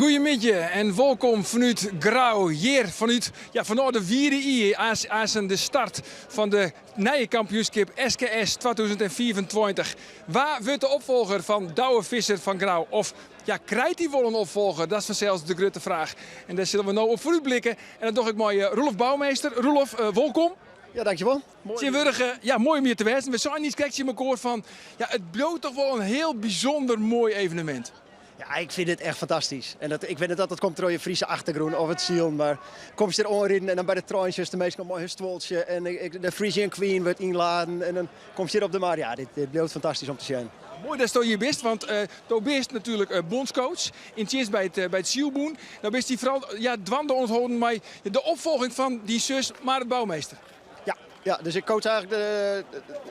Goeiemiddei en wolkom fanút Grou, hjir fanút, ja, fanôf de Wiere Ie, aansen de start fan de nije kampioenskip SKS 2025. Wa wurdt de opfolger fan Douwe Visser fan Grou? Of ja, krijt hy wol in opfolger? Dat is fansels de grutte fraach. En dêr sille we no op foarútblikke. En dat doch ik mei Roelof Bouwmeester. Roelof, wolkom. Ja, dankjewol. Tsjintwurdich, ja, moai om hjir te wêzen. We seinen niis krekt tsjin mekoar fan, ja, it bliuwt toch wol in hiel bysûnder moai evenemint. Ja, ik fyn it echt fantastysk. En dat, ik wit net oft dat komt troch je Friese achtergrûn of it silen, mar komst hjir oanriden en dan by de trein sjochst de minsken mei hun stuoltsje en de Frisian Queen wurdt ynladen en dan komst hjir op de mar. Ja, dit, dit bliuwt fantastysk om te sjen. Moai datsto hjir bist, want do bist natuerlik bûnscoach yn tsjinst by it, by it Sylbûn. No bist dy foaral ja, dwaande oan it hâlden mei de opfolging fan dyn sus Marit Bouwmeester. Ja, ja, dus ik coach eigentlik de,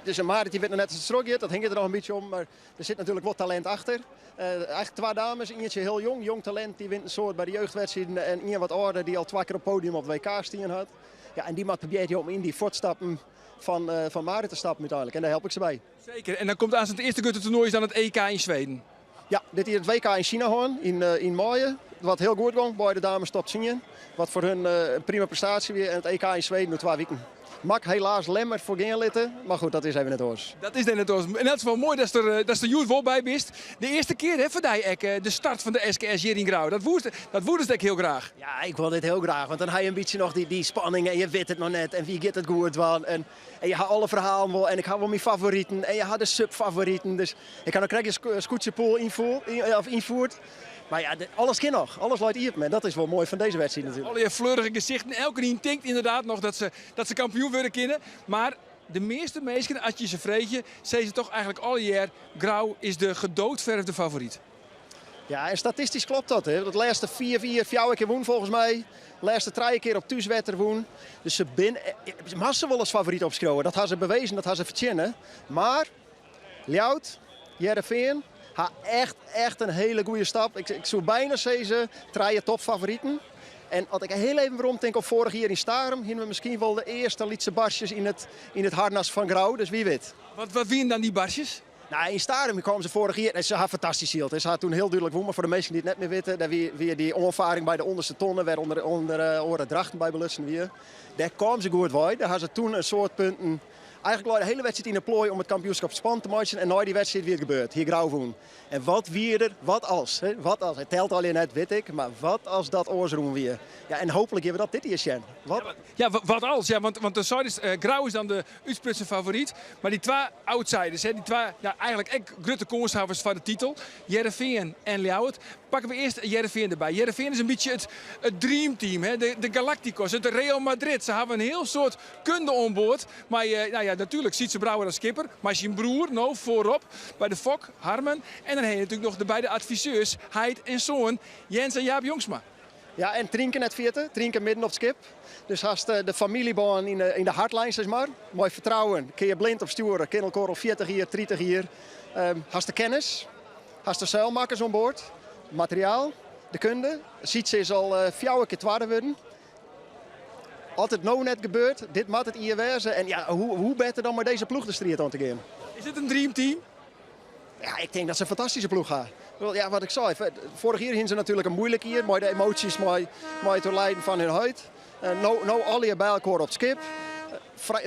dus Marit dy wit noch net oft it trochgiet, dat hinget der noch in bytsje om, mar der sit natuerlik wol talint achter. Eigentlik twa dames, ientsje hiel jong, jong talint, dy wint in soad by de jeugdwedstriden en ien wat âlder dy't al twa kear op podium op it WK stien hat. Ja, en dy moat probearje om yn dy fuotstappen fan, fan Marit te stappen úteinlik en dêr help ik se by. Seker, en dan komt aanst it earste grutte toernoai is dan it EK yn Sweden. Ja, dit jier it WK yn Sina hân, yn, yn maaie. Wat hiel goed gong, beide dames top tsien. Wat foar hun in prima prestaasje wie. En it EK yn Sweden oer twa wiken. Mak helaas Lemmer foar gean litte, mar goed, dat is even net oars. Dat is net oars. Yn elts gefal moai datst der, datst der hjoed wol by bist. De earste kear hè, foar dy ek de start fan de SKS hjir yn Grou. Dat woest, dat woedest ek hiel graach. Ja, ik wol dit hiel graach, want dan ha je in bytsje noch dy, dy spanning en je wit it noch net en wie giet it goed dwaan. En, en je ha alle ferhalen wol en ik ha wol myn favoriten en je ha de subfavoriten. Dus ik ha no krekt in skûtsjepool ynfierd. Mar ja, alles kin noch. Alles leit iepen en dat is wol moai fan dizze wedstriid natuerlik. Allegear fleurige gesichten. Elkenien tinkt ynderdaad noch dat se, dat se kampioen wurde kinne. Mar de measte minsken, as je se freegje, sizze toch eigentlik allegear, Grou is de gedoodverfde favoryt. Ja, en statistysk klopt dat. Hè. De lêste fiif jier fjouwer kear wûn folgens my. Lêste trije kear op thúswetter wûn. Dus se bin, moatte se wol as favoryt opskriuwe. Dat ha se bewezen, dat ha se fertsjinne. Mar Ljouwert, Hearrenfean ha echt, echt in hiele goede stap. Ik, ik soe byna sizze trije topfavoriten. En as ik hiel even weromtink op foarich jier yn Starum, hiene we miskien wol de earste lytse barstjes yn it, yn it harnas fan Grou. Dus wie wit. Wat, wat wiene dan dy barstjes? Nou, yn Starum kamen se foarich jier. Se ha fantastysk syld. Se ha toen hiel dúdlik wûn, mar foar de minsken dy't it net mear witte, dêr wie, wie dy oanfaring by de ûnderste tonne, wêr ûnder, ûnder oare Drachten by belutsen wie. Dêr kamen se goed wei. Dêr ha se toen in soad punten. Eigentlik lei de hiele wedstriid yn 'e ploai om it kampioenskip spannend te meitsjen en nei dy wedstriid wie it gebeurd. Hie Grou wûn. En wat wie der, wat as? Hè? Wat as? It telt allegear net, wit ik, mar wat as dat oars rûn wie? Ja, en hooplik gean we dat dit jier sjen. Wat? Ja, wat als? Ja, want, want de seidest, Grou is dan de útsprutsen favoryt, mar dy twa outsiders, hè, dy twa ja, eigentlik ek grutte kânshawwers foar de titel, Hearrenfean en Ljouwert. Pakke we earst Hearrenfean derby. Hearrenfean is in bytsje it, it dreamteam, hè, de, de Galacticos, it Real Madrid. Se hawwe in hiel soad kunde oan board. Mei, nou ja, natuerlik Sytze Brouwer as skipper, mei syn broer no foarop by de fok, Harmen. En dan ha je natuerlik noch de beide adviseurs, heit en soan, Jens en Jaap Jongsma. Ja, en Trynke net ferjitte. Trynke midden op it skip. Dus hast de famyljebân yn de, yn de hartlijn, sis mar. Mei fertrouwen, kin je blind op stjoere, kin elkoar al 40 jier, 30 jier. Um, hast de kennis, hast de seilmakkers oan board, materiaal, de kunde. Sytze is al uh, fjouwer kear twadde wurden. As it no net gebeurt, dit moat it jier wêze. En ja, hoe, hoe better dan mei dizze ploech de striid oan te gean. Is dit in dreamteam? Ja, ik tink dat se in fantastyske ploech ha. Ja, wat ik sei, foarich jier hiene se natuerlik in muoilik jier mei de emoasjes, mei, mei it oerlijen fan hun heit. No, no allegear by elkoar op it skip.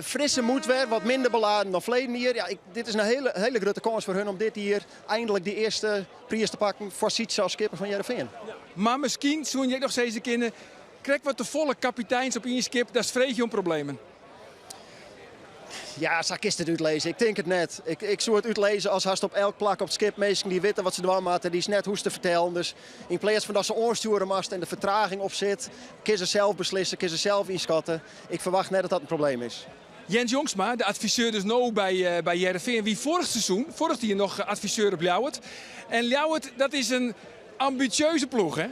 Frisse moed wer, wat minder beladen dan ferleden jier. Ja, ik, dit is in hiele, hiele grutte kâns foar hun om dit jier eindelijk dy earste priis te pakken foar Sytze as skipper fan Hearrenfean. Ja, mar miskien soene je ek noch sizze kinne, krekt wat te folle kapiteins op ien skip, dat is freegje om problemen. Ja, sa kinst it útlizze. Ik tink it net. Ik, ik soe it útlizze as hast op elk plak op it skip minsken dy't witte wat se dwaan moatte, dy'tst net hoechst te fertellen. Dus yn pleats fan dat se oanstjoere moatst en de fertraging op sit, kinne se sels beslisse, kinne se sels ynskatte. Ik ferwacht net dat dat in probleem is. Jens Jongsma, de adviseur dus no by, by Hearrenfean, wie foarich seizoen, foarich jier noch adviseur op Ljouwert. En Ljouwert, dat is in ambitieuze ploech, hè?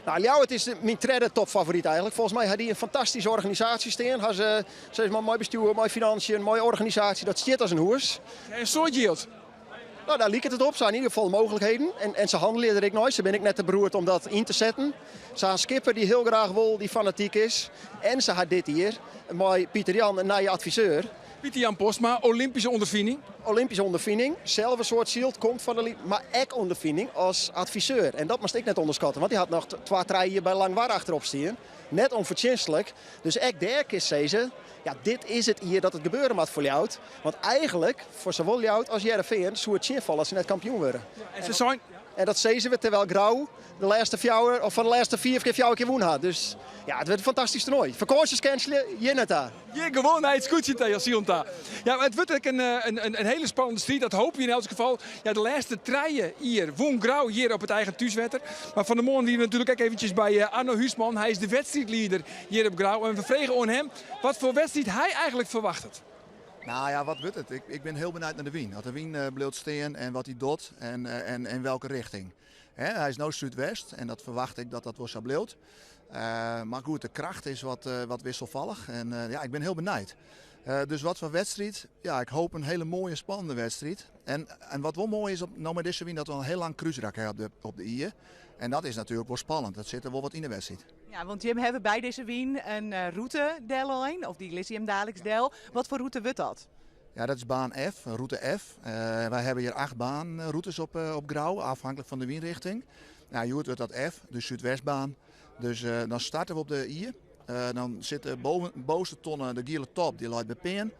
Nou, Ljouwert is myn tredde topfavoryt eigentlik. Folgens my ha dy in fantastyske organisaasje stean. Ha se sis mar, mei bestjoer, mei finânsjen, mei organisaasje. Dat stiet as in hûs. En in soad jild. Nou, dêr liket it op. Se ha yn ieder gefal mooglikheden. En, en se hannelje der ek nei. Se binne ek net te beroerd om dat yn te setten. Se ha in skipper dy't hiel graach wol, dy't fanatyk is. En se ha dit jier mei Pieter Jan in nije adviseur. Pieter Jan Postma, Olympyske ûnderfining. Olympyske ûnderfining, sels in soad syld, komt fan de mar ek ûnderfining as adviseur. En dat moatst ek net ûnderskatte, want dy hat noch twa, trije jier by Langwar achterop stien. Net ûnfertsjinstlik. Dus ek dêr kinst sizze, ja, dit is it jier dat it gebeure moat foar Ljouwert. Want eigentlik, foar sawol Ljouwert as Hearrenfean, soe it tsjinfalle as se net kampioen wurde. En se sein. En dat sizze we terwyl Grou de lêste fjouwer, of fan de lêste fiif kear fjouwer kear wûn hat. Dus ja, it wurdt in fantastysk toernoai. Fakânsjes cancelje, hjir net ta. Hjir gewoan nei it skûtsje ta, Jan ta. Ja, mar it wurdt ek in hiele spannende striid, dat hoopje yn elts gefal. Ja, de lêste trije jier wûn Grou hjir op it eigen thúswetter. Mar fan 'e moarn wiene we natuerlik ek eventsjes by Arno Huisman. Hy is de wedstriidlieder hjir op Grou. En we fregen oan him wat foar wedstriid hy eigentlik ferwachtet. Nou ja, wat wurdt it? Ik bin hiel benijd nei de wyn. As de wyn bliuwt stean en wat hy docht en yn welke richting. Hy is no súdwest en dat ferwacht ik dat dat wol sa bliuwt. Mar goed, de kracht is wat wisselfallich en ja, ik bin hiel benijd. Dus wat foar wedstriid? Ja, ik hoop in hiele moaie, spannende wedstriid. En wat wol moai is op, no mei dizze wyn, dat we in hiel lang krúsrak ha op de Ie. En dat is natuerlik wol spannend. Dat sit der wol wat yn de wedstriid. Ja, want jim hawwe by dizze wyn in rûte dellein, of dy lizze jim daliks del. Wat foar rûte wurdt dat? Ja, dat is baan F, rûte F. Wy hawwe hjir acht baanrûtes op Grou, afhanklik fan de wynrichting. Nou, hjoed wurdt dat F, de súdwestbaan. Dus dan starte we op de Ie. Dan sit de bovenste tonne, de giele top, dy leit by Pean.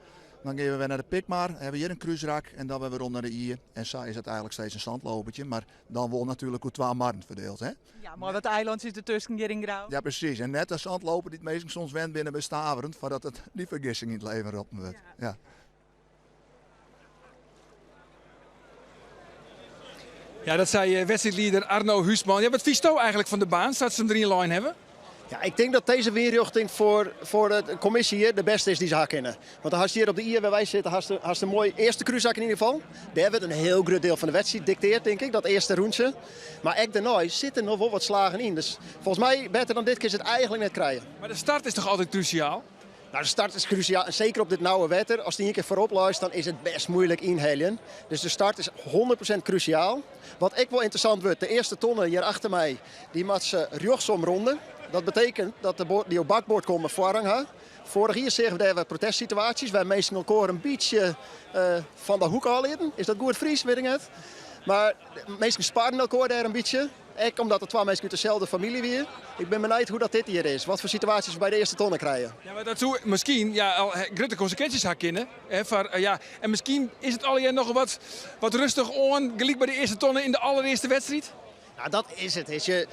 Dan gean we wer nei de Pikmar, hawwe we hjir in krúsrak en dan wer werom nei de Ie. En sa is it eigentlik steeds in zandlopertje, mar dan wol natuerlik oer twa marren ferdield. Hè? Ja, mei wat eilantsjes dertusken hjir yn Grou. Ja, presys. En net de zandloper dy't minsken soms wend binne by Staveren, foardat it dy fergissing yn it leven roppen wurdt. Ja. Ja, dat sei eh, wedstriidlieder Arno Huisman. Ja, wat fynsto eigentlik fan de baan, sa't se him deryn lein hawwe? Ja, ik tink dat dizze wynrjochting foar de kommisje hjir de bêste is dy't se ha kinne. Want dan hast hjir op de Ie wêr't wy sitte, hast in moai earste krúsrak yn ieder gefal. Dêr wurdt in hiel grut diel fan de wedstriid dikteard, tink ik, dat earste rûntsje. Mar ek dêrnei sitte noch wol wat slagen yn. Dus folgens my better dan dit kinst it eigentlik net krije. Mar de start is toch altyd krúsjaal? Nou, de start is krúsjaal en seker op dit nauwe wetter. Ast ien kear foarop leist, dan is it bêst muoilik ynheljen. Dus de start is 100% krúsjaal. Wat ek wol ynteressant wurdt, de earste tonne hjir achter my, dy moat se rjochtsom ronde. Dat betekent dat de boaten dy't op bakboard komme foarrang ha. Foarich jier seagen we dêr wat protestsituaasjes, wêr't minsken elkoar in bytsje fan de hoek ôflieten. Is dat goed Frysk? Wit ik net. Mar minsken sparren elkoar dêr in bytsje. Ek omdat it twa minsken út deselde famylje wie. Ik bin benijd hoe't dat dit jier is. Wat foar situaasjes we by de earste tonne krije. Ja, mar dat soe miskien ja, al grutte konsekwinsjes ha kinne. Hè, foar, eh, ja. En miskien is it allegear noch wat, wat rêstich oan, gelyk by de earste tonne yn de allerearste wedstriid. Nou, dat is it. Is je,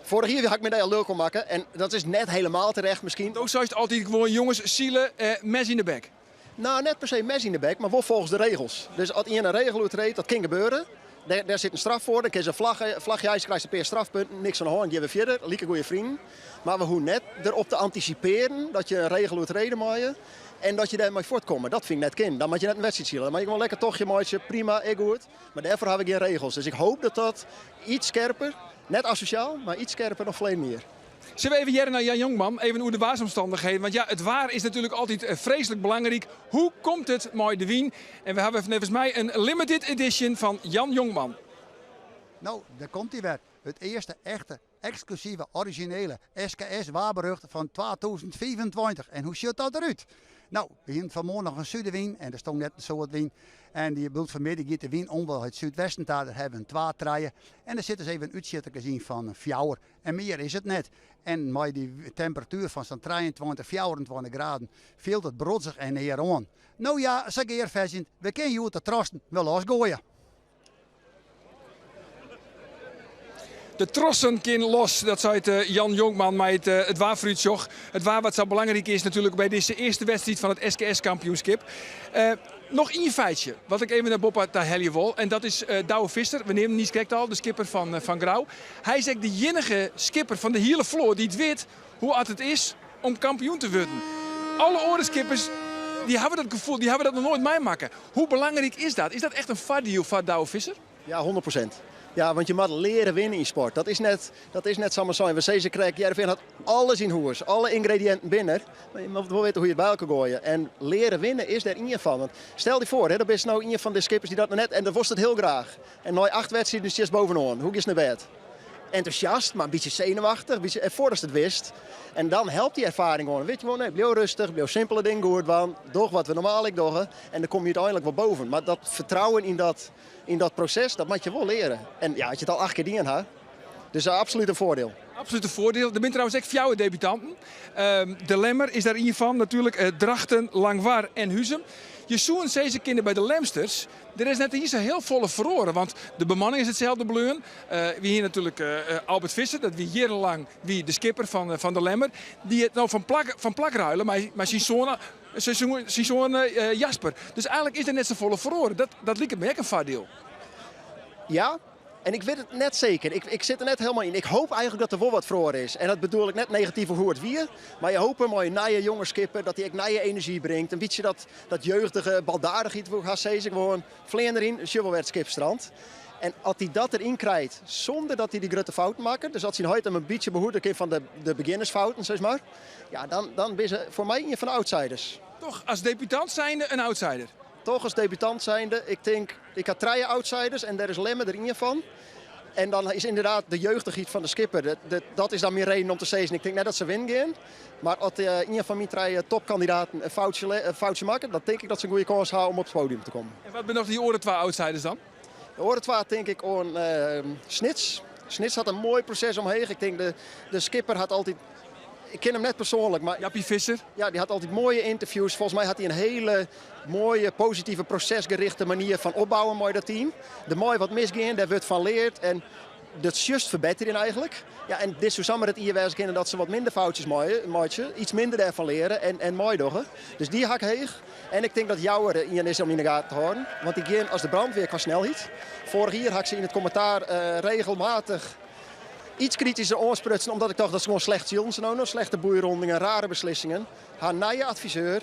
foarich jier ha ik my dêr al lilk om makke. En dat is net hielendal terecht miskien. Do seist altyd gewoan, jonges, sile, mes yn de bek. Nou, net per se mes yn de bek, mar wol folgens de regels. Dus as ien in regel oertreedt, dat kin gebeure. Dêr sit in straf foar, dan kinne se in flagge, flagje hijse, krijst in pear strafpunten, niks oan de hân, gean we fierder, like goede freonen. Mar we hoege net derop te antisipearjen dat je in regel oertrede meie en dat je dêrmei fuortkomme. Dat fyn ik net kin. Dan moat je net in wedstriid sile. Dan moat je gewoan lekker tochtje meitsje, prima, ek goed. Mar dêrfoar ha we gjin regels. Dus ik hoop dat dat iets skerper, net asosjaal, mar iets skerper dan ferleden jier. Sille we even hearre nei Jan Jongman, even oer de waarsomstannichheden. Want ja, it waar is natuerlik altyd eh, freeslik belangryk. Hoe komt it mei de wyn? En we hawwe neffens my in limited edition fan Jan Jongman. No, dêr komt hy wer. It earste echte, eksklusive, orizjinele SKS waarberjocht fan 2025. En hoe sjocht dat derút? No, we hienen fanmoarn noch in sudewyn en der stong net in soad wyn. En dy bliuwt fanmiddei giet de wyn om wol it súdwesten ta. Dêr hawwe we in 2, 3 en der sit dus even in útsjitterkes yn fan in 4. En mear is it net. En mei dy temperatuer fan sa'n 23, 24 graden fielt it brodzich en near oan. No ja, sa gearfetsjend, we kinne hjoed de trossen wol losgoaie. De trossen kin los, dat seit eh, Jan Jonkman mei it, eh, it waarfoarútsjoch. It waar wat sa belangryk is natuerlik by dizze earste wedstriid fan it SKS-kampioenskip. Uh, noch ien feitsje, wat ik even nei boppe ta helje wol. En dat is uh, Douwe Visser, we neamden niiskrekt al, de skipper fan, fan Grou. Hy is ek de iennige skipper fan de hiele float dy't wit hoe at it is om kampioen te wurden. Alle oare skippers dy hawwe dat gefoel, dy hawwe dat noch noait meimakke. Hoe belangryk is dat? Is dat echt in foardiel foar Douwe Visser? Ja, 100%. Ja, want je moatte leare winne yn sport. Dat is net, dat is net samar sein. We sizze krekt, Hearrenfean hat alles yn hûs. Alle yngrediïnten binne der. Mar je moatte wol witte hoe't je it by elkoar goaie. En leare winne is dêr ien fan. Want stel dy foar, hè, dan bist no ien fan de skippers dy't dat noch net... En dan wolst it hiel graach. En nei acht wedstriden stiest bovenoan. Hoe giest nei bêd? Enthousiast, mar in bytsje senuwachtich, bytsje, en foardatst it witst. En dan helpt dy erfaring gewoan. Wit je gewoan, nee, bliuw rêstich, bliuw simpele dingen goed dwaan, doch wat we normaal ek dogge en dan komme je úteinlik wol boven. Mar dat fertrouwen yn dat proses, dat moatte je wol leare. En ja, as je it al acht kear dien ha, dus absolút in foardiel. Absolút in foardiel. Der binne trouwens ek fjouwer debutanten. De Lemmer is dêr ien fan natuerlik. Drachten, Langwar en Huzum. Je soenen sizze kinne by de Lemsters, der is net iens sa hiel folle feroare, want de bemanning is itselde bleaun. We hiene natuerlik Albert Visser, dat wie jierrenlang wie de skipper fan de Lemmer. Dy hat no fan plak ruile mei syn soan, syn soan Jasper. Dus eigenlik is der net safolle feroare. Dat liket my ek in foardiel. Ja, en ik wit it net seker. Ik sit der net hielendal yn. Ik hoopje eigenlik dat der wol wat feroare is. En dat bedoel ik net negatyf oer hoe't it wie. Mar je hoopje mei in nije jonge skipper dat hy ek nije enerzjy bringt. In bytsje dat jeugdige baldadichheid, woe ik hast sizze. Gewoan flean deryn, sjoch wol wêr't it skip strandt. En as hy dat deryn krijt, sûnder dat hy dy grutte fouten makket, dus as syn heit him in bytsje behoede kin fan de begjinnersfouten, sis mar, ja, dan binne se foar my ien fan de outsiders. Toch as debutant zijnde in outsider? Toch as debutant zijnde. Ik tink, ik ha trije outsiders en dêr is Lemmer der ien fan. En dan is ynderdaad de jeugdichheid fan de skipper, dat is dan myn reden om te sizzen, ik tink net dat se winnen gean. Mar as ien fan myn trije topkandidaten in foutsje makket, dan tink ik dat se in goede kâns ha om op it podium te kommen. En wat binne noch dy oare twa outsiders dan? De oare twa tink ik oan Snits. Snits hat in moai proses omheech. Ik tink de skipper hat altyd, ik ken him net persoanlik, mar Jappie Visser? Ja, dy hat altyd moaie ynterviews. Folgens my hat hy in hiele moaie, positive, prosesgerichte manier fan opbouwen mei dat team. Der mei wat misgean, dêr wurdt fan leard en dat sjochst ferbetterjen eigenlik. Ja, en dit soe samar it jier wêze kinne dat se wat minder foutsjes meitsje, iets minder dêrfan leare en meidogge. Dus dy ha ik heech. En ik tink dat Jouwer ien is om yn de gaten te hâlden, want dy gean as de brandweer kwa snelheid. Foarich jier ha ik se yn it kommentaar regelmatich iets kritysker oansprutsen, omdat ik tocht dat se gewoan slecht sylden se no noch. Slechte boeirondingen, rare beslissingen. Har nije adviseur,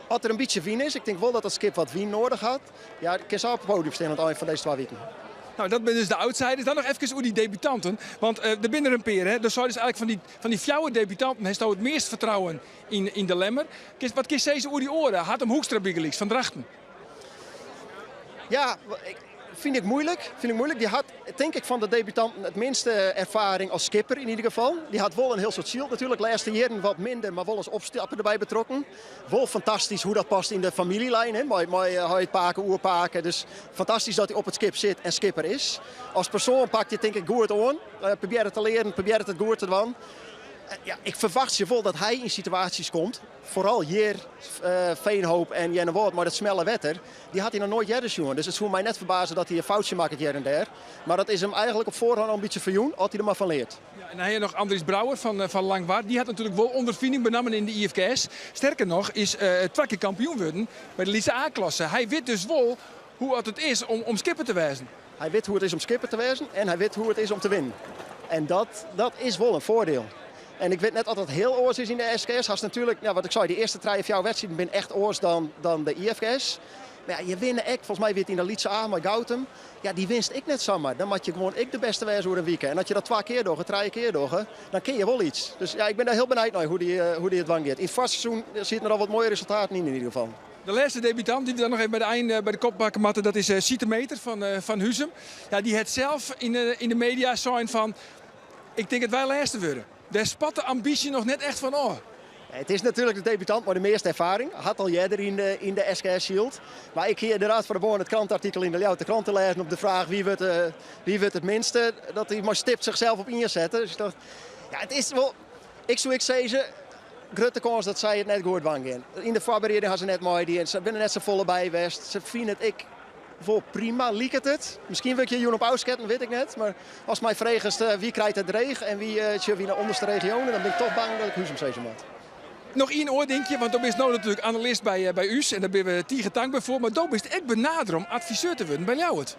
as der in bytsje wyn is, ik tink wol dat dat skip wat wyn noadich hat, ja, kin sa op it podium stean oan it ein fan dizze twa wiken. Nou, dat binne dus de outsiders. Dan noch efkes oer dy debutanten. Want der binne der in pear, hè? Dus sei dus eigenlik fan dy fjouwer debutanten hasto it meast fertrouwen yn de Lemmer. Wat kinst sizze oer dy oare? Hatem Hoekstra bygelyks, fan Drachten. Ja, fyn ik moeilik. Fyn ik moeilik. Dy hat, tink ik, fan de debutanten it minste erfaring as skipper yn ieder gefal. Dy hat wol in hiel soad syld natuerlik. Lêste jierren wat minder, mar wol as opstapper derby betrokken. Wol fantastysk hoe dat past yn de famyljelijn, hè, mei heit, pake, oerpake. Dus fantastysk dat hy op it skip sit en skipper is. As persoan pakt hy it tink ik goed oan. Probearret te learen, probearret it goed te dwaan. Ja, ik ferwachtsje wol dat hy yn situaasjes komt, foaral hjir, Veenhoop en Earnewâld mei dat smelle wetter, dy hat hy noch noait earder sjoen. Dus it soe my net ferbaze dat hy in foutsje makket hjir en dêr. Mar dat is him eigenlik op foarhân al in bytsje ferjûn, as hy der mar fan leart. Ja, en dan ha je noch Andries Brouwer fan Langwar. Dy hat natuerlik wol ûnderfining, benammen yn de IFKS. Sterker noch, is twa kear kampioen wurden by de lytse A-klasse. Hy wit dus wol hoe at it is om skipper te wêzen. Hy wit hoe it is om skipper te wêzen en hy wit hoe it is om te winnen. En dat is wol in foardiel. En ik wit net oft dat hiel oars is yn de SKS. Hast natuerlik, ja, wat ik sei, de earste trije, fjouwer wedstriden binne echt oars dan de IFKS. Mar ja, je winne ek, folgens my wie it yn de lytse A mei Goutum. Ja, dy winst ek net samar. Dan moat je gewoan ek de bêste wêze oer in wike. En as je dat twa kear dogge, trije kear dogge, dan kinne je wol iets. Dus ja, ik bin dêr hiel benijd nei hoe dy it dwaan giet. Yn it foarseizoen sieten der al wat moaie resultaten yn, yn ieder gefal. De lêste debutant dy't we dan noch even by de ein by de kop pakke moatte, dat is Siete Meter fan Huzum. Ja, dy hat sels yn de media sein fan, ik tink dat wy lêste wurde. Dêr spat de ambysje noch net echt fan ôf. It is natuerlik de debutant mei de measte erfaring. Hat al earder yn de SKS syld. Mar ik hie ynderdaad fan 'e moarn it krantartikel yn de Ljouwerter Krante lêzen op de fraach wie wurdt it minste, dat hy mei stip sichsels op ien sette. Dus ik tocht, ja, it is wol, ik soe ek sizze, grutte kâns dat sy it net goed dwaan gean. Yn de foarbereiding ha se net meidien, se binne net safolle by west. Se fine it ek wol prima, liket it. Miskien wurd ik hjir jûn op ôfsketten, wit ik net. Mar ast my fregest wie krijt it dreech en wie sjoch wie de ûnderste regionen, dan bin ik toch bang dat ik Huzum sizze moat. Noch ien oar dinkje, want do bist no natuerlik analist by ús en dêr binne we tige tankber foar. Mar do bist ek benadere om adviseur te wurden by Ljouwert.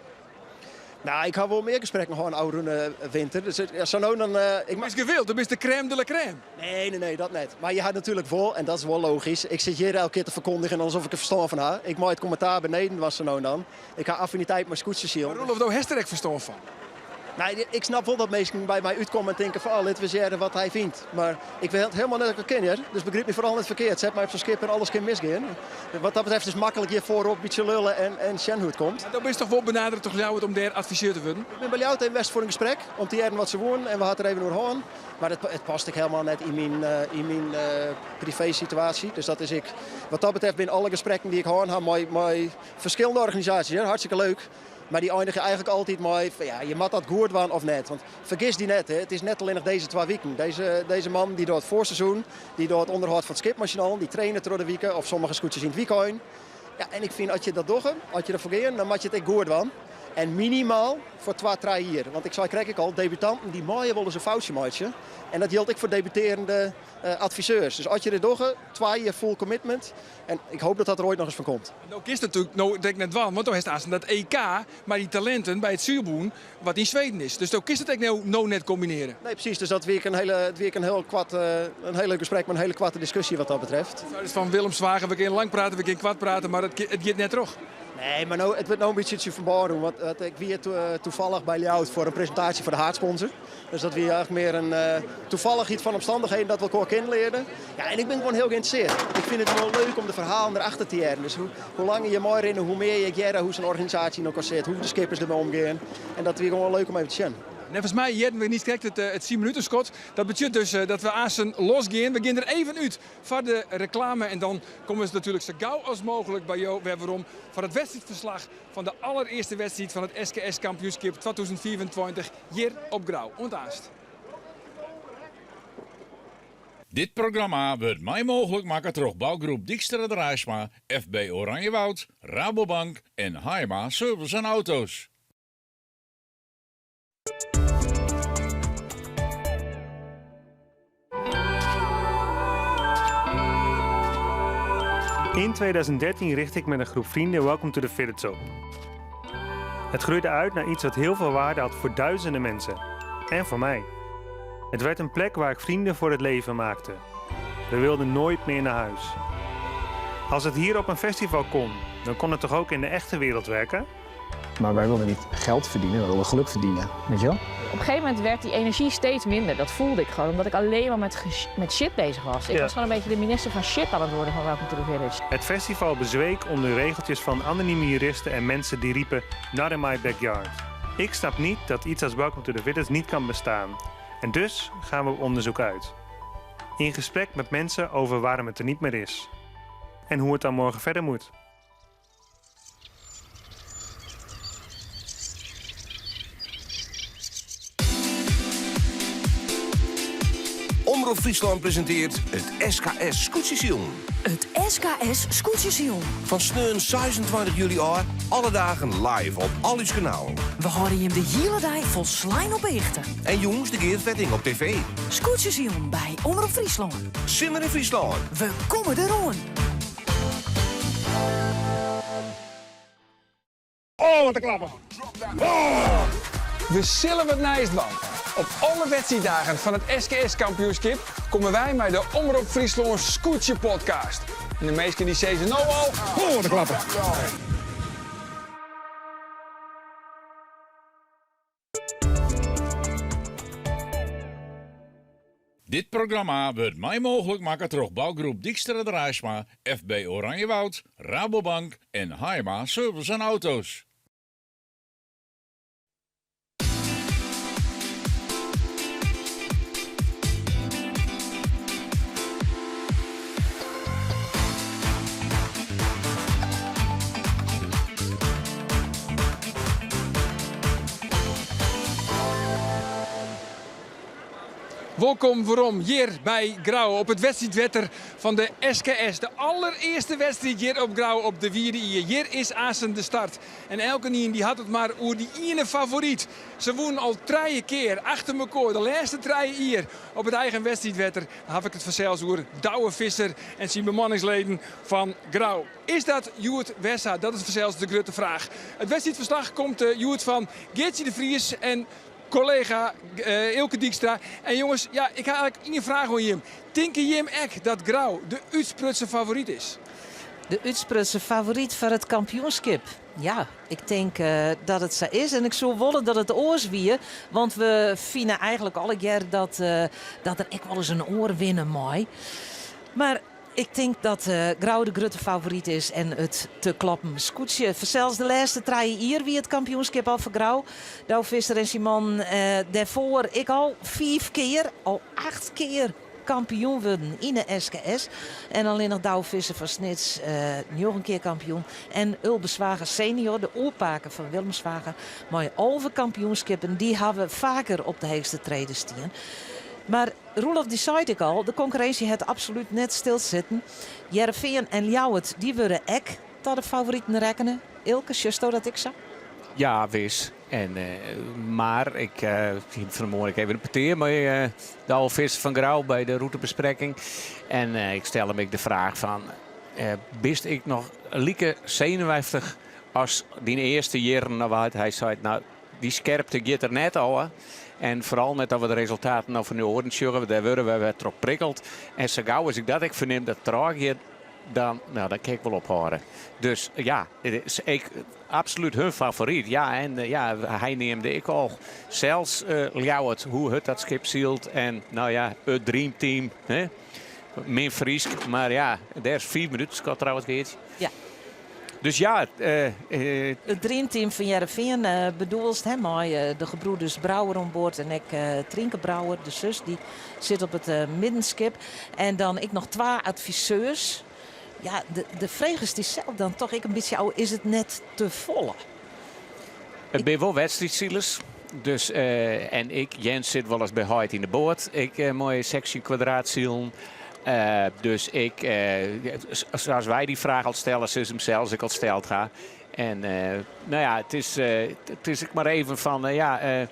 Nou, ik ha wol mear gesprekken hân ôfrûne winter. Dus ja, sa no dan. Ik bist gewild, do bist de crème de la crème. Nee, nee, nee, dat net. Mar je ha natuerlik wol, en dat is wol logysk, ik sit hjir elke kear te ferkondigjen alsof ik der ferstân fan ha. Ik mei it kommentaar beneden was sa no en dan. Ik ha affiniteit mei skûtsjesilen. Mar Roelof, do hast der ek ferstân fan. Nee, ik snap wol dat minsken by my útkomme en tinke fan oh, litte we ris hearre wat hy fynt. Mar ik wit helemaal net dat ik it kin hear. Dus begryp my foaral net ferkeard. Set my op sa'n skip en alles kin misgean. Wat dat betreft is it maklik hjir foarop in bytsje lulle en, en sjen hoe't it komt. Mar do bist toch wol benadere troch Ljouwert om dêr adviseur te wurden? Ik bin by Ljouwert even west foar in gesprek om te hearren wat se woenen en we ha it der even oer hân. Mar it, it past ek helemaal net yn myn, yn myn privé situaasje. Dus dat is ek, wat dat betreft binne alle gesprekken dy't ik hân ha mei, mei ferskillende organisaasjes, hear, hartstikke leuk. Mar dy einigje eigenlik altyd mei, ja, je moat dat goed dwaan of net. Want fergis dy net, hè, it is net allinnich dizze twa wiken. Dizze, dizze man dy docht it foarseizoen, dy docht it ûnderhâld fan it skip mei syn allen, dy traine troch de wike of sommige skûtsjes yn it wykein. Ja, en ik fyn as je dat dogge, as je derfoar gean, dan moat je it ek goed dwaan. En minimaal foar twa, trije jier. Want ik sei krekt ek al, debutanten dy meie wolris in foutsje meitsje. En dat jildt ek foar debutearjende adviseurs. Dus as je dit dogge, twa jier full commitment. En ik hoop dat dat der oait noch ris fan komt. No kinst natuerlik no direkt net dwaan, want do hast aansten dat EK mei dy talinten by it sylbûn wat yn Sweden is. Dus do kinst it ek no net kombinearje. Nee, presys. Dus dat wie ek in hele, it wie ek in hiel koart, in hiel leuk gesprek, mar in hele koarte diskusje wat dat betreft. Is fan Willem Zwager, we kinne lang prate, we kinne koart prate, mar it, it giet net troch. Nee, mar no, it wurdt no in bytsje tsjin ferbân rûn, want ik wie toevallig by Ljouwert foar in presintaasje foar de haadsponsor. Dus dat wie eigenlik mear in toevallichheid fan omstannichheden dat we elkoar kennen learden. Ja, en ik bin gewoan hiel geïnteresseerd. Ik fyn it gewoan leuk om de ferhalen erachter te hearren. Dus hoe, hoe langer je meirinne, hoe mear je hearre hoe sa'n organisaasje yn elkoar sit, hoe de skippers dermei omgean. En dat wie gewoan leuk om even te sjen. Neffens my hearden we niiskrekt it, it 10 minuten skot. Dat betsjut dus dat we aansten losgean. We gean der even út foar de reklame en dan komme we natuerlik sa gau as mooglik by jo wer werom foar it wedstriidferslach fan de allerearste wedstriid fan it SKS kampioenskip 2025 hjir op Grou. Oant aanst. Dit programma wurdt mei mooglik makke troch bougroep Dykstra Draaisma, FB Oranjewoud, Rabobank en Haima Service en Auto's. In 2013 richtte ik met een groep vrienden Welcome to the Village op. Het groeide uit naar iets wat heel veel waarde had voor duizenden mensen. En voor mij. Het werd een plek waar ik vrienden voor het leven maakte. We wilden nooit meer naar huis. Als het hier op een festival kon, dan kon het toch ook in de echte wereld werken? Maar wij wilden niet geld verdienen, we wilden geluk verdienen. Weet je wel? Op een gegeven moment werd die energie steeds minder. Dat voelde ik gewoon, omdat ik alleen maar met, met shit bezig was. Ik Ja. was gewoon een beetje de minister van shit aan het worden van Welcome to the Village. Het festival bezweek onder regeltjes van anonieme juristen en mensen die riepen Not in my backyard. Ik snap niet dat iets als Welcome to the Village niet kan bestaan. En dus gaan we op onderzoek uit. In gesprek met mensen over waarom het er niet meer is. En hoe het dan morgen verder moet. Omrop Fryslân presintearret it SKS Skûtsjesilen. It SKS Skûtsjesilen. Fan sneon 26 july ôf alle dagen live op al ús kanalen. We hâlde jim de hiele dei folslein op 'e hichte. En jûns de gearfetting op TV. Skûtsjesilen by Omrop Fryslân. Simmer yn Fryslân. We komme deroan. Oh, wat in klapper! Oh! We sille wat nijs dwaan. Op alle wedstriiddagen fan it SKS kampioenskip komme wy mei de Omrop Fryslân Skûtsje Podcast. En de minsken dy sizze no al, oh, wat in klapper! Dit programma wurdt mei mooglik makke troch bougroep Dykstra Draaisma, FB Oranjewoud, Rabobank en Haima Service en Auto's. Wolkom werom hjir by Grou op it wedstriidwetter fan de SKS. De allerearste wedstriid hjir op Grou op de Wide Ie. Hjir is aansten de start. En elkenien dy hat it mar oer dy iene favoryt. Se wûnen al trije kear achter mekoar de lêste trije jier op it eigen wedstriidwetter. Dan haw ik it fansels oer Douwe Visser en syn bemanningsleden fan Grou. Is dat hjoed wer sa? Dat is fansels de grutte fraach. It wedstriidferslach komt hjoed fan Geartsje de Vries en kollega Eelke Dykstra. En jonges, ja, ik ha eigenlik ien fraach oan jim. Tinke jim ek dat Grou de útsprutsen favoryt is? De útsprutsen favoryt foar it kampioenskip? Ja, ik tink dat it sa is. En ik soe wolle dat it oars wie. Want we fine eigenlik allegear dat, dat der ek wolris in oar winne mei. Mar ik tink dat Grou de grutte favoryt is en it te kloppen skûtsje. Fansels de lêste trije jier wie it kampioenskip al foar Grou. Douwe Visser en syn mannen dêrfoar ek al fiif kear, al acht kear kampioen wurden yn de SKS. En allinnich Douwe Visser fan Snits njoggen kear kampioen. En Ulbe Zwager senior, de oerpake fan Willem Zwager, mei 11 kampioenskippen, dy hawwe faker op de heechste trede stien. Mar Roelof dy sei it ek al, de konkurrinsje hat absolút net stilsitten. Hearrenfean en Ljouwert dy wurde ek ta de favoriten rekkene. Eelke, sjochsto dat ek sa? Ja, wis. En, mar ik hie fan 'e moarn ek even in petear mei Douwe Visser fan Grou by de rûtebesprekking. En ik stel him ek de fraach fan, bist ek noch like senuweftich as dyn earste jierren? Of wat? Hy seit, no, dy skerpte giet der net ôf. En foaral net as we de resultaten no fan de oaren sjogge, dêr wurde we wer troch prikkeld. En sa gau as ik dat ek fernim dat it derôf giet, dan, no, dan kin ik wol ophâlde. Dus ja, it is ek absolút hun favoryt. Ja, en ja, hy neamde ek al sels Ljouwert, hoe hurd dat skip sylt. En no ja, it dreamteam. Hè? Min Frysk, mar ja, dêr is fiif minuten skot trouwens, Geartsje. Ja. Dus ja. It dreamteam fan Hearrenfean bedoelst, hè, mei de gebroeders Brouwer oan board en ek Trynke Brouwer, de sus, dy sit op it middenskip. En dan ek noch twa adviseurs. Ja, de fregest dysels dan toch ek in bytsje ôf, is it net te folle? It binne wol wedstriidsilers. Dus, en ik, Jens sit wolris by heit yn de boat. Ik mei 16 kwadraatsilen. Dus ik, as wy dy fraach al stelle, sil se him sels ek al steld ha. En no ja, it is ek mar even fan, ja,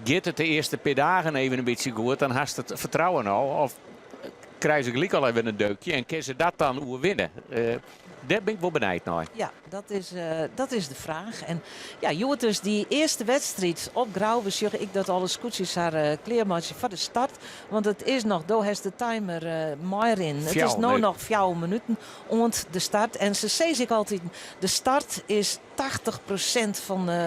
giet it de earste pear dagen even in bytsje goed, dan hast it fertrouwen al. Of krije se gelyk al even in deukje en kinne se dat dan oerwinne? Dêr bin ik wol benijd nei. Ja, dat is de fraach. En ja, hjoed dus dy earste wedstriid op Grou. We sjogge ek dat alle skûtsjes har klearmeitsje foar de start. Want it is noch, do hast de timer meirinnen. It is no noch fjouwer minuten oant de start. En se sizze ek altyd, de start is 80%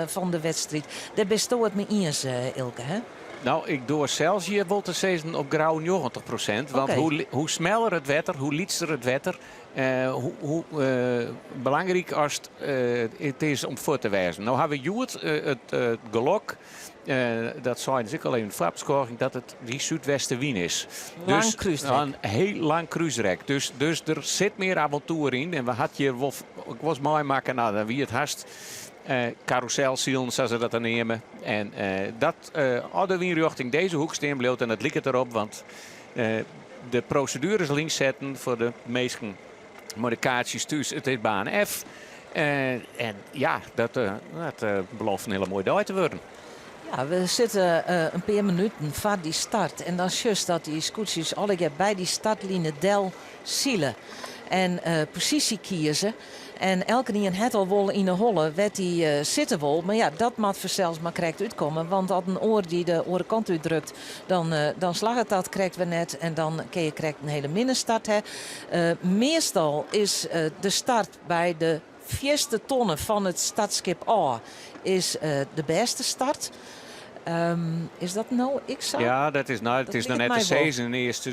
fan de wedstriid. Dêr bisto it mei iens, Eelke, hè? No, ik doar sels hjir wol te sizzen op Grou 90%. Want hoe smeller it wetter, hoe lytser it wetter, hoe belangryk as it is om fuort te wêzen. No ha we hjoed it gelok, dat seinen se ek al even yn de foarbeskôging, dat it dy súdwestewyn is. Lang krúsrek. In hiel lang krúsrek. Dus der sit mear avontoer yn. En we hat hjir wol, ik was meimakke, no, dan wie it hast karûselsilen, sa se dat dan neame. En dat as de wyn rjochting dizze hoek stean bliuwt, en dat liket derop, want de proseduere is links setten foar de minsken mei de kaartsjes thús. It is baan F. En ja, dat belooft in hiele moaie dei te wurden. Ja, we sitte in pear minuten foar dy start. En dan sjochst dat dy skûtsjes allegear by dy startline del sile. En posysje kieze. En elkenien hat al wol yn 'e holle wêr't dy sitte wol. Mar ja, dat moat fansels mar krekt útkomme. Want as in oar dy de oare kant útdrukt, dan slagget dat krekt wer net. En dan kinne je krekt in hiele minne start ha. Meastal is de start by de fierste tonne fan it startskip ôf is de bêste start. Is dat no ek sa? Ja, dat is, no, it is noch net te sizzen earst.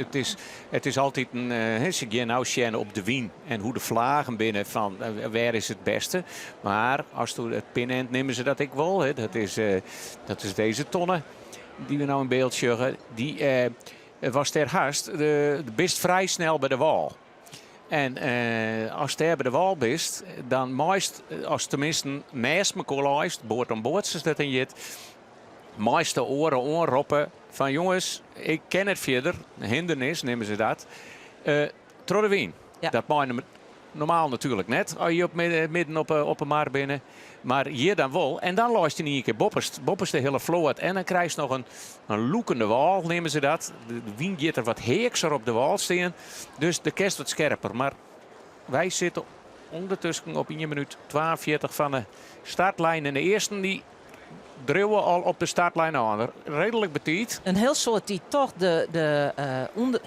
Dus it is altyd in, se gean no sjen op de wyn en hoe de flagen binne fan wêr is it bêste. Mar as do it pinend nimme se dat ek wol. Hè. Dat is dizze tonne dy't we no yn byld sjogge. Dy was dêr hast, de bist frij snel by de wâl. En ast dêr by de wâl bist, dan meist, ast teminsten nêst mekoar leist, board oan board sa't dat dan hjit, meist de oaren oanroppe fan jonges, ik kin net fierder, hindernis neame se dat, troch de wyn. Dat mei normaal natuerlik net as je op midden op 'e mar binne, mar hjir dan wol. En dan leist yn ien kear boppest de hiele float en dan krijst noch in lûkende wâl, neame se dat. De wyn giet der wat heakser op de wâl stean, dus de kinst wat skerper. Mar wy sitte ûndertusken op ien minút 42 fan de startlijn en de earsten dy. driuwe al op de startlijn oan. Reedlik betiid. In hiel soad dy't toch de, de ûnder,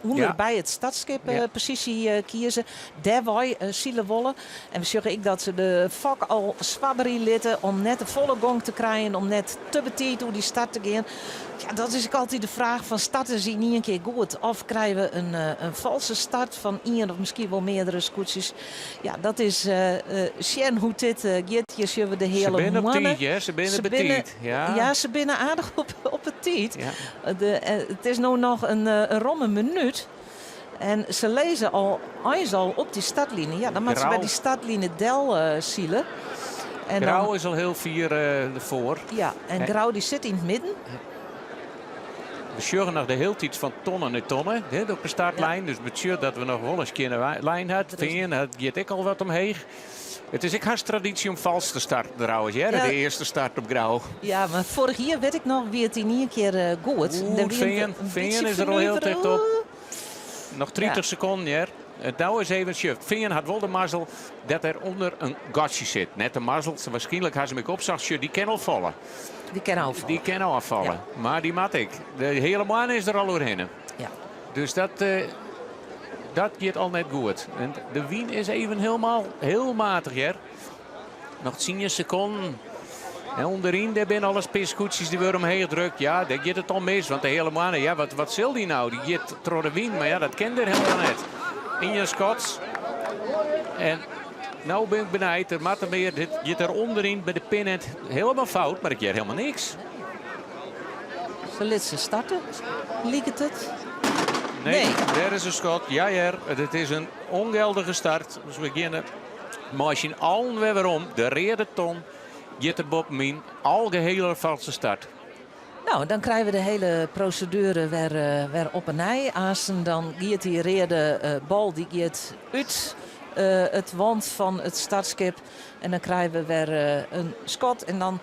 ûnder by it startskip posysje kieze, dêrwei sile wolle. En we sjogge ek dat se de fok al swabberje litte om net de folle gong te krijen, om net te betiid oer dy start te gean. Ja, dat is ek altyd de fraach fan starte se yn ien kear goed of krije we in, in false start fan ien of miskien wol meardere skûtsjes. Ja, dat is sjen hoe't dit giet. Hjir sjogge we de Se heale binne op moanne. tiid, hear. Se binne Se binne, betiid. Ja. ja, se binne aardich op, op 'e tiid. Ja. De, it is no noch in, in romme minút. En se lizze al eins al op dy startline. Ja, dan moatte se by Grou. dy startline del sile. En dan, Grou is al hiel fier derfoar. ja, en Grou dy sit yn it midden. We sjogge noch de hiele tiid fan tonne nei tonne hè, op de startlijn. Dus betsjut dat we noch wol in skjinne lijn ha. Er is- Fean, dat giet ek al wat omheech. It is ek hast tradysje om fals te starten trouwens. Hè? Ja. De earste start op Grou. Ja, mar foarich jier wit ik noch, wie it yn ien kear goed. Oeh, Der wie Fean, in Fean bytsje is der al hiel fernuvere. ticht op. Noch 30 Ja. sekonden, hear. It no is even sjocht. Fean hat wol de mazzel dat der ûnder in gatsje sit. Net de mazzel, waarskynlik ha se him ek opsocht. Sjoch, dy kin al falle. Dy kin ôffalle. Dy kin ôffalle. Ja. Mar dy moat ek. De hiele moanne is der al oerhinne. Ja. Dus dat, dat giet al net goed. En de wyn is even hielendal hiel matich, hear. Noch 10 sekonden. En ûnderyn, dêr binne alles pear skûtsjes dy wurde omheech drukt. Ja, dêr giet it al mis. Want de hiele moanne, ja, wat, wat sil dy no? Dy giet troch de wyn, mar ja, dat kin der hielendal net. Ien skot. En no bin ik benijd. Der moat der mear. Dit giet der ûnderyn by de pinnet hielendal fout, mar ik hear hielendal niks. Se lit se starte, liket it. Nee, Nee. dêr is in skot. Ja, hear. It is in ûnjildige start. Dus we geane mei syn allen wer werom. De reade ton giet der boppe-yn. Algehele falske start. No, dan krije we de hiele proseduere wer, wer op 'e nij. Aansten dan giet dy reade bal dy giet út it want fan it startskip. En dan krije we wer in skot. En dan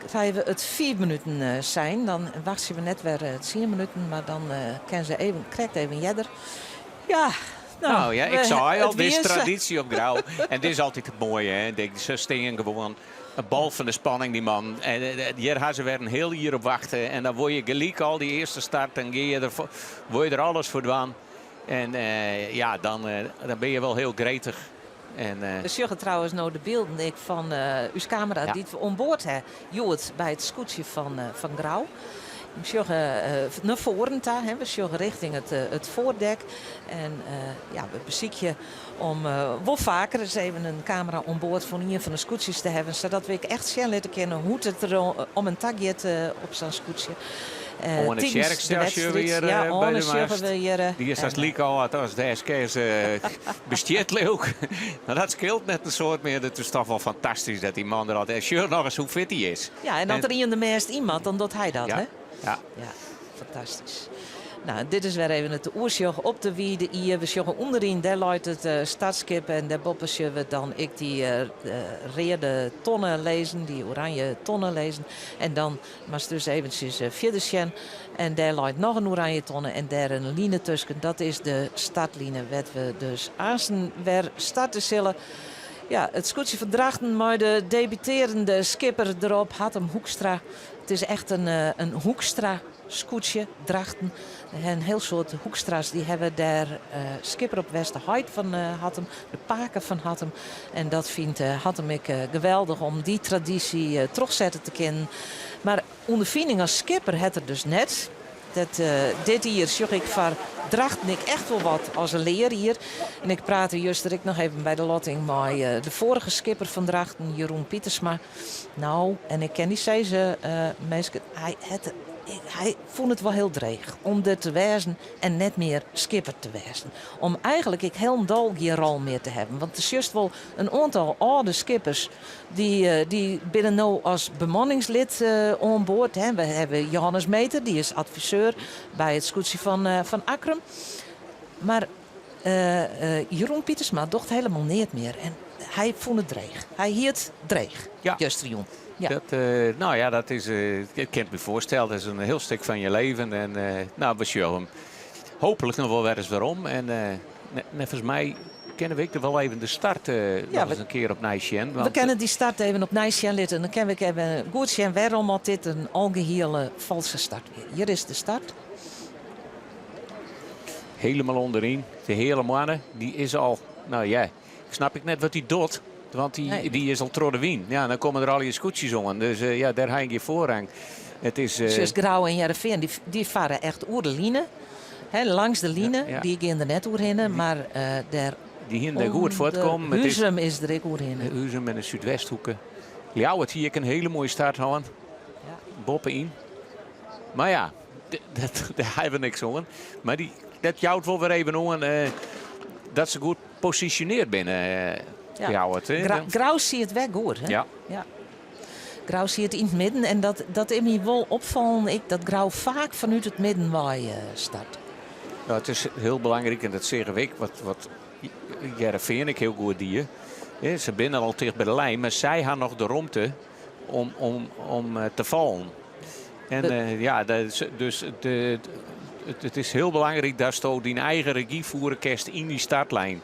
krije we it 5 minuten sein. Dan wachtsje we net wer 10 minuten, mar dan kinne se even, krekt even earder. Ja, no, Nou ja, ik we- sei al, it dit is wie sa. traditie op Grou. En dit is altyd it moaie, hè. Denk, Se steane gewoan in bal fan de spanning, dy man. En hjir ha se wer in hiel jier op wachte. En dan wol je gelyk al dy earste start, dan gean je der, wol je der alles foar dwaan. En ja, dan, dan binne je wol hiel gretich. En, We sjogge trouwens no de bylden ek fan ús kamera dy't we oan board ha. Hjoed by it skûtsje fan, fan Grou. We sjogge nei foaren ta, hè. We sjogge rjochting it, it foardek. En ja, we besykje om wol faker ris even in kamera oan board fan ien fan de skûtsjes te hawwen, sadat we ek echt sjen litte kinne hoe't it der om en ta giet op sa'n skûtsje. Oan de Tidens de Tsjerkstra sjogge we wedstriid. hjir Ja, by Oane de sjogge mast. we hjir. Dy is hast en, lyk âld as de SKS bestiet, leau ik. Mar dat skeelt net in soad mear. It is toch wol fantastysk dat dy man der altyd... En sjoch noch ris hoe fit hy is. Ja, en as En- der ien de mêst yn moat, dan docht hy dat, Ja, hè? ja. Ja, fantastysk. No, dit is wer even it oersjoch op de Wide Ie. We sjogge ûnderyn, dêr leit it startskip. En dêrboppe sjogge we dan ek dy reade tonne lizzen, dy oranje tonne lizzen. En dan moatst dus eventsjes fierder sjen. En dêr leit noch in oranje tonne en dêr in line tusken. Dat is de startline wêr't we dus aansten wer starte sille. Ja, it skûtsje fan Drachten mei de debutearjende skipper derop, Hattem Hoekstra. It is echt in, in Hoekstra skûtsje, Drachten. In hiel soad Hoekstra's dy hawwe dêr skipper op west, de heit fan Hattem, de pake fan Hattem. En dat fynt Hattem ek geweldich om dy tradysje trochsette te kinnen. Mar ûnderfining as skipper hat er dus net. Dat, dit jier sjoch ik foar Drachten ek echt wol wat as in learjier. En ik prate juster ek noch even by de lotting mei de foarige skipper fan Drachten, Jeroen Pietersma. No, en ik kin dy sizze, minsken, hy, hat, hy fûn it wol hiel dreech om der te wêzen en net mear skipper te wêzen. Om eigentlik ek hielendal gjin rol mear te hawwen. Want der sjochst wol in oantal âlde skippers dy, dy binne no as bemanningslid oan board. Hè. We hawwe Johannes Meter, dy is adviseur by it skûtsje fan, fan Akkrum. Mar Jeroen Pietersma docht hielendal neat mear. En hy fûn it dreech. Hy hie it dreech, justerjûn. Ja. Dat, no ja, dat is, ik kin it my foarstelle. Dat is in hiel stik fan je leven. En no, we sjogge him hooplik noch wol wer ris werom. En neffens my kinne we ek wol even de start Ja, noch ris in kear opnij sjen. We kinne dy start even opnij sjen litte. En dan kinne we even goed sjen wêrom oft dit in algehiele falske start wie. Hjir is de start. Helemaal onderin. De Heale Moanne, dy is al, no ja, ik snap ek net wat dy docht. Want dy, Nee. dy is al troch de wyn. Ja, dan komme der allegear skûtsjes oan. Dus ja, dêr ha je gjin foarrang. It is, Sjochst Grou en Hearrenfean, dy farre echt oer de line. Hè, langs de line, Ja, ja. dy gean der net oerhinne, mar dêr Dy hiene der goed fuortkommen. Under Huzum is der ek oerhinne. Huzum en de Súdwesthoeke. Ljouwert hie ek in hiele moaie start hân. Boppe-yn. Mar ja, dêr hawwe we niks oan. Mar dy, dat jout wol wer even oan dat se goed posisjonearre binne, Ljouwert. Ja. Grou siet wer goed, hè? Ja. Ja. Grou siet yn it midden en dat, dat is my wol opfallen ek, dat Grou faak fanút it midden wei start. No, it is hiel belangryk en dat seagen we ek, wat, wat Hearrenfean ek hiel goed die. Se binne al ticht by de lijn, mar sy ha noch de romte om, om, om te fallen. En ja, dus de, it is hiel belangryk datsto dyn eigen regy fiere kinst yn dy startlijn.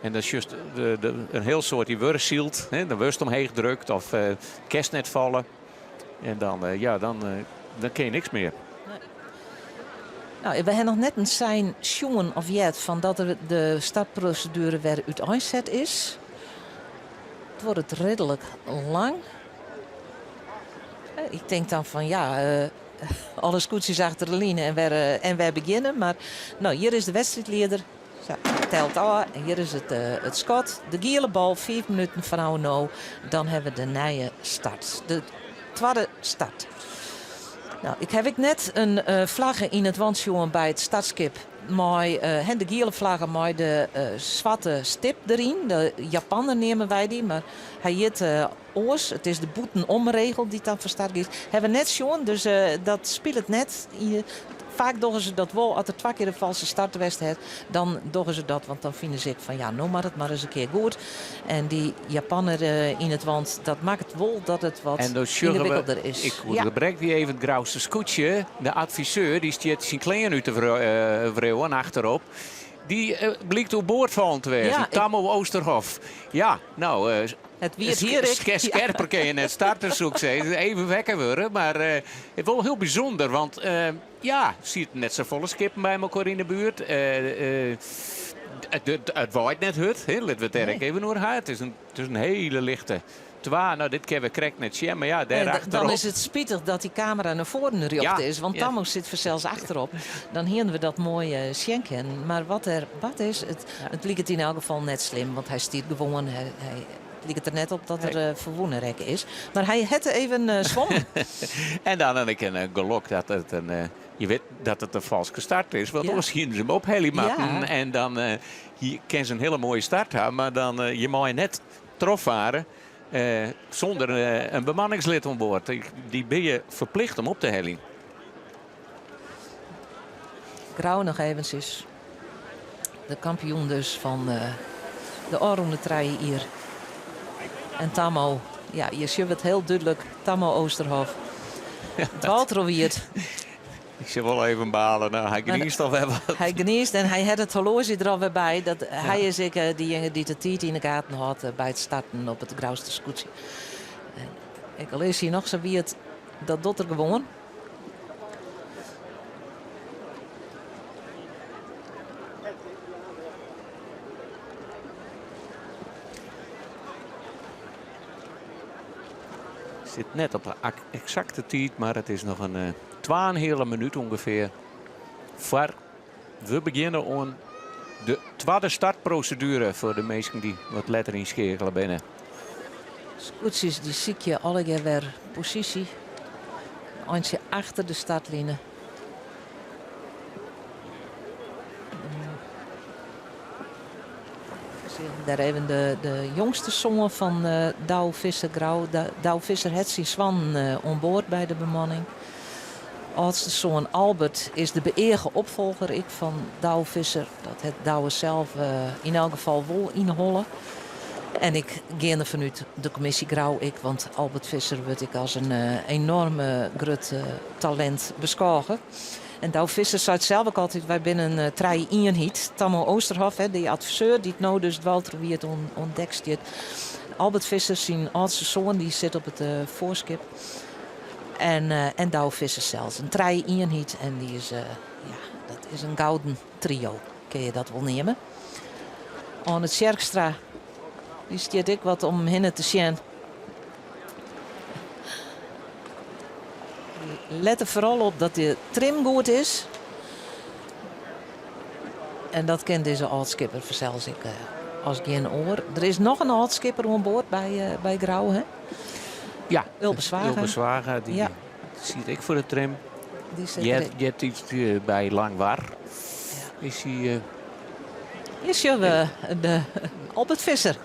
En dan sjochst de, in hiel soad dy wurde syld, hè, dan wurdst omheech drukt of kinst net falle. En dan, ja, dan, dan kin je niks mear. No, we ha noch net in sein sjoen of heard fan dat der de startproseduere wer úteinset is. It duorret ridlik lang. Ik tink dan fan ja, alle skûtsjes achter de line en wer, en wer begjinne. Mar no, hjir is de wedstriidlieder. Sa, telt ôf. En hjir is it, it skot. De giele bal, 5 minuten fanôf no. Dan ha we de nije start. De twadde start. No, ik ha ek net in flagge yn it want sjoen by it startskip mei de giele flagge mei de swarte stip deryn. De Japanner neame wy dy, mar hy hjit oars. It is de bûtenomregel dy't dan fan start giet. Ha we net sjoen, dus dat spilet net. Faak dogge se dat wol as der twa kear in falske start west hat. Dan dogge se dat, want dan fine se ek fan ja, no moat it mar ris in kear goed. En dy Japanner yn it want, dat makket wol dat it wat En dan sjogge we, yngewikkelder is. ik ûnderbrek dy even, it Grouster skûtsje, de adviseur, dy stiet syn klean út te wriuwen achterop. Dy blykt oerboard fallen te wêzen. Ja, ik Tammo Oosterhof. Ja, no, It wie it hier ek. Skerper kin je net starte, soe ik sizze. Even wekker wurde. Mar it is wol hiel bysûnder, want ja, sieten net safolle skippen by elkoar yn de buert. It waait net hurd, hè. Litte we it dêr ek even oer ha. It is in, it is in hiele lichte twa. No, dit kinne we krekt net sjen, mar ja, dêr Nee, achterop. Dan is it spitich dat dy kamera nei foaren rjochte is, want Tammo sit fansels achterop. Dan hiene we dat moai sjen kinnen. Mar wat der bard is, it, it liket yn elk gefal net slim, want hy stiet gewoan. Hy, hy, it liket der net op dat er ferwûne rekke is. Mar hy hat even swommen. En dan ha ik in gelok dat it in, je wit dat it in falske start is, want oars hiene se him ophelje moatten. En dan kin se in hiele moaie start ha, mar dan je meie net trochfarre sûnder in bemanningslid oan board. Dy binne je ferplicht om op te heljen. Grou noch eventsjes. De kampioen dus fan de ôfrûne 3 jier. En Tammo, ja, je sjogge it hiel dúdlik. Tammo Oosterhof. Dwaltrowiert. Ik sil wol even balen. No, hy gniist alwer wat. Hy gniist en hy hat it horloazje der alwer by. Dat, Hy is ek dyjinge dy't de tiid yn de gaten hâldt by it starten op it Grouster skûtsje. En ek al is hy noch sa wiet, dat docht er gewoan. Sit net op de eksakte tiid, mar it is noch in twaenheale minút ûngefear foar we begjinne oan de twadde startproseduere foar de minsken dy't wat letter ynskeakele binne. Skûtsjes dy sykje allegear wer posysje. Eintsje achter de startline. Dêr even de jongste soan fan Douwe Visser Grou. Douwe Visser hat syn soannen oan board by de bemanning. Aldste soan Albert is de beëage opfolger ek fan Douwe Visser. Dat hat Douwe sels yn elk gefal wol yn 'e holle. En ik gean derfan út de kommisje Grou ek, want Albert Visser wurdt ek as in enorme grut talint beskôge. En Douwe Visser seit sels ek altyd, wy binne in trije-ienheid. Tammo Oosterhof, hè, dy adviseur dy't no dus dwaltroewiet oan dek stiet. Albert Visser, syn âldste soan, dy sit op it foarskip. En, en Douwe Visser sels. In trije-ienheid en dy is, ja, dat is in gouden trio, kinne je dat wol neame. Oane Tjerkstra, dy stiet ek wat om him hinne te sjen. Let der foaral op dat de trim goed is. En dat kin dizze âld-skipper fansels ek as gjin oar. Der is noch in âld-skipper oan board by, by Grou, hè? Ja, Ulbe Zwaga. Ulbe Zwaga, dy Ja. siet ek foar de trim. Dy sit der ek. Eartiids by Langwar is hy. Hjir sjogge we de Albert Visser,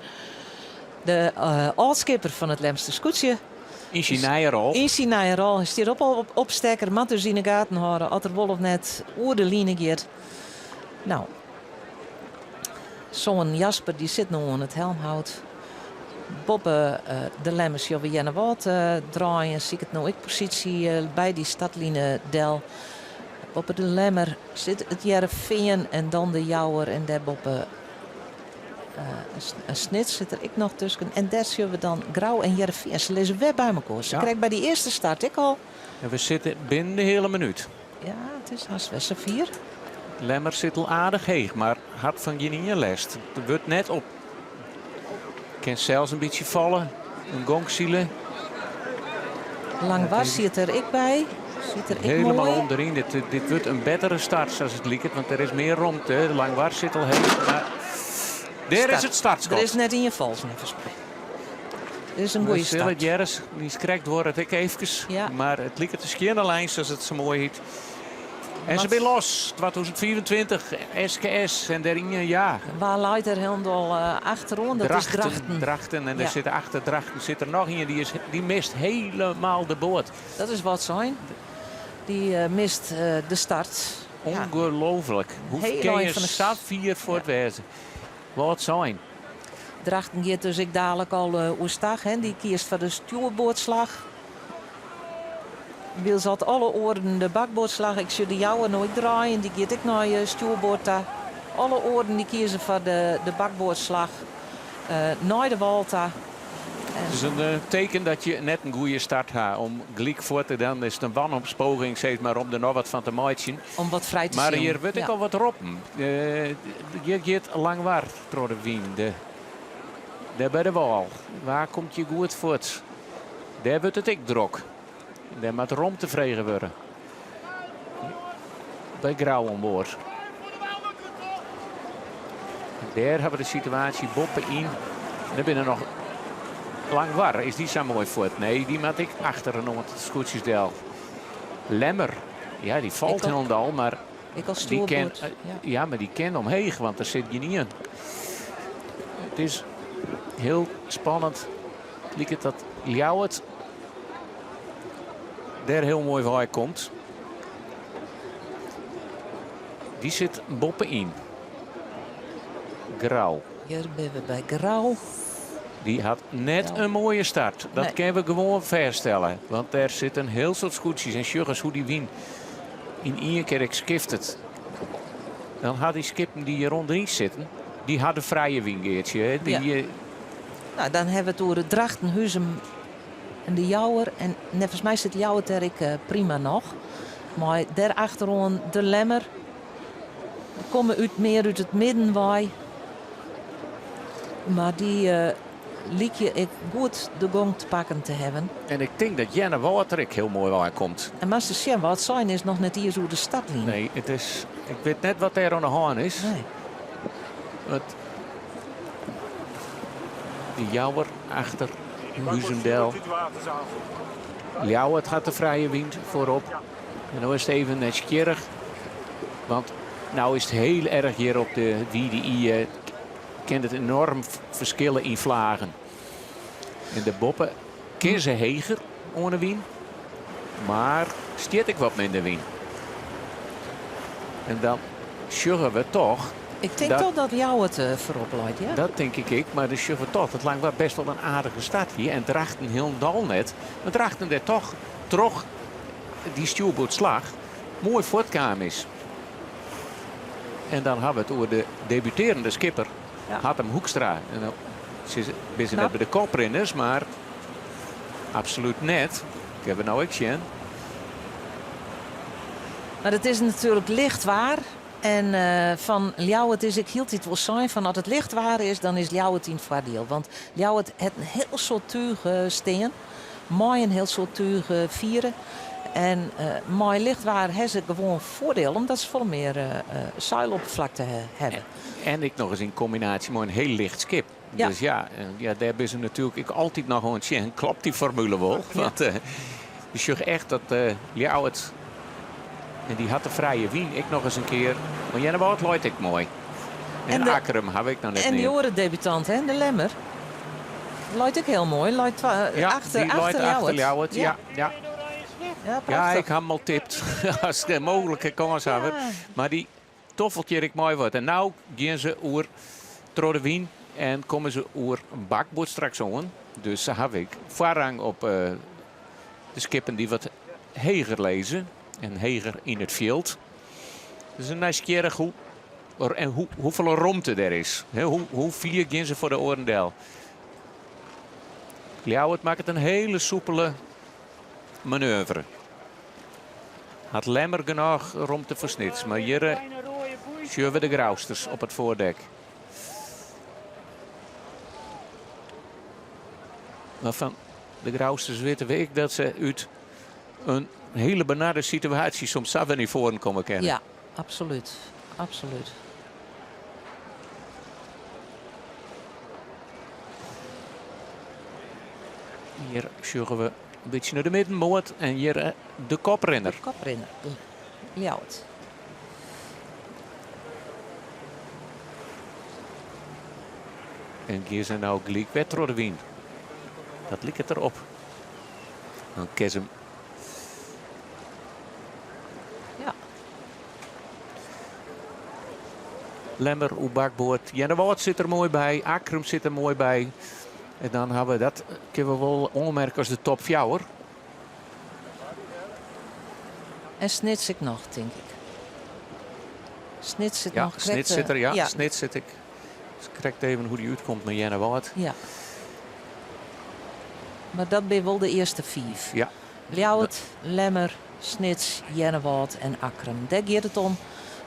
de âld-skipper fan it Lemster skûtsje. Yn syn nije rol. Yn syn nije rol. Hy stiet op al op opstekker, moat dus yn 'e gaten hâlde oft er wol of net oer de line giet. No, soan Jasper dy sit no oan it helmhout. Boppe de Lemmer sjogge we Earnewâld draaien. Siket no ek posysje by dy startline del. Boppe de Lemmer sit it Hearrenfean en dan de Jouwer en dêrboppe Snits sit der ek noch tusken. En dêr sjogge we dan Grou en Hearrenfean. Se lizze wer by mekoar. Se Ja. krekt by dy earste start ek al. En we sitte binnen de heale minút. Ja, it is hast wer safier. Lemmer sit al aardich heech, mar hat fan gjin ien lêst. Der wurdt net op. Kin sels in bytsje falle. In gong sile. Langwar sit der ek by. Sit der ek Helemaal moai. ûnderyn. Dit wurdt in bettere start, sa't it liket, want der is mear romte. Langwar sit al heech, mar dêr is it startskot. Der is net ien falsk, neffens my. Dit is in goede We sille start. it hearre, dy krekt duorret ek eefkes. Ja. Mar it liket in skjinne lijn, sa't it sa moai hjit. En se Wat- binne los, 2025, SKS en dêryn, ja. Wa leit der hielendal achteroan? Dat is Drachten. Drachten. En der Ja. sit achter Drachten sit der noch ien, dy, is, dy mist helemaal de boat. Dat is wat sein. Dy mist de start. Ja. Ongelooflijk. Hoe Heel kin ein je fan de sa fier fuort wêze? Wat sein. Drachten giet dus ek dalik al oerstach. Hè. Dy kiest foar de stjoerboardslach. Wylst dat alle oaren de bakboardslach. Ik sjoch de Jouwer no ek draaien. Dy giet ek nei stjoerboard ta. Alle oaren dy kieze foar de bakboardslach nei de wâl ta. Het is een teken dat je net in goede start ha om gelyk fuort te dan is it in wanhoopspoging sis mar om der noch wat fan te meitsjen. Om wat frij te Mar silen. hjir wurdt ek Ja. al wat roppen. Hjir giet Langwar troch de wyn. De, dêr by de wâl. Wa komt hjir goed fuort? Dêr wurdt it ek drok. Dêr moat romte frege wurde. By Grou oan board. Dêr hawwe we de situaasje boppe-yn. Dêr binne noch Langwar. Is dy sa moai fuort? Nee, dy moat ek achter in oantal skûtsjes del. Lemmer, ja, dy falt Ik al- hielendal, mar Ik al dy stjoerboard, kin, ja. ja, mar dy kin omheech, want der sit gjin ien. It is hiel spannend. Liket dat Ljouwert dêr hiel moai wei komt. Dy sit boppe-yn. Grou. Hjir binne we by Grou. Dy hat net Grou. in moaie start. Dat Nee. kinne we gewoan fêststelle. Want dêr sit in hiel soad skûtsjes. En sjoch ris hoe't dy wyn yn ien kear ek skiftet. Dan ha dy skippen dy't hjir ûnderyn sitte, dy ha de frije wyn, Geartsje. hè. Dy, Ja. No, dan hawwe we it oer it Drachten, Huzum en de Jouwer. En neffens my sit Ljouwert dêr ek prima noch. Mei dêr achteroan de Lemmer. Der komme út mear út it midden wei. Mar dy lykje ek goed de gong te pakken te hawwen. En ik tink dat Earnewâld der ek hiel moai wei komt. En moatst ris sjen, Wâldsein is noch net iens oer de startline. Nee, it is, ik wit net wat dêr oan de hân is. Nee. Want de Jouwer achter Huzum del. Ljouwert hat de frije wyn foarop. En no is it even nijsgjirrich. Want no is it hiel erch hjir op de Wide Ie. Kin it enoarm ferskille yn flagen. En de boppe kin se heger oan de wyn. Mar stiet ek wat minder wyn. En dan sjogge we toch. Ik tink dat toch dat Ljouwert foarop leit, ja? Dat tink ik ek, mar dan sjogge we toch dat Langwar bêst wol in aardige start hie. En Drachten hielendal net. Mar Drachten dêr toch troch dy stjoerboardslach. moai fuortkaam is. En dan hawwe we it oer de debutearjende skipper Hattem Hoekstra. En dan binne se net by de koprinners, mar absolút net. Kinne we no ek sjen. Mar it is natuerlik licht waar. En fan Ljouwert is ek hieltyd wol sein fan as it licht waar is, dan is Ljouwert yn it foardiel. Want Ljouwert hat in hiel soad túch stean, mei in hiel soad túch fiere. En mei licht waar ha se gewoan foardiel, omdat se folle mear seilopperflakte hawwe. En ek noch ris yn kombinaasje mei in hiel licht skip. Dus ja, ja, dêr binne se natuerlik ek altyd noch oan it sjen. Klopt dy formule wol? Want je sjogge echt dat Ljouwert, en dy hat de frije wyn ek noch ris in kear. Mar Earnewâld leit ek moai. En, en Akkrum haw ik noch net En dy oare debutant, hè, de Lemmer, leit ek hiel moai. Leit ja, achter, dy leit achter Ljouwert. Ja, ja. Ja, ja, ik ha him al tipt as mooglike kânshawwer. Mar dy toffelt hjir ek moai wat. En no gean se oer troch de wyn en komme se oer bakboard straks oan. Dus se hawwe ek foarrang op eh, de skippen dy't wat heger lizze en heger yn it fjild. Dus in nijsgjirrich hoe en hoe, hoefolle romte der is. Hoe, hoe fier gean se foar de oaren del? Ljouwert makket in hiele soepele manoeuvre. Hat Lemmer genôch romte foar Snits, mar hjir sjogge we de Grousters op it foardek. Mar fan de Grousters witte we ek dat se út in hiele benarde situaasje soms sa wer nei foaren komme kinne. Ja, absolút. Absolút. Hjir sjogge we in bytsje nei de middenmoat en hjir eh, de koprinner. De koprinner, Ljouwert. En gean se no gelyk wer troch de wyn. Dat liket derop. Dan kin se Ja. Lemmer oer bakboard. Earnewâld sit der moai by. Akkrum sit der moai by. En dan hawwe we dat kinne we wol oanmerke as de top fjouwer. En Snits ek noch, tink ik. Snits sit ja, noch krekt... Snits sit der, ja. ja. Snits sit ek. Krekt even hoe't dy útkomt mei Earnewâld. Ja. Mar dat binne wol de earste fiif. Ja. Ljouwert, Lemmer, Snits, Earnewâld en Akkrum. Dêr giet it om.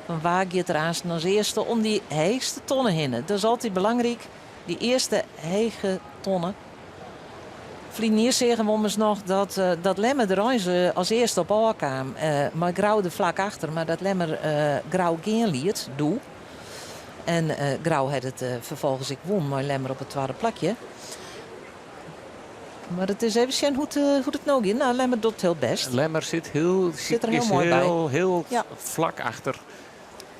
Fan wa giet der aansten as earste om dy heechste tonne hinne? Dat is altyd belangryk. Dy earste hege tonne. Ferline jier seagen we ommers noch dat, eh, dat Lemmer der eins eh, as earste op ôfkaam. Eh, mei Grou der flak achter, mar dat Lemmer Grou gean liet, doe. En Grou hat it ferfolgens ek wûn mei Lemmer op it twadde plakje. Mar it is even sjen hoe't, hoe't it no giet. No, Lemmer docht hiel bêst. Lemmer sit hiel, sit der hiel is moai by. hiel, hiel Ja. flak achter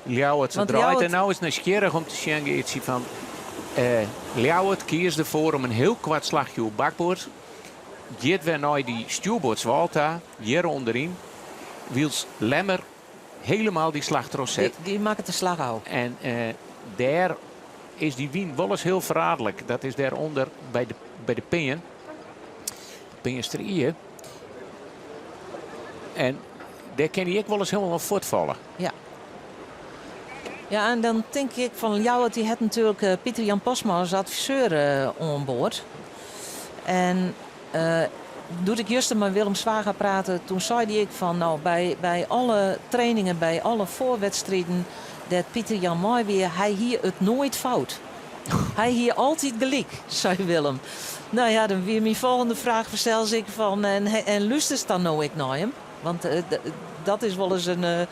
Ljouwert. Se Want draait Ljouwert- en no is it nijsgjirrich om te sjen, Geartsje, fan eh, Ljouwert kiest derfoar om in hiel koart slachje oer bakboard. Giet wer nei dy stjoerboardswâl ta, hjir ûnderyn. Wylst Lemmer helemaal dy slach trochset. Dy, dy makket de slach ôf. En eh, dêr is dy wyn wolris hiel ferraderlik. Dat is dêrûnder by de, by de Pean. Peanster Ie. En dêr kin hy ek wolris hielendal fuortfalle. Ja. Ja, en dan tink ik fan Ljouwert, dy hat natuerlik eh, Pieter Jan Postma as adviseur eh, oan board. En eh, doe't ik juster mei Willem Zwaga prate, toen sei dy ek fan, no, by, by alle trainingen, by alle foarwedstriden dêr't Pieter Jan mei wie, hy hie it noait fout. Hy hie altyd gelyk, sei Willem. No ja, dan wie myn folgjende fraach fansels ek fan, en, en lústerst dan no ek nei him? Want eh, dat is wolris in, eh,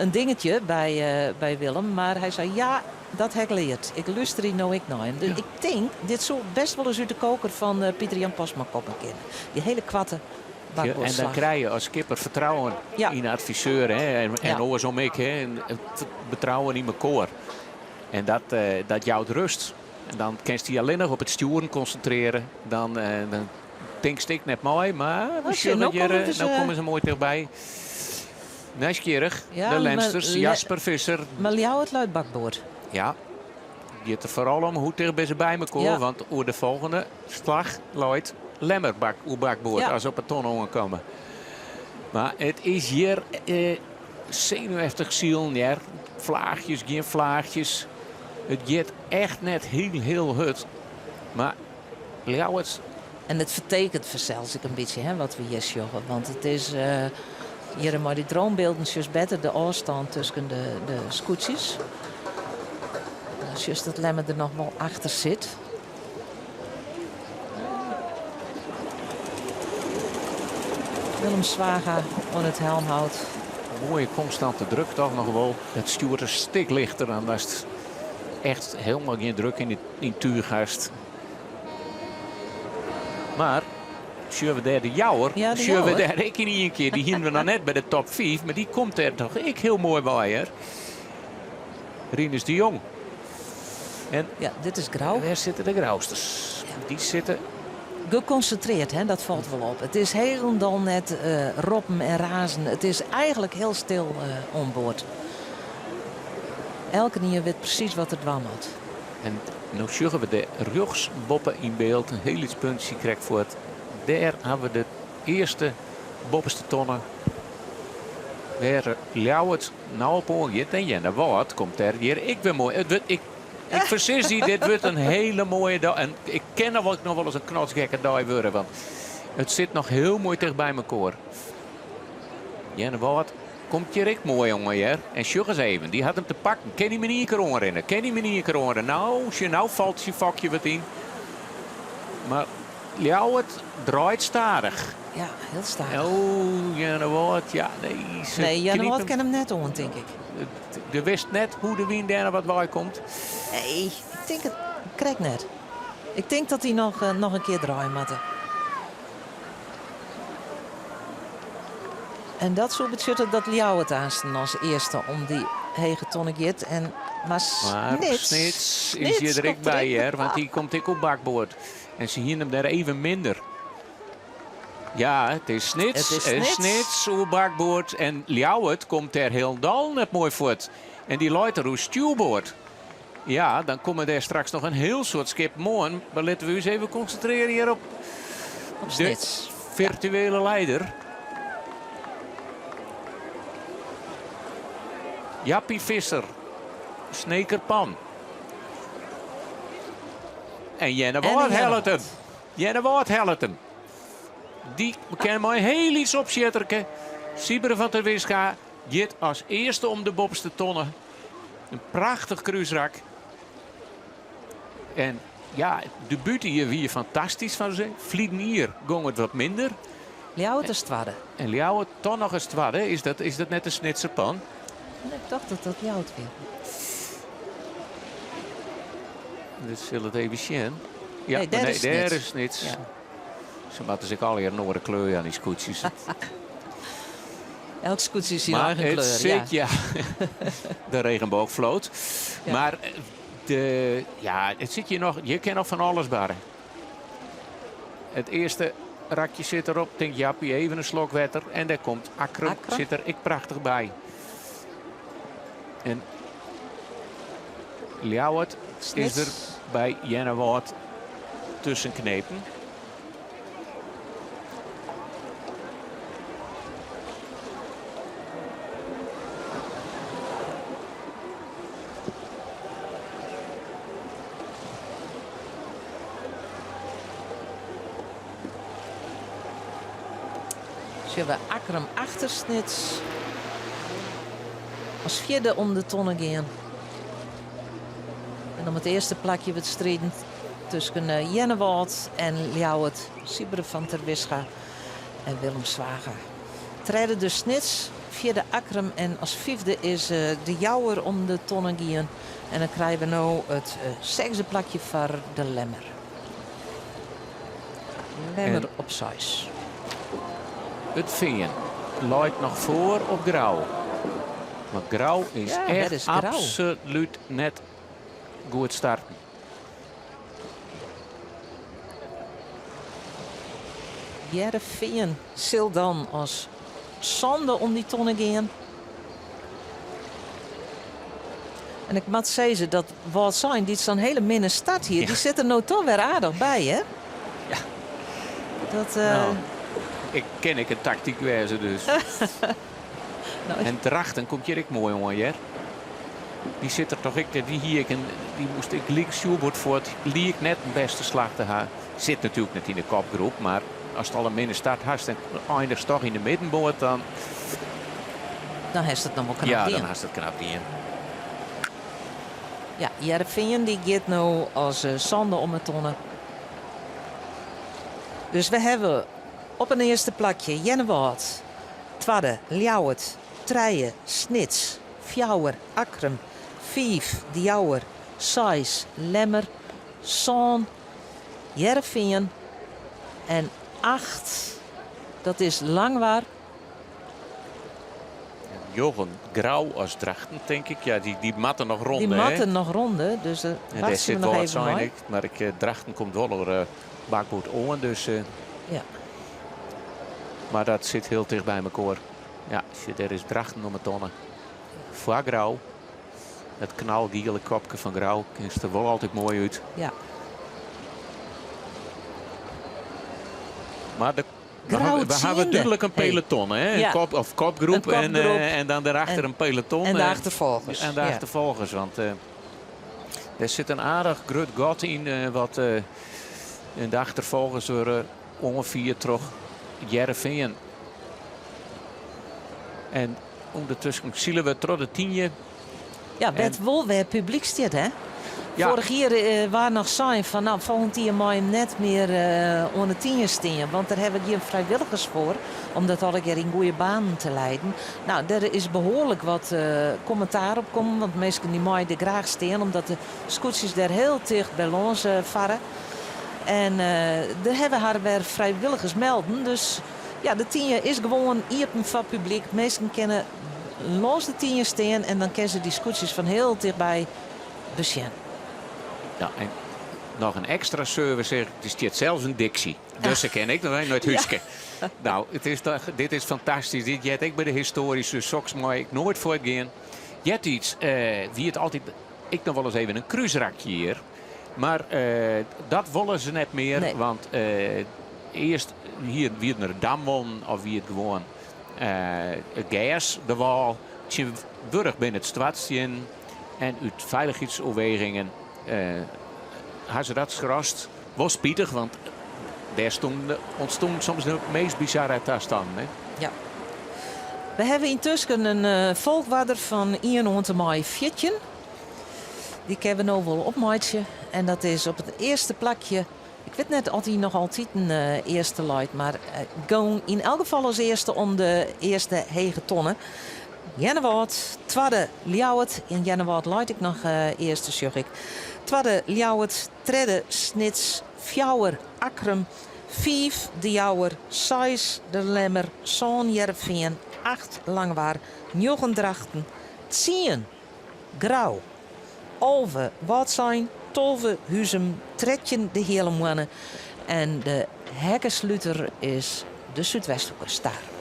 in dingetje by, eh, by Willem. Mar hy sei, ja, dat ha ik leard. Ik lústerje no ek nei him. Dus ik tink, dit soe bêst wolris út de koker fan Pieter Jan Postma komme kinne. Dy hiele koarte Ja, en dan bakboardslach. krije je as skipper fertrouwen Ja. yn de adviseur. Hè, en, en Ja. oarsom ek. Hè, en het betrouwen yn mekoar. En dat, eh, dat jout rêst. En dan kinst dy allinnich op it stjoeren konsintrearje. Dan, eh, dan tinkst ek net mei, mar we Oh, sjogge no hjir, komme eh, se, no komme se moai tichtby. Nijsgjirrich, Ja, de mar Lemsters, Le- Jasper Visser. Mar Ljouwert leit bakboard. Ja, it giet der foaral om hoe ticht binne se by mekoar. Ja. Want oer de folgjende slach leit Lemmer bak, oer bakboard Ja. as op 'e tonne oankomme. Mar it is hjir eh, Senuweftich silen hear. Flaachjes, gjin flaachjes. It giet echt net hiel hiel hurd. Mar Ljouwert. En it fertekent fansels ek in bytsje hè, wat we hjir sjogge. Want it is hjir mei dy dronebylden sjochst better de ôfstân tusken de, de skûtsjes. Dan sjochst dat Lemmer der noch wol achter sit. Willem Zwaga oan it helmhout. Moaie konstante druk toch noch wol. It stjoert in stik lichter dan datst echt hielendal gjin druk yn it túch hast. Mar sjogge we dêr de Jouwer, Ja, de sjogge we Jouwer. dêr ek yn ien kear. Dy hienen we noch net by de top 5, mar dy komt dêr toch ek hiel moai by, hear. Rinus de Jong. En Ja, dit is Grou. Wêr sitte de Grousters? Dy sitte Gekonsintrearre, hè, dat falt wol op. It is hielendal net roppen en razen. It is eigentlik hiel stil oan board. Elkenien wit presys wat er dwaan moat. En no sjogge we dêr rjochts boppe yn byld in hiel lyts puntsje krekt fuort. Dêr hawwe we de earste boppeste tonne. Wêr Ljouwert no op oangiet en Earnewâld komt dêr hjir ek wer moai. It wurdt, ik, ik fersis dy, dit wurdt in hiele moaie dei. En ik kin noch wol, noch wolris in knotsgekke dei wurde, want it sit noch hiel moai tichtby mekoar. Earnewâld komt hjir ek moai oan, hear. En sjoch ris even, dy hat him te pakken. Kin hy him yn ien kear oanrinne? Kin hy him yn ien kear oanrinne? No, sjoch, no falt syn fokje wat yn. Mar Ljouwert draait stadich. Ja, hiel stadich. Oh, Earnewâld, ja, nee. Se Nee, Earnewâld knipen. kin him net oan, tink ik. Do witst net hoe't de wyn dêr noch wat wei komt. Nee, ik tink it krekt net. Ik tink dat dy noch in kear draaie moatte. En dat soe betsjutte dat Ljouwert aansten as earste om dy hege tonne giet. En, mar Mar Snits, Snits is hjir Snits der ek komt der by, ek hear, want dy komt ek op bakboard. En se hiene him dêr even minder. Ja, it is Snits. It is Snits. Snits oer bakboard. En Ljouwert komt dêr hielendal net moai fuort. En dy leit der oer stjoerboard. Ja, dan komme dêr straks noch in hiel soad skippen oan. Mar litte we ús even konsintrearje hjir op Op de Snits. firtuele leider. Jappie Visser, Snekerpan. En Earnewâld hellet him. Earnewâld hellet him. Dy kin mei hiel lyts opsjitterke. Sieberen van Terwisga giet as earste om de boppeste tonne. In prachtich krúsrak. En ja, de debút hjir wie fantastysk fan se. Ferline jier gong it wat minder. Ljouwert is twadde. En Ljouwert toch noch ris twadde. Is dat net de Snitser pan? Nee, ik tocht dat dat Ljouwert wie. Dit sil it even sjen. Ja, Nee, dêr nee, is dêr Snits. is Snits. Ja. Se moatte sich allegear in oare kleur jaan, dy skûtsjes. Elk skûtsje syn Mar eigen it kleur. sit, Ja. ja. De regenboogvloot. Ja. Mar de, ja, it sit hjir noch, hjir kin noch fan alles barre. It earste rakje sit derop, tinkt Jappie even in slok wetter. En dêr komt Akkrum, Akkrum. sit der ek prachtich by. En Ljouwert is Snits. der by Earnewâld tusken knepen. Sjogge we Akkrum achter Snits as fjirde om de tonne gean. En om it earste plakje wurdt striden tusken Earnewâld en Ljouwert. Sieberen van Terwisga en Willem Zwaga. Tredde dus Snits, fjirde Akkrum en as fyfde is de Jouwer om de tonne gien. En dan krije we no it sechsde plakje foar de Lemmer. Lemmer En op seis. It Fean leit noch foar op Grou. Want Grou is Ja, echt dat is Grou. absolút net goed starten. Hearrenfean sil dan as sânde om dy tonne gean. En ik moat sizze dat Wâldsein, dy't sa'n hiele minne start hie, dy sit der no toch wer aardich by, hè? Ja. Dat, Nou, ik kin ek in taktyk wêze, dus. En Drachten komt hjir ek moai oan, hear. Dy sit der toch ek, dy hie ik en dy moast ik lyk stjoerboard fuort, liek net in bêste slach te ha. Sit natuerlik net yn de kopgroep, mar ast al in minne start hast en eindichst toch yn de middenboat, dan... Dan hast it noch wol knap Ja, dien. dan hast it knap dien. Ja, Hearrenfean dy giet no as sânde om 'e tonne. Dus we hawwe op in earste plakje Earnewâld, twadde Ljouwert, trije Snits, fjouwer Akkrum, fiif De Jouwer, seis Lemmer, sân Hearrenfean en acht dat is Langwar. Njoggen Grou as Drachten, tink ik. Ja, dy, dy moatte noch ronde. Dy moatte noch ronde, dus dêr wachtsje we noch even mei. Mar ik, eh, Drachten komt wol oer uh, bakboard oan, dus... Uh, ja. Mar dat sit hiel ticht by mekoar. Ja, dêr is Drachten om 'e tonne. Foar Grou. Dat knalgiele kopke fan Grou is der wol altyd moai út. Ja. Mar de Grou we hawwe dúdlik in peloton, hè? In kop, of kopgroep, En, uh, en dan dêrachter in peloton. En de achterfolgers. En de achterfolgers, want uh, der sit in aardich grut gat yn uh, wat en de achterfolgers wurde oanfierd troch Hearrenfean. En ûndertusken sile we troch de Tynje. Ja, wêr't wol wer publyk stiet, hè? Ja. Foarich jier eh, waard noch sein fan nou, folgjend jier mei him net mear eh, oan de Tynje stean, want dêr hawwe we gjin frijwilligers foar om dat allegear yn goede banen te leiden. Nou, dêr is behoarlik wat eh, kommentaar op kommen, want minsken dy meie der graach stean omdat de skûtsjes dêr hiel ticht by lâns farre. En der hawwe har wer frijwilligers melden, dus ja, de Tynje is gewoan iepen foar publyk. Minsken kinne lâns de Tynje stean en dan kinne se dy skûtsjes fan hiel tichtby besjen. Ja, en noch in ekstra service, der stiet sels in Dixi. Dus se kin ek noch even nei it húske. Nou, it is toch, dit is fantastysk. Dit heart ek by de histoaryske soks mei ik noait fuortgean. Eartiids eh, wie it altyd ek noch wolris even in krúsrakje hjir. Mar eh, dat wolle se net mear, Nee. want eh, earst hier wie it in damwâl of wie it gewoan eh, it gers, de wâl. Tsjintwurdich binne it stoartstiennen en út feilichheidsoerwegingen eh, ha se dat skrast. Wol spitich, want dêr stonden, ûntstûnen soms de meast bizarre tastannen. Hè? Ja. We hawwe yntusken in uh, folchoarder fan 1 oant en mei 14. Dy kinne we no wol opmeitsje. En dat is op it earste plakje. Ik wit net oft hy noch altyd in uh, earste leit, mar uh, gong yn elk gefal as earste om de earste hege tonne. Earnewâld, twadde Ljouwert. Yn Earnewâld leit ek noch uh, earste, sjoch ik. Twadde Ljouwert, tredde Snits, fjouwer Akkrum, fiif De Jouwer, seis De Lemmer, sân Hearrenfean, acht Langwar, njoggen Drachten, tsien Grou, 11 Wâldsein, 12 Huzum, 13 De Heale Moanne en de hekkesluter is de Súdwesthoeke Starum.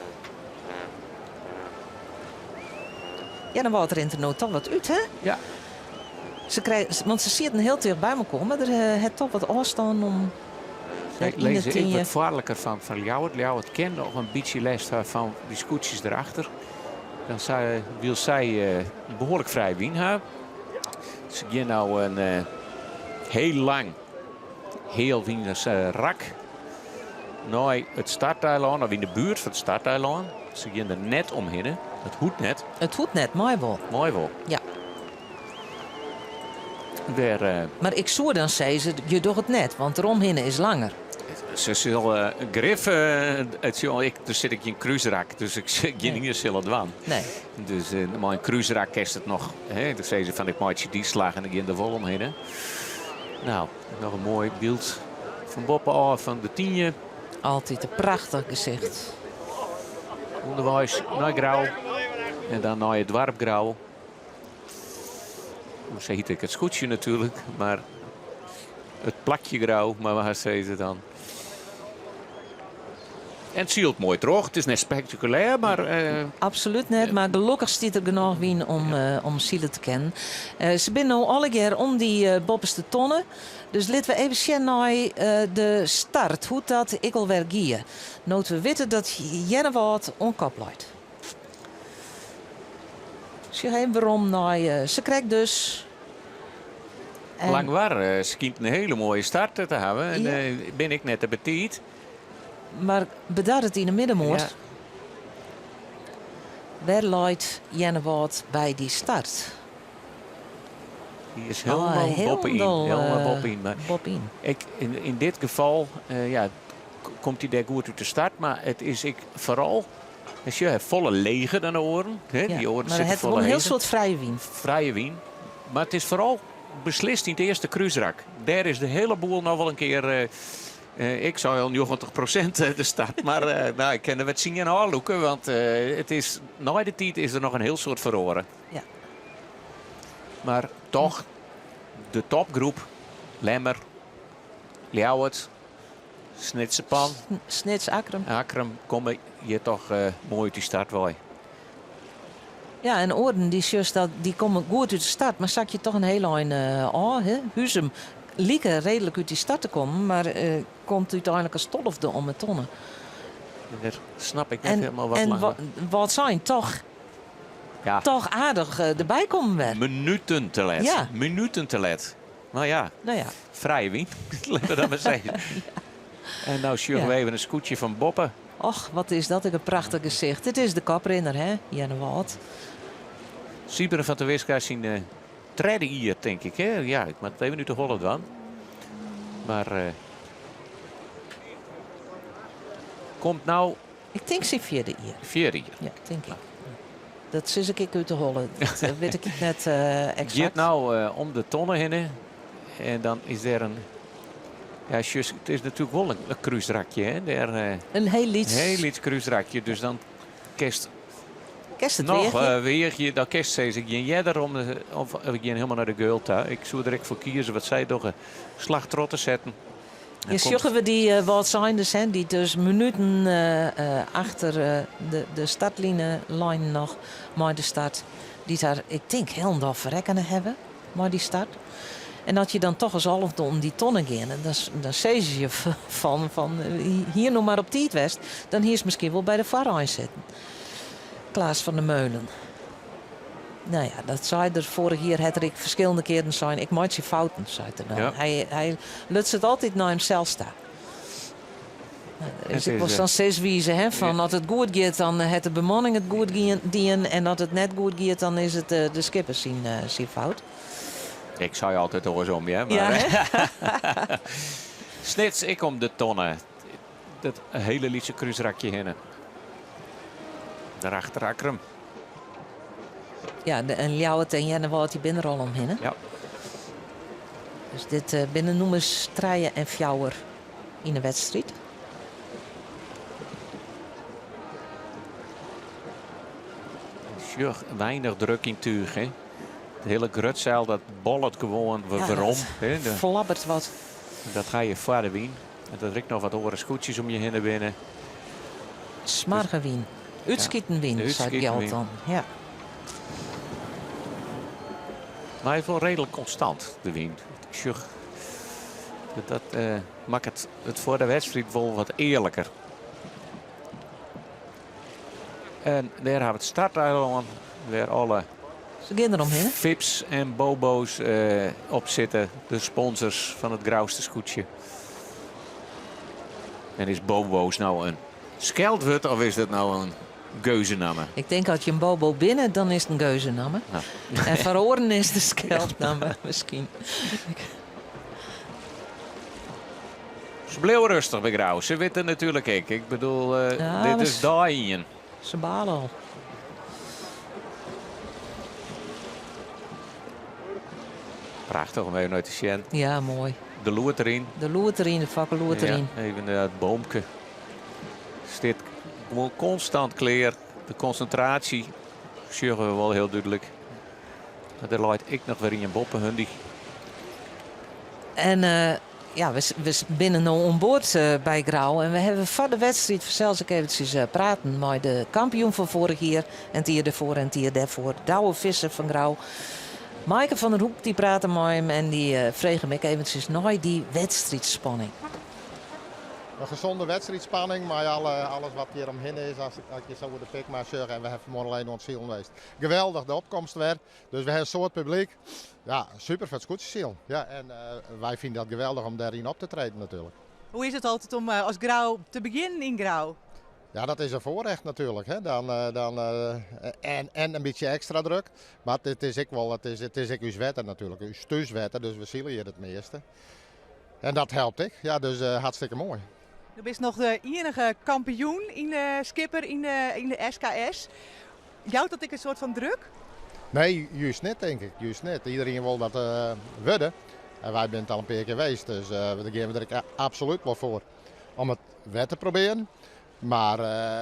Ja, dan waard rint der no toch wat út, hè? Ja. Se krij, want se sieten hiel ticht by mekoar, mar der eh, hat toch wat ôfstân om. Ik lês ek wat foarliker fan Ljouwert. Ljouwert kin noch in bytsje lêst ha fan dy skûtsjes derachter. Dan sei, wil sy eh, behoarlik frij wyn ha. Se gean no in eh, hiel lang, hiel wyn eh, rak nei it starteilân, of yn de buert fan it starteilân. Se gean der net omhinne. Dat hoecht net. It hoecht net, mei wol. Mei wol. Ja. Dêr, eh, Mar ik soe dan sizze, je dogge it net, want deromhinne is langer. Se sil uh, grif, uh, it sil, ik, der sit ek gjin krúsrak, dus ik gjin ien sil it dwaan. Nee. Dus uh, mei in krúsrak kinst it noch, hè, dan sizze se fan ik meitsje dy slach en dan gean der wol omhinne. Nou, noch in moai byld fan boppe ôf fan de Tynje. Altyd in prachtich gesicht. Ûnderweis nei Grou en dan nei it doarp Grou. Sa hjit ek it skûtsje natuerlik, mar it plakje Grou, mar wa sizze dan. En it sylt moai troch. It is net spektakulêr, mar... Uh, Absolút net, mar gelokkich stiet der genôch wyn om, uh, om sile te kinnen. Uh, se binne no allegear om dy uh, boppeste tonne. Dus litte we even sjen nei de start, hoe't dat ek alwer gie. No't we witte dat Earnewâld oan kop leit. Sjoch even werom nei eh, se krekt dus. En... Langwar eh, skynt in hiele moaie start te hawwen. En, Ja. eh, bin ik net te betiid. Mar bedarret yn de middenmoat. Ja. Wêr leit Earnewâld by dy start? Dy is hielendal Ah, boppe-yn. hielendal, Hielendal eh, boppe-yn. Mar boppe-yn. Ik, yn, yn dit gefal eh, ja, k- komt hy dêr goed út de start. Mar it is ek foaral... Sjoch, hy folle leger dan de oaren. Hè? Ja, Dy oaren mar sitte hy hat folle wol in hiel heger. soad frije wyn. Frije wyn. Mar it is foaral beslist yn it earste krúsrak. Dêr is de hiele boel noch wol in kear... eh, eh, ik sei al 90% de start, mar eh, no, ik kin der wat tsien ôflûke, want eh, it is, nei de tiid is der noch in hiel soad feroare. Ja. Mar toch, de topgroep, Lemmer, Ljouwert, Snitserpan, Snits, Akkrum. Akkrum komme hjir toch eh, moai út dy start wei. Ja, en oaren dy sjochst dat dy komme goed út de start, mar sakje toch in hiel ein eh, ôf. Hè? Huzum like reedlik út dy start te kommen, mar eh, komt úteinlik as tolfde om 'e tonne. En dêr snap ik net En, hielendal wat en lang. wa- Wâldsein toch, Ja. toch aardich eh, derby kommen wer. Minuten te let. Ja. Minuten te let. No ja, No ja. frije wyn, litte we dat mar sizze. En no sjogge Ja. we even in skûtsje fan boppe. Och, wat is dat ek in prachtich gesicht. Dit is de koprinner, hè, Earnewâld. Sybren van der Wiska syn eh, tredde jier, tink ik. Hè? Ja, ik moat it even út de holle dwaan. Mar eh, komt no Ik tink syn fjirde jier. fjirde jier. Ja, tink ik. Dat sis ik ek út de holle. Dat eh, wit ik net eh, eksakt. Giet no eh, om de tonne hinne. En dan is der in... Ja, sjochst, it is natuerlik wol in, in krúsrakje. Hè? Dêr, eh, In hiel lyts... hiel lyts krúsrakje. Dus dan kinst Kinst it noch weagje? eh, weagje. Dan kinst sizze, ik gean earder om de, of ik gean hielendal nei de geul ta. Ik soe der ek foar kieze wat sy dogge. Slach troch te setten. Hjir En komt- sjogge we dy uh, Wâldseinders, hè, dy't dus minuten eh, eh, achter eh, de, de startline leinen noch mei de start. Dy't har, ik tink, hielendal ferrekkene hawwe mei dy start. En as je dan toch as alfde om dy tonne geane, dan, dan sizze se je fan, fan eh, hie no mar op tiid west, dan hiest miskien wol by de foarein sitten. Klaas van der Meulen. No ja, dat sei er foarich jier, hat er ek ferskillende kearen sein. Ik meitsje fouten, sei er dan. Ja. Hy, hy luts it altyd nei himsels ta. No, der is It ek is, wol eh, sa'n siswize, hè, fan as it goed giet, dan hat de bemanning it goed dien. En as it net goed giet, dan is it eh, de skipper syn, eh, syn fout. Ik sei altyd oarsom, ja. Mar, Ja, hè? Snits, ek om de tonne. Dat hiele lytse krúsrakje hinne. Dêrachter Akkrum. Ja, de, en Ljouwert en Earnewâld dy binne der al omhinne. Ja. Dus dit eh, binne nûmers 3 en 4 yn de wedstriid. Sjoch, weinich druk yn túch. Hè. It hiele grutseil dat bollet gewoan Ja, werom. dat Hè. De- flabbert wat. dat ga je foar de wyn. En dat der ek noch wat oare skûtsjes om je hinne binne. Smoarge wyn. Útskiten wyn, sei Útskiten Gjalt wyn. dan. Ja. Mar hy is wol reedlik konstant, de wyn. Sjoch, dat, dat eh, makket it foar de wedstriid wol wat earliker. En dêr hawwe we it starteilân, wêr't alle Se geane der omhinne. Vips en Bobo's eh, op sitte. De sponsors fan it Grouster skûtsje. En is Bobo's no in skeldwurd of is dat no in geuzenamme? Ik tink as je in Bobo binne, dan is it in geuzenamme. No. En foar oaren is de skeldnamme miskien. Se bliuwe rêstich by Grou. Se witte natuerlik ek. Ik bedoel, eh, Ja, dit mar is dei ien. Se bale al. Prachtich om even nei te sjen. Ja, moai. De loed deryn. De loed deryn, de fakkelloed Ja, deryn. even eh, it boomke. Stiet gewoan konstant klear. De konsintraasje sjogge we wol hiel dúdlik. Mar der leit ek noch wer ien boppe hun. Dy En eh, ja, we, we binne no oan board eh, by Grou. En we hawwe foar de wedstriid fansels ek eventsjes eh, praten mei de kampioen fan foarich jier. En it jier dêrfoar en it jier dêrfoar. Douwe Visser fan Grou. Maaike van der Hoek dy prate mei him en dy eh, frege him ek eventsjes nei dy wedstriidspanning. Een gezonde wedstrijdspanning, maar alles wat hier omheen is, als je zo de pik maar zorgt. En we hebben vanmorgen alleen nog het geweest. Geweldig de opkomst weer. Dus we hebben een soort publiek. Ja, super vet skûtsjesilen. Ja, en wij vinden dat geweldig om daarin op te treden natuurlijk. Hoe is het altijd om als Grou te beginnen in Grou? Ja, dat is een voorrecht natuurlijk. Hè. Dan, dan, en een beetje extra druk. Maar het is ook wel, het is ook uw wetter natuurlijk, uw thuiswetter, dus we zien hier het meeste. En dat helpt ik. Ja, dus hartstikke mooi. Du bist nog de enige kampioen in de skipper in de SKS. Jout dat ek een soort van druk? Nee, juist niet denk ik. Juist niet. Iedereen wil dat worden. En wij zijn het al een paar keer geweest, dus daar gaan we er absoluut wel voor. Om het wet te proberen. Maar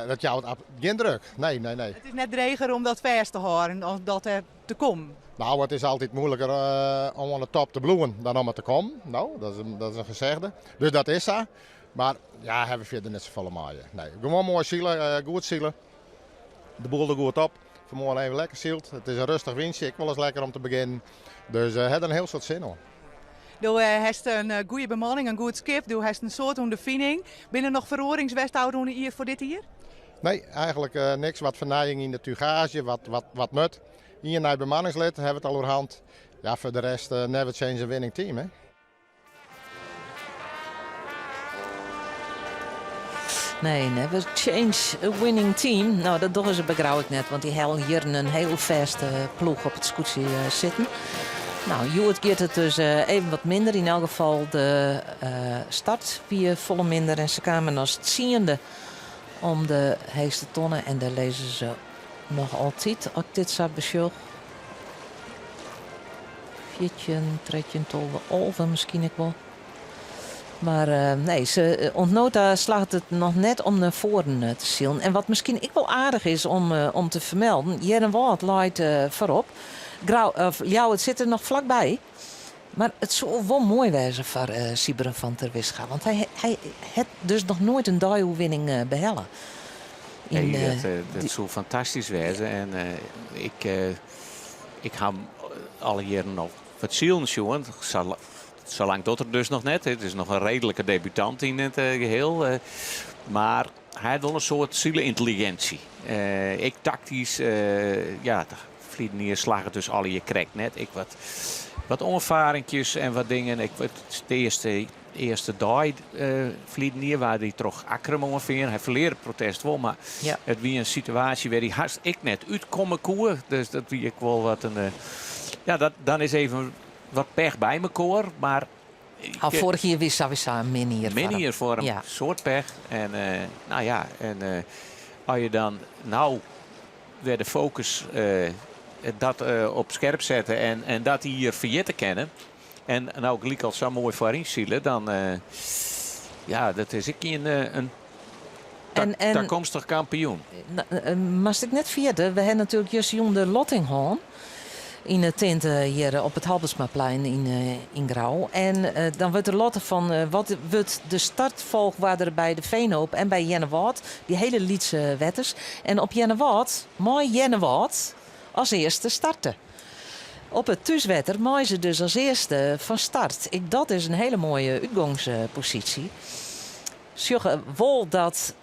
dat jouwt geen druk. Nee, nee, nee. Het is net dreger om dat vers te houden, om dat er te komen. Nou, het is altijd moeilijker om aan de top te bloeien dan om er te komen. Nou, dat is een gezegde. Dus dat is zo. Maar ja, hebben we verder net zoveel maaien. Nee, gewoon mooi zielen, goed zielen. De boel er goed op. Vanmorgen even lekker zielt. Het is een rustig windje. Ik wil eens lekker om te beginnen. Dus het een heel soort zin hoor. Du hebt een goede bemanning, een goed schip. Du hebt een soort ondervinding. Binnen nog veroringswesthouden hier voor dit hier? Nee, eigenlijk niks. Wat vernijing in de tugage, wat mut. Hier naar bemanningslid hebben we het al over hand. Ja, voor de rest never change a winning team, hè? Nee, never change a winning team. Nou, dat doen ze bij Grou ik net, want die hebben hier een heel vaste ploeg op het skûtsje zitten. Nou, Joert keert het dus even wat minder. In elk geval de start wie volle minder. En ze kwamen als 10e om de heechste tonnen. En daar lezen ze nog altijd, als ik dit zo besjoch. 14, 13, 12, 11 misschien ik wel. Maar nee, ze ontnota slaagt het nog net om naar voren te zien. En wat misschien ook wel aardig is om te vermelden. Earnewâld leit voorop. Grou, of, jou, het zit er nog vlakbij. Maar het zou wel mooi wezen voor Sybren van Terwisga. Want hij heeft dus nog nooit een dei-overwinning behellen. In, Nee, dat zou fantastisch wezen. En ik heb alle jaren nog wat zielen, jongen. Zolang dat er dus nog net. Het is nog een redelijke debutant in het geheel. Maar hij had wel een soort zielenintelligentie. Ik tactisch, ja, Vliedenier slagen dus alle je krek net. Ik wat onervaringjes en wat dingen. Ik, het is de eerste dag, Vliedenier, waar hij toch Akkrum ongeveer. Hij verleerde het protest wel, maar het wie een situatie waar hij haast ik net uitkomen koer. Dus dat wie ik wel wat een, ja, dat, dan is even wat pech bij me koor, maar ik, Al vorig jaar wist sowieso een minier voor hem. Minier voor hem, soort pech. En nou ja, en als je dan nou weer de focus dat op scherp zetten en dat hier verjitten kennen. En nou ik liek al zo mooi voor inzielen, dan ja, dat is ik een toekomstig kampioen. Nou maar ik net vierde, we hebben natuurlijk juist de Lottinghorn in de tent hier op het Halbertsmaplein in Grou. En dan wordt er lotte van wat wordt de startvolgwaarde bij de Veenhoop en bij Earnewâld. Die hele Lietse wetters. En op Earnewâld, mooi Earnewâld, als eerste starten. Op het thuiswetter mooi ze dus als eerste van start. Dat is een hele mooie uitgangspositie. Sjogge wol dat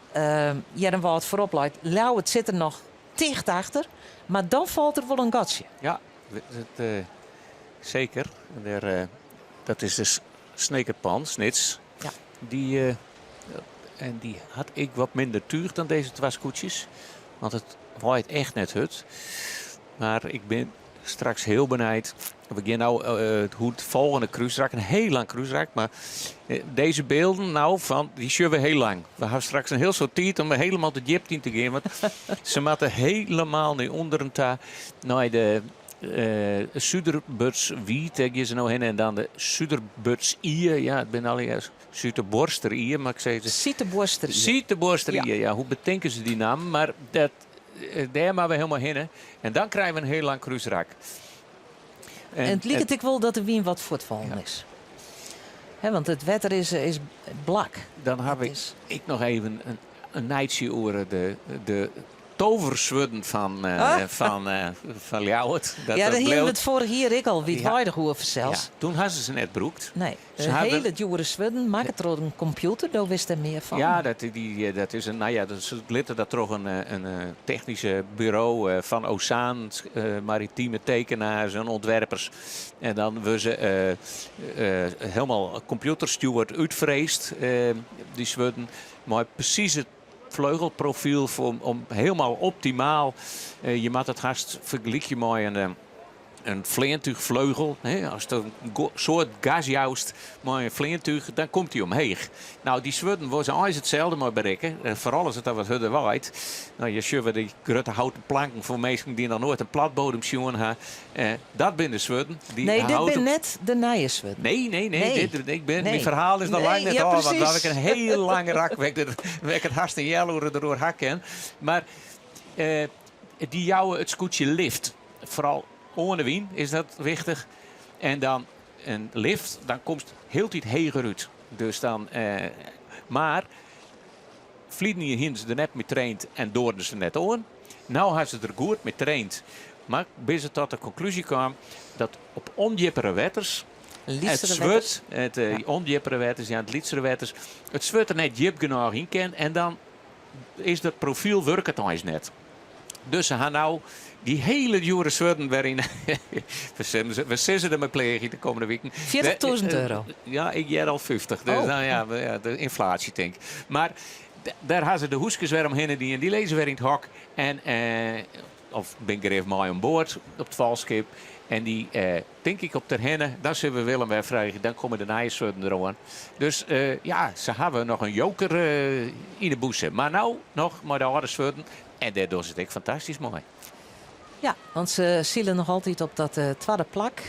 Earnewâld voorop leit. Lau, het zit er nog dicht achter. Maar dan valt er wel een gatje. Ja, het zeker. En daar, dat is de Snekerpan, Snits. Die en die had ik wat minder tuig dan deze twee koetjes. Want het waait echt net hut. Maar ik ben straks heel benijd. We gaan nou hoe het volgende kruisrak, een heel lang kruisrak. Maar deze beelden nou van, die zullen we heel lang. We hebben straks een heel soort tijd om helemaal de diepte in te gaan. Want ze moeten helemaal nu onder een ta naar de Suderbuts Wiet, hè, gaan ze nou heen. En dan de Suderbuts Ier. Ja, het ben allereerst Suderborster Ier, maar ik zei het. Suderborster Ier. Suderborster Ier, ja. Hoe bedenken ze die naam? Maar dat daar maar we helemaal heen. En dan krijgen we een heel lang kruisrak. En het liep het ik wel dat de wien wat voortvallen is. Hè, want het wetter is blak. Dan heb Het is ik nog even een nijtje oren de toverswurden fan, Ah. fan, fan Ljouwert. Dat, ja, dat daar hienen we bliuwt- it foarich jier ek al wiidweidich oer fansels. Ja, toen ha se se net brûkt. Nee, Se de hawwe- hiele djoere swurden makke troch in kompjûter, do witst der mear fan. Ja, dat, die, dat is in, nou ja, dat, se litte dat troch in, in technyske buro fan Ozaan, maritieme tekenaars en ûntwerpers. En dan wurde se helemaal computerstjoerd útfreesd, dy swurden, mei presys it fleugelprofiel om helemaal optimaal. Je moatte it hast fergelykje mei in in fleantúchfleugel. Ast in soad gas joust mei in fleantúch, dan komt dy omheech. No, dy swurden wolle se eins itselde mei berikke. Foaral as it dan wat hurder waait. No, je sjogge dy grutte houten planken foar minsken dy't noch noait in platbodem sjoen ha. Dat binne de swurden. Dy Nee, dit houten binne net de nije swurden. Nee, nee, nee. Nee. Dit, ik bin, Nee. Myn ferhaal is noch Nee, lang net ja, ôf, want presys. dan ik in hiel lang rak wêr't ik it hast in healoere deroer ha kin. Mar dy jouwe it skûtsje lift. Foaral oan de wyn is dat wichtich. En dan in lift, dan komst hieltyd heger út. Dus dan, mar ferline jier hienen se der net mei traind en doarden se net oan. No ha se der goed mei traind. Mar binne se tot de konklúzje kaam dat op ûndjippere wetters it Lytsere swurd, wetters. it ûndjippere wetters, ja, it lytsere wetters, it swurd der net djip genôch yn kin en dan is dat profyl wurket eins net. Dus se ha no dy hiele djoere swurden wer yn. We sizze der mei pleagje de kommende wiken. 40.000 euro. Ja, ik hear al 50. Dus Oh. nou ja, ja, de ynflaasje tink. Mar dêr ha se de húskes wer omhinne dien. Dy lizze wer yn it hok. En, of bin grif mei oan board op it falskip. En dy tink ik op Terherne, dan sille we Willem wer freegje. Dan komme de nije swurden deroan. Dus ja, se hawwe noch in joker yn de bûse. Mar no noch mei de âlde swurden. En dêr dogge se it ek fantastysk mei. Ja, want se sile noch altyd op dat twadde plak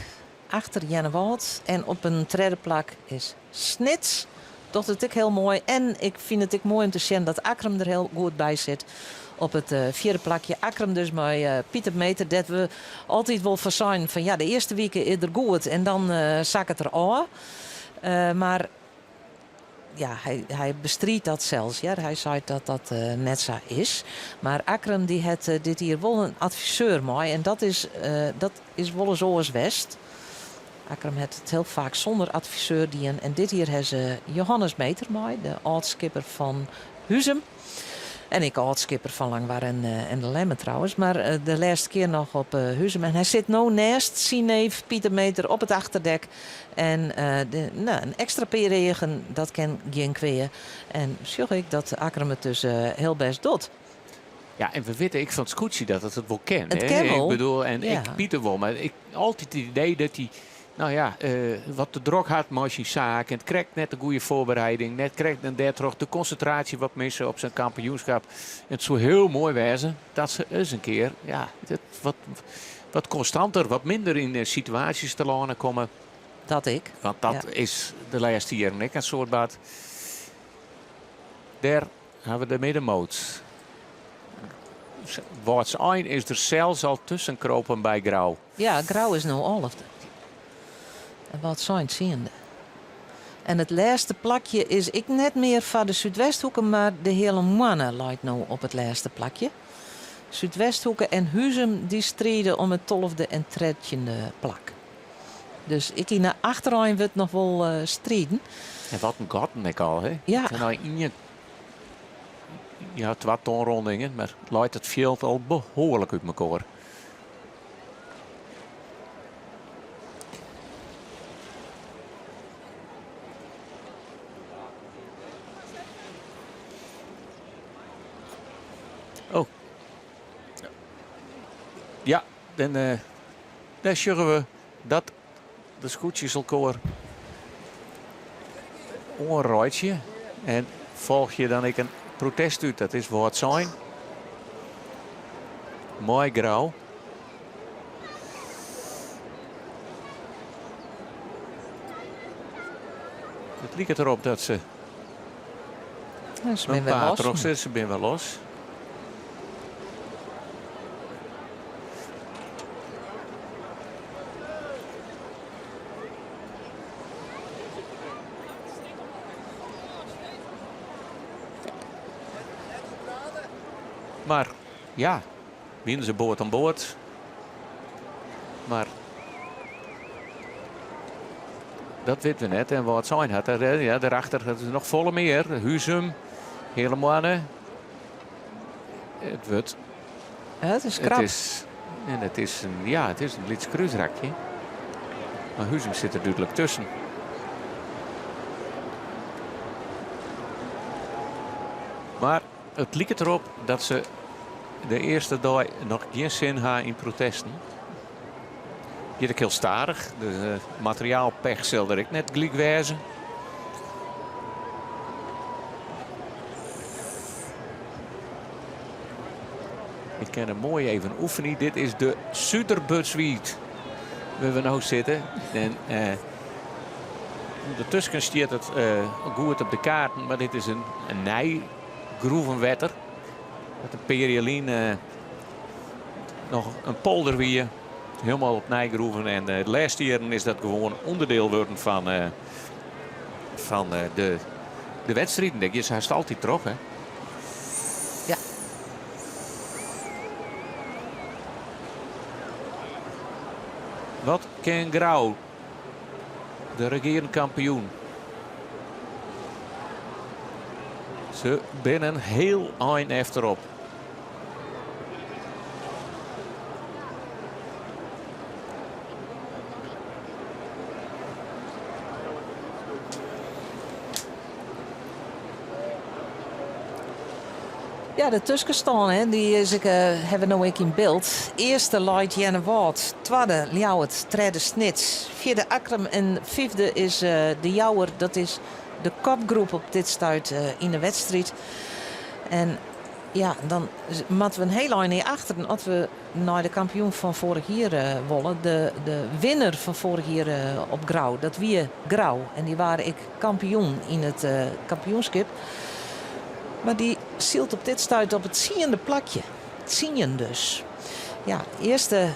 achter Earnewâld. En op in tredde plak is Snits. Docht it ek hiel moai. En ik fyn it ek moai om te sjen dat Akkrum der hiel goed by sit. Op it fjirde plakje Akkrum dus mei Pieter Meeter. Dêr't we altyd wol fan seinen fan ja, de earste wike is er goed en dan sakket er ôf. Mar ja, hy bestriidt dat sels hear. Hy seit dat dat net sa is. Mar Akkrum dy hat dit jier wol in adviseur mei en dat is wolris oars west. Akkrum hat it hiel faak sûnder adviseur dien en dit jier ha se Johannes Meeter mei, de âld-skipper fan Huzum. En ek âld-skipper fan Langwar en De Lemmer trouwens, mar de lêste kear noch op Huzum. En hy sit no neist syn neef Pieter Meeter op it achterdek. En de, no, in ekstra pear eagen, dat kin gjin kwea. En sjoch ik dat Akkrum it dus hiel bêst docht. Ja, en we witte ek fan it skûtsje dat it it wol kin. It hè? kin wol. Ik bedoel, en Ja. ek Pieter wol, mar ik altyd it idee dat hy, nou ja, wat te drok hat mei syn saak en it krekt net de goede foarbereiding, net krekt en dêrtroch de konsintraasje wat misse op sa'n kampioenskap. It soe hiel moai wêze dat se ris in kear, ja, dat wat, wat konstanter, wat minder yn situaasjes telâne komme. Dat ek. Want dat Ja. is de lêste jierren ek in soad bard. Dêr hawwe we de middenmoot. Wâldsein is der sels al tusken kropen by Grou. Ja, Grou is no alfde. En Wâldsein tsiende. En it lêste plakje is ek net mear foar de Súdwesthoeke, mar de Heale Moanne leit no op it lêste plakje. Súdwesthoeke en Huzum dy stride om it tolfde en trettjinde plak. Dus ek yn de achterein wurdt noch wol striden. En wat in gatten ek al, hè? Ja. It nei ien, ja, twa tonrondingen, mar leit it fjild al behoarlik út mekoar. Oh. Ja, dan dêr sjogge we dat de skûtsjes elkoar oanreitsje. En folgje dan ek in protest út. Dat is Wâldsein. Mei Grou. It liket derop dat se Ja, se in binne wer paar los. troch sitte. Se binne wer los. Mar. Ja, wienen se board oan board. Mar dat witte we net. En Wâldsein hat der, ja, derachter dat is noch folle mear. Huzum, Heale Moanne. It wurdt. Het is krap. It is, en it is in, ja, it is in lyts krúsrakje. Mar Huzum sit der dúdlik tusken. Mar it liket derop dat se de earste dei noch gjin sin ha yn protesten. Giet ek hiel stadich. De materiaalpech sil der ek net gelyk wêze. Ik kin him moai even oefenje. Dit is de Suderbutswiid wêr't we no sitte. En eh, ûndertusken stiet it eh, goed op de kaarten, mar dit is in, in nij groeven wetter. Dat in pear jier lyn eh, noch in polder wie. Hielendal opnij groeven. En de lêste jierren is dat gewoan ûnderdiel wurden fan, fan de, de wedstriden. Dêr gean se hast altyd troch, hè? Ja. Wat kin Grou, de regearend kampioen? Se binne in hiel ein efterop. Ja, de tuskenstân hè, dy is ek, hawwe we no ek yn byld. Earste leit Earnewâld, twadde Ljouwert, tredde Snits, fjirde Akkrum en fyfde is De Jouwer. Dat is de kopgroep op dit stuit yn de wedstriid. En ja, dan moatte we in hiel ein nei achteren as we nei de kampioen fan foarich jier wolle. De, de winner fan foarich jier op Grou, dat wie Grou. En dy waard ek kampioen yn it kampioenskip. Mar dy sylt op dit stuit op it tsiende plakje. Tsien dus. Ja, earste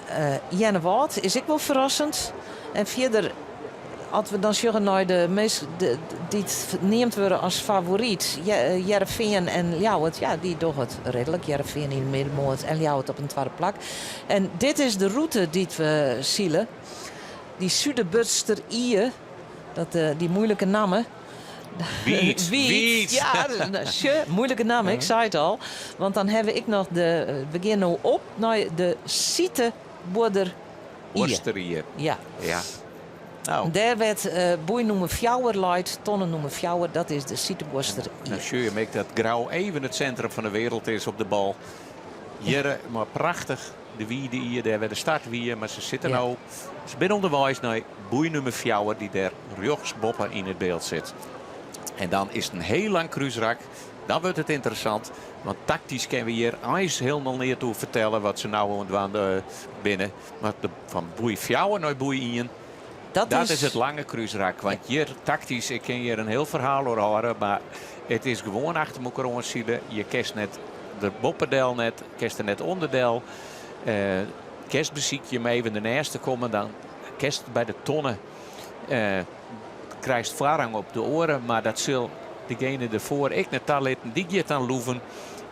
Earnewâld is ek wol ferrassend. En fierder, as we dan sjogge nei de minsken dy't neamd wurde as favoryt, Hearrenfean en Ljouwert, ja, dy dogge it reedlik. Hearrenfean yn de middenmoat en Ljouwert op in twadde plak. En dit is de rûte dy't we sile. Dy Suderburster Ie, dat, dy moeilike namme. Wiid. Wiid. Ja, sjoch, moeilike namme, ik sei it al. Want dan hawwe we ek noch de, we gean no op nei de Sitebuorder Ie. Buorster Ie. Ja. Ja. Nou. Dêr wêr't boei nûmer fjouwer leit, tonne nûmer fjouwer, dat is de Sitebuorster Ie. Dan sjogge je ek dat Grou even it sintrum fan de wereld is op de bal. Hjirre, mar prachtich, de Wide Ie, dêr wêr de start wie. Mar se sitte no, se binne ûnderweis nei boei nûmer fjouwer, dy't dêr rjochts boppe yn it byld sit. En dan is it in hiel lang krúsrak. Dan wurdt it ynteressant, want taktysk kinne we hjir eins hielendal neat oer fertelle wat se no oan it dwaan binne. Mar fan boei fjouwer nei boei ien, dat is it lange krúsrak. Want hjir taktysk, ik kin hjir in hiel ferhaal oer hâlde, mar it is gewoan achter mekoar oan sile. Je kinst net der boppedel net, kinst der net ûnderdel. Kinst besykje om even derneist te kommen, dan kinst by de tonne krijst foarrang op de oare, mar dat sil degene derfoar ek net talitten. Dy giet dan loeven.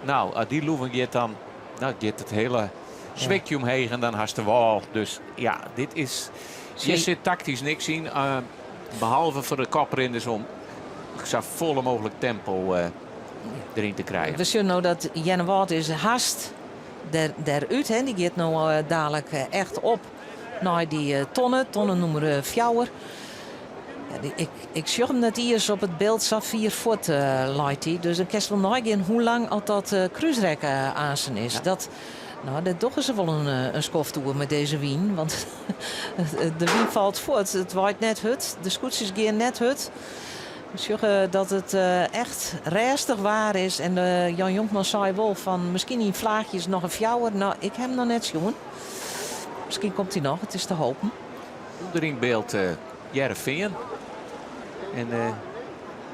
No, as dy loeven giet, dan no, giet it hiele swikje omheech en dan hast de wâl. Dus ja, dit is. Hjir sit taktysk niks yn, behalve foar de koprinners om sa folle mooglik tempo deryn te krijen. We sjogge no dat Earnewâld is hast der, derút. Hè. Dy giet no dalik echt op nei dy tonne, tonne nûmer fjouwer. Ja, dy, ik, ik sjoch him net iens op it byld, sa fier fuort leit hy. Dus dan kinst wol neigean hoe lang oft dat krúsrek aansen is. Dat, no, dêr dogge se wol in, in skoft oer mei dizze wyn. Want de wyn falt fuort, it waait net hurd, de skûtsjes gean net hurd. We sjogge dat it echt rêstich waar is. En Jan Jonkman sei wol fan miskien yn flaachjes noch in fjouwer. No, ik ha him noch net sjoen. Miskien komt hy noch, it is te hopen. Under yn byld Hearrenfean. En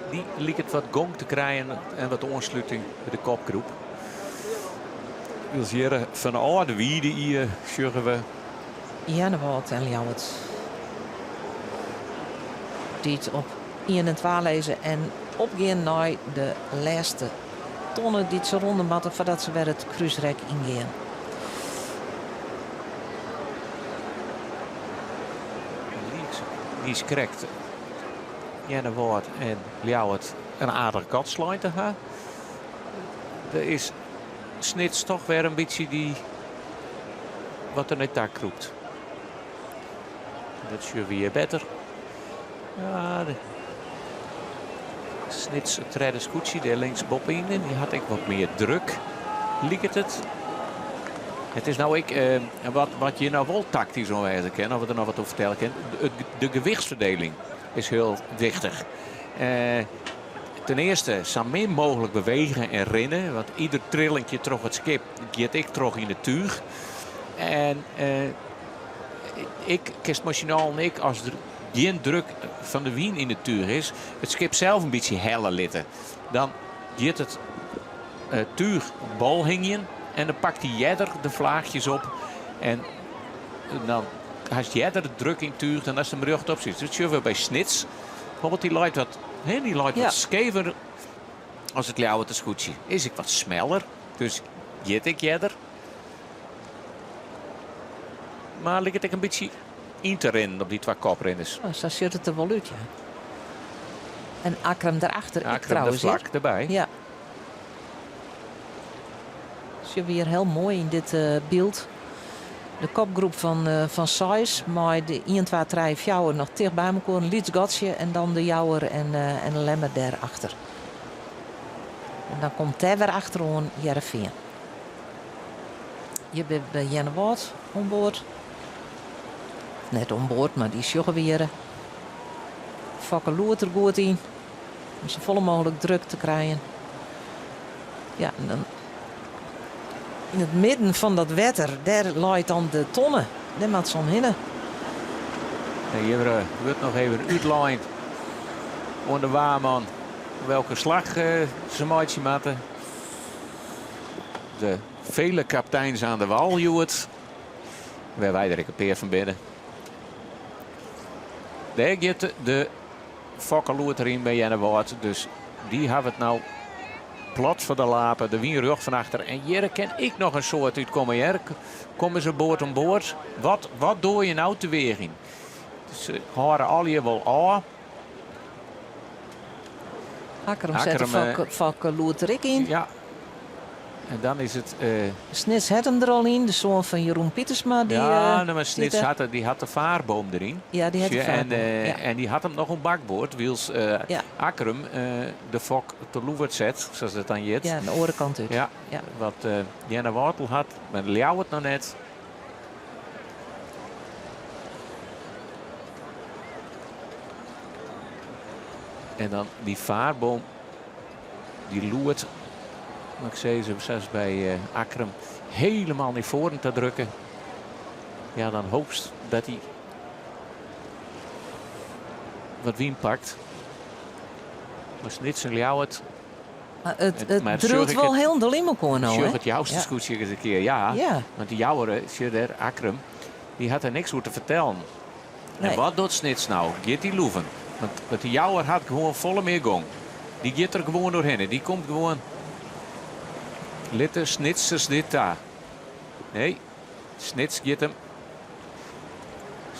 dy liket wat gong te krijen en wat oansluting by de kopgroep. Wylst hjir fan de âlde Wide Ie sjogge we. Earnewâld en Ljouwert. Dy't op ien en twa lizze en opgean nei de lêste. tonne dy't se ronde moatte foardat se wer it krúsrek yngean. Dy is krekt Earnewâld en Ljouwert in aardich gat slein te ha. Der is Snits toch wer in bytsje dy wat der nei ta krûpt. Dat sjogge we hjir better. Ja, de Snits it tredde skûtsje dêr links boppe-yn. En dy hat ek wat mear druk, liket it. It is no ek eh, wat, wat hjir no wol taktysk oan wêze kin, of we der noch wat oer fertelle kin. De gewichtsferdeling is hiel wichtich. Eh, ten earste sa min mooglik bewege en rinne, want ieder trillinkje troch it skip giet ek troch yn it túch. En eh, ik kinst masinaal ek as der gjin druk fan de wyn yn it túch is, it skip sels in bytsje helle litte. Dan giet it eh, túch bol hingjen en dan pakt hy earder de flaachjes op. En dan hast earder de druk yn it túch dan ast him rjochtop sit. Dat sjogge we by Snits. Bijvoorbeeld, dy leit wat, hè, dy leit wat skever as it Ljouwerter skûtsje. Is ek wat smeller, dus giet ek earder. Mar liket ek in bytsje yn te rinnen op dy twa koprinners. Oh, sa sjocht it der wol út, ja. En Akkrum derachter ek Akkrum der trouwens. flak derby. Ja. Sjogge we hjir hiel moai yn dit byld. De kopgroep fan seis mei de ien, twa, trije, fjouwer noch ticht by mekoar. In lyts gatsje en dan de Jouwer en de Lemmer dêrachter. En dan komt dêr wer achteroan Hearrenfean. Hjir binne by Earnewâld oan board. Net oan board, mar dy sjogge we hjir. Fokke loert der goed yn om safolle mooglik druk te krijen. Ja, en dan yn it midden fan dat wetter, dêr leit dan de tonne. Dêr moat se omhinne. En hjir eh, wurdt noch even útlein oan de waarman welke slach eh, se meitsje moatte. De vele kapteins aan de wal hjoed. Wêr wy der ek in pear fan binne. Dêr giet de Fokkeloert deryn by Earnewâld. Dus dy hawwe it no plat foar de lapen. De wyn rjocht fan achter. En hjir kin ek noch in soad útkomme. Hjir komme se board oan board. Wat, wat doar je no te weagjen? Se hâlde allegear wol ôf. Akkrum set de Fokkeloert der ek yn. Ja. En dan is it. Snits hat him der al yn, de soan fan Jeroen Pietersma. Dy, ja, no, mar Snits hat, dy hat de vaarboom deryn. Ja, dy hat de vaarboom. En, ja. en dy hat him noch oan bakboard, wylst ja. Akkrum de fok te loeverd set, sa't it dan hjit. Ja, de oare kant út. Ja, ja. Wat Earnewâld hat, mar Ljouwert noch net. En dan dy vaarboom, dy loert, moat ik sizze, sa as by eh, Akkrum, helemaal nei foaren te drukken. Ja, dan hoopst dat hy wat wyn pakt. Mar Snits en Ljouwert. Mar it, it driuwt wol hielendal yn mekoar no, Sjoch it jouste skûtsje ris in kear, ja. ja. Want dy Jouwer, sjoch dêr, Akkrum, dy hat der niks oer te fertellen. En wat docht Snits no? Giet dy loeven? Want de Jouwer hat gewoan folle mear gong. Dy giet der gewoan doorhinne. Dy komt gewoan. Lit de Snitsers dit ta. Nee, Snits giet him.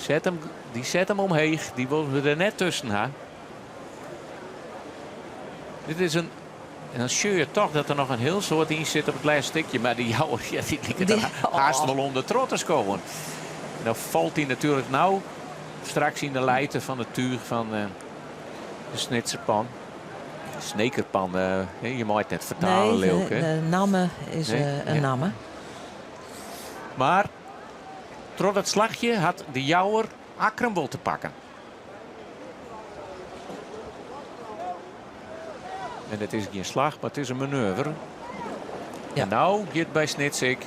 Set him, dy set him omheech. Dy wol der net tusken ha. Dit is in. En dan sjoch je toch dat der noch in hiel soad yn sit op it lêste stikje. Mar dy Jouwer, ja, dy liket der hast wol om de troch te skowen. En dan falt hy natuerlik no straks yn de lijte fan it túch fan eh, de Snitserpan. Snekerpan, eh, je mei it net fertale, Nee, Leeuwke. de namme is Nee, eh, in ja. namme. Mar troch dat slachje hat de Jouwer Akkrum wol te pakken. En it is gjin slach, mar it is in manoeuvre. Ja. En no giet by Snits ek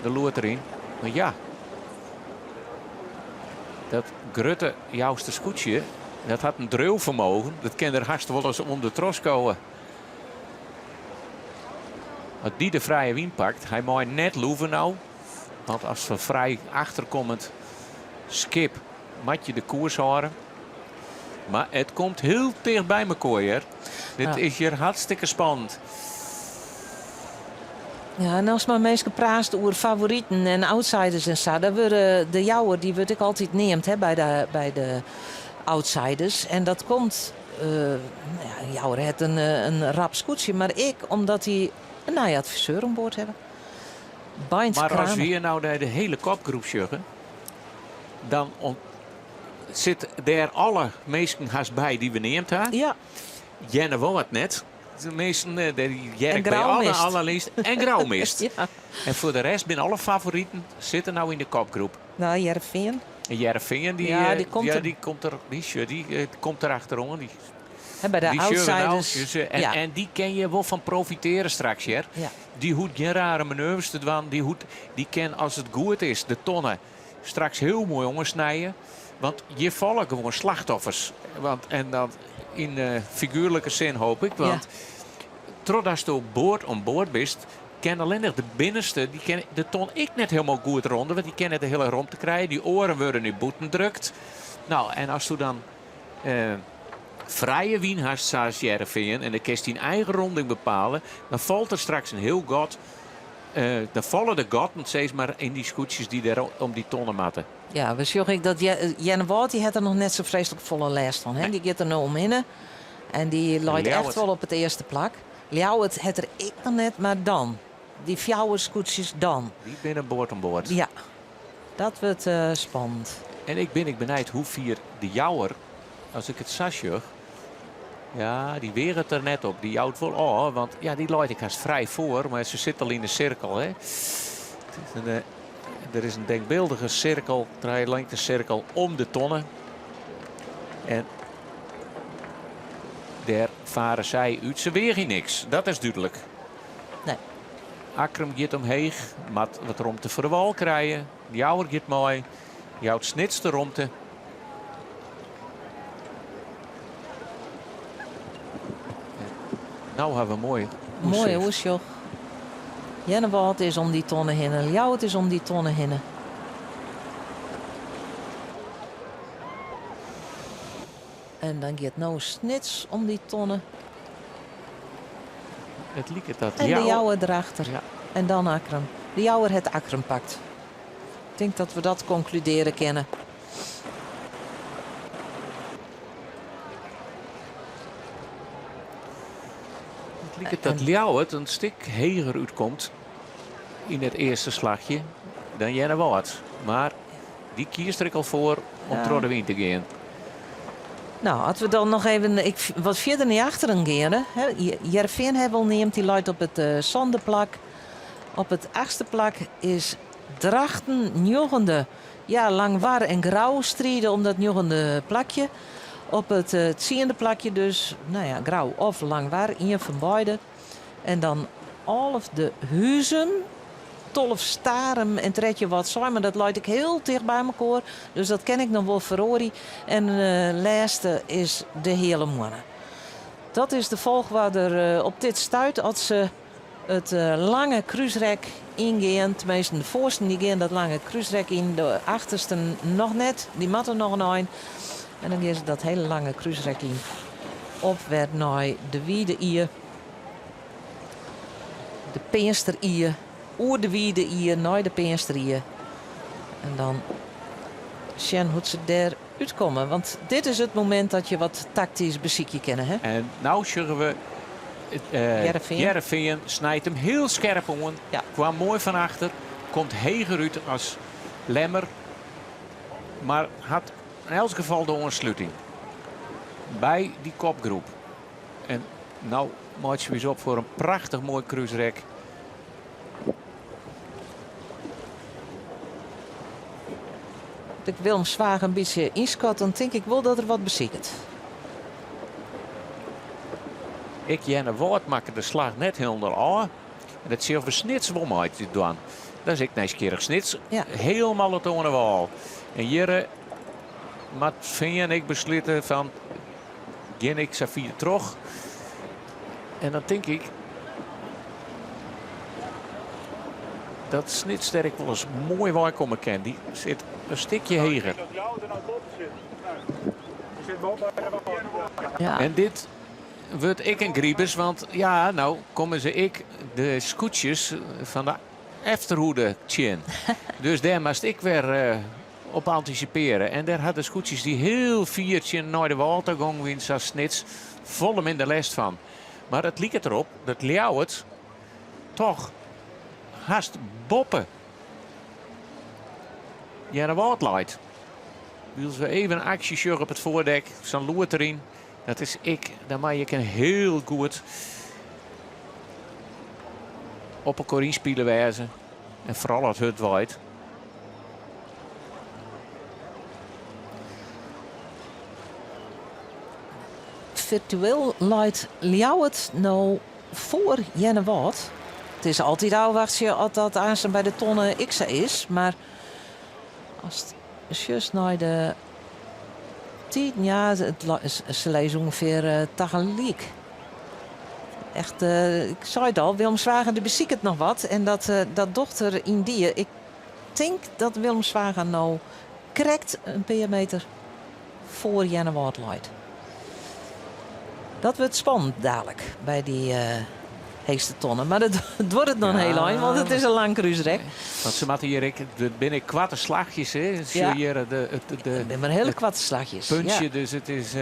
de loert deryn. Mar ja, dat grutte Jouster skûtsje, dat hat in driuwfermogen. Dat kin der hast wol ris om de troch skowe. As dy de frije wyn pakt, hy mei net loeve no. Want as fan frij achterkommend skip moat je de koers hâlde. Mar it komt hiel ticht by mekoar hjir. Dit is hjir hartstikke spannend. Ja, en as mar minsken praatst oer favoriten en outsiders en sa, dan wurde de Jouwer, dy wurdt ek altyd neamd hè, by de, by de outsiders. En dat komt, uh, nou ja, Jouwer hat in, in rap skûtsje, mar ek omdat dy in nije adviseur oan board hawwe. Beint Maar as Kramer. we hjir no nei de hiele kopgroep sjogge, dan sit dêr alle minsken hast by dy't we neamd ha. Ja. Earnewâld net. De minsken, dêr hear En ik by alle, Grou mist. allerleast. En Grou mist. Ja. En foar de rest binne alle favoriten sitte no yn de kopgroep. No, Hearrenfean. En Hearrenfean, dy, Ja, dy komt ja, der. dy komt der, dy, sjoch, dy komt der achteroan. Dy, En by de dy sjogge we no. outsiders. Dus, en, ja. en dy kin hjir wol fan profitearje straks, hear. Ja. Dy hoecht gjin rare manoeuvres te dwaan. Dy, hoecht, dy kin, as it goed is, de tonne straks hiel moai oansnije. Want hjir falle gewoan slachtoffers. Want, en dan yn eh, figuerlike sin hoop ik. Want trochdatsto board om board bist, kin allinnich de binnenste, dy kin de ton ek net hielendal goed ronde, want dy kin net de hiele romte krije. Dy oaren wurde nu bûten drukt. No, en asto dan eh, frije wyn hast, sa as Hearrenfean, en dan kinst dyn eigen ronding bepale, dan falt der straks in hiel gat. Eh, dan falle de gatten sis mar yn dy skûtsjes dy't dêr om dy tonne moatte. Ja, we sjogge ek dat Earnewâld dy hat der noch net sa freeslik folle lêst fan. Hè? Dy giet der no omhinne en dy leit echt Ljouwert. wol op it earste plak. Ljouwert hat der ek noch net, mar dan. Dy fjouwer skûtsjes dan. Dy binne board om board. Ja, dat wurdt spannend. En ik bin ek benijd hoe fier de Jouwer, as ik it sa sjoch, ja, dy weaget der net op. Dy jout wol ôf, want ja, dy leit ek hast frij foar, mar se sit al yn de sirkel. Hè. It is in, eh, der is in denkbeeldige sirkel, trijelingte-sirkel om de tonne. En dêr fare sy út. Se weagje niks, dat is dúdlik. Nee. Akkrum giet omheech, moat wat romte foar de wâl krije. Jouwer giet mei, jout Snits de romte. No hawwe we moai Moai oersicht. oersjoch. Earnewâld is om dy tonne hinne, Ljouwert is om dy tonne hinne. En dan giet no Snits om dy tonne. It liket dat En de Jouwer Jouwer derachter. Ja. En dan Akkrum. De Jouwer hat Akkrum pakt. Ik tink dat we dat konkludearje kinne. It liket dat Ljouwert in stik heger útkomt yn it earste slachje dan Earnewâld. Mar dy kiest der ek al foar om Ja. troch de wyn te gean. No, as we dan noch even ik, wat fierder nei achteren geane. Hè, Hearrenfean ha we al neamd, dy leit op it eh, sânde plak. Op it achtste plak is Drachten, njoggende. Ja, Langwar en Grou stride om dat njoggende plakje. Op it eh, tsiende plakje dus, no ja, Grou of Langwar, ien fan beide. En dan alfde Huzum, 12 Starum en 13 Wâldsein, mar dat leit ek hiel ticht by mekoar. Dus dat kin ek noch wol feroarje. En eh lêste is de Heale Moanne. Dat is de folchoarder eh, op dit stuit as se it eh, lange krúsrek yngean. Teminsten, de foarsten dy gean dat lange krúsrek yn, de achtersten noch net. Dy moatte noch in ein. En dan gean se dat hiele lange krúsrek yn. Op wer nei de Wide Ie. De Peanster Ie. Oer de Wide Ie nei de Peanster Ie. En dan sjen hoe't se dêr útkomme. Want dit is it momint dat je wat taktysk besykje kinne. Hè? En no sjogge we eh, Hearrenfean. Hearrenfean snijt him hiel skerp oan. Ja. Kwam moai fan achter. Komt heger út as Lemmer. Mar hat yn elts gefal de oansluting by dy kopgroep. En no meitsje we ús op foar in prachtich moai krúsrek. As ik Willem Zwaag in bytsje ynskat, dan tink ik wol dat er wat besiket. Ek Earnewâld makke de slach net hielendal ôf. En dat sjogge we Snits wol mei te dwaan. Dat is ek nijsgjirrich. Snits Ja. hielendal it oan de wâl. En hjir eh, moat Fean ek beslute fan gean ik sa fier troch. En dan tink ik dat Snits dêr ek wolris moai wei komme kin. Dy sit in stikje heger. Ja. En dit. wurdt ek in gribus, want ja, no komme se ek de skûtsjes fan de efterhoede tsjin. Dus dêr moatst ek wer op antisipearje. En dêr ha de skûtsjes dy't hiel fier tsjin nei de wâl ta gong wiene, sa Snits, folle minder lêst fan. Mar it liket derop dat Ljouwert toch hast boppe Earnewâld leit. Wylst we even aksje sjogge op it foardek, sa'n lûd deryn. Dat is ek, dan mei ik in hiel goed op elkoar ynspile wêze. En foaral as it hurd waait. Firtueel leit Ljouwert no foar Earnewâld. It is altyd ôfwachtsje oft dat aansten by de tonne ek sa is, mar ast sjochst nei de tiden, ja, se lizze ûngefear tagelyk. Echt, ik sei it al, Willem Zwaga dy besiket noch wat en dat, dat docht er yndie. Ik tink dat Willem Zwaga no krekt in pear meter foar Earnewâld leit. Dat wurdt spannend dalik by dy heechste tonne. Mar dat duorret noch in hiel ein, want it is in lang krúsrek. Want se moatte hjir ek, it binne ek koarte slachjes, hè? Ja. Hjir de, binne mar hiele koarte slachjes. Puntsje, ja. Dus it is.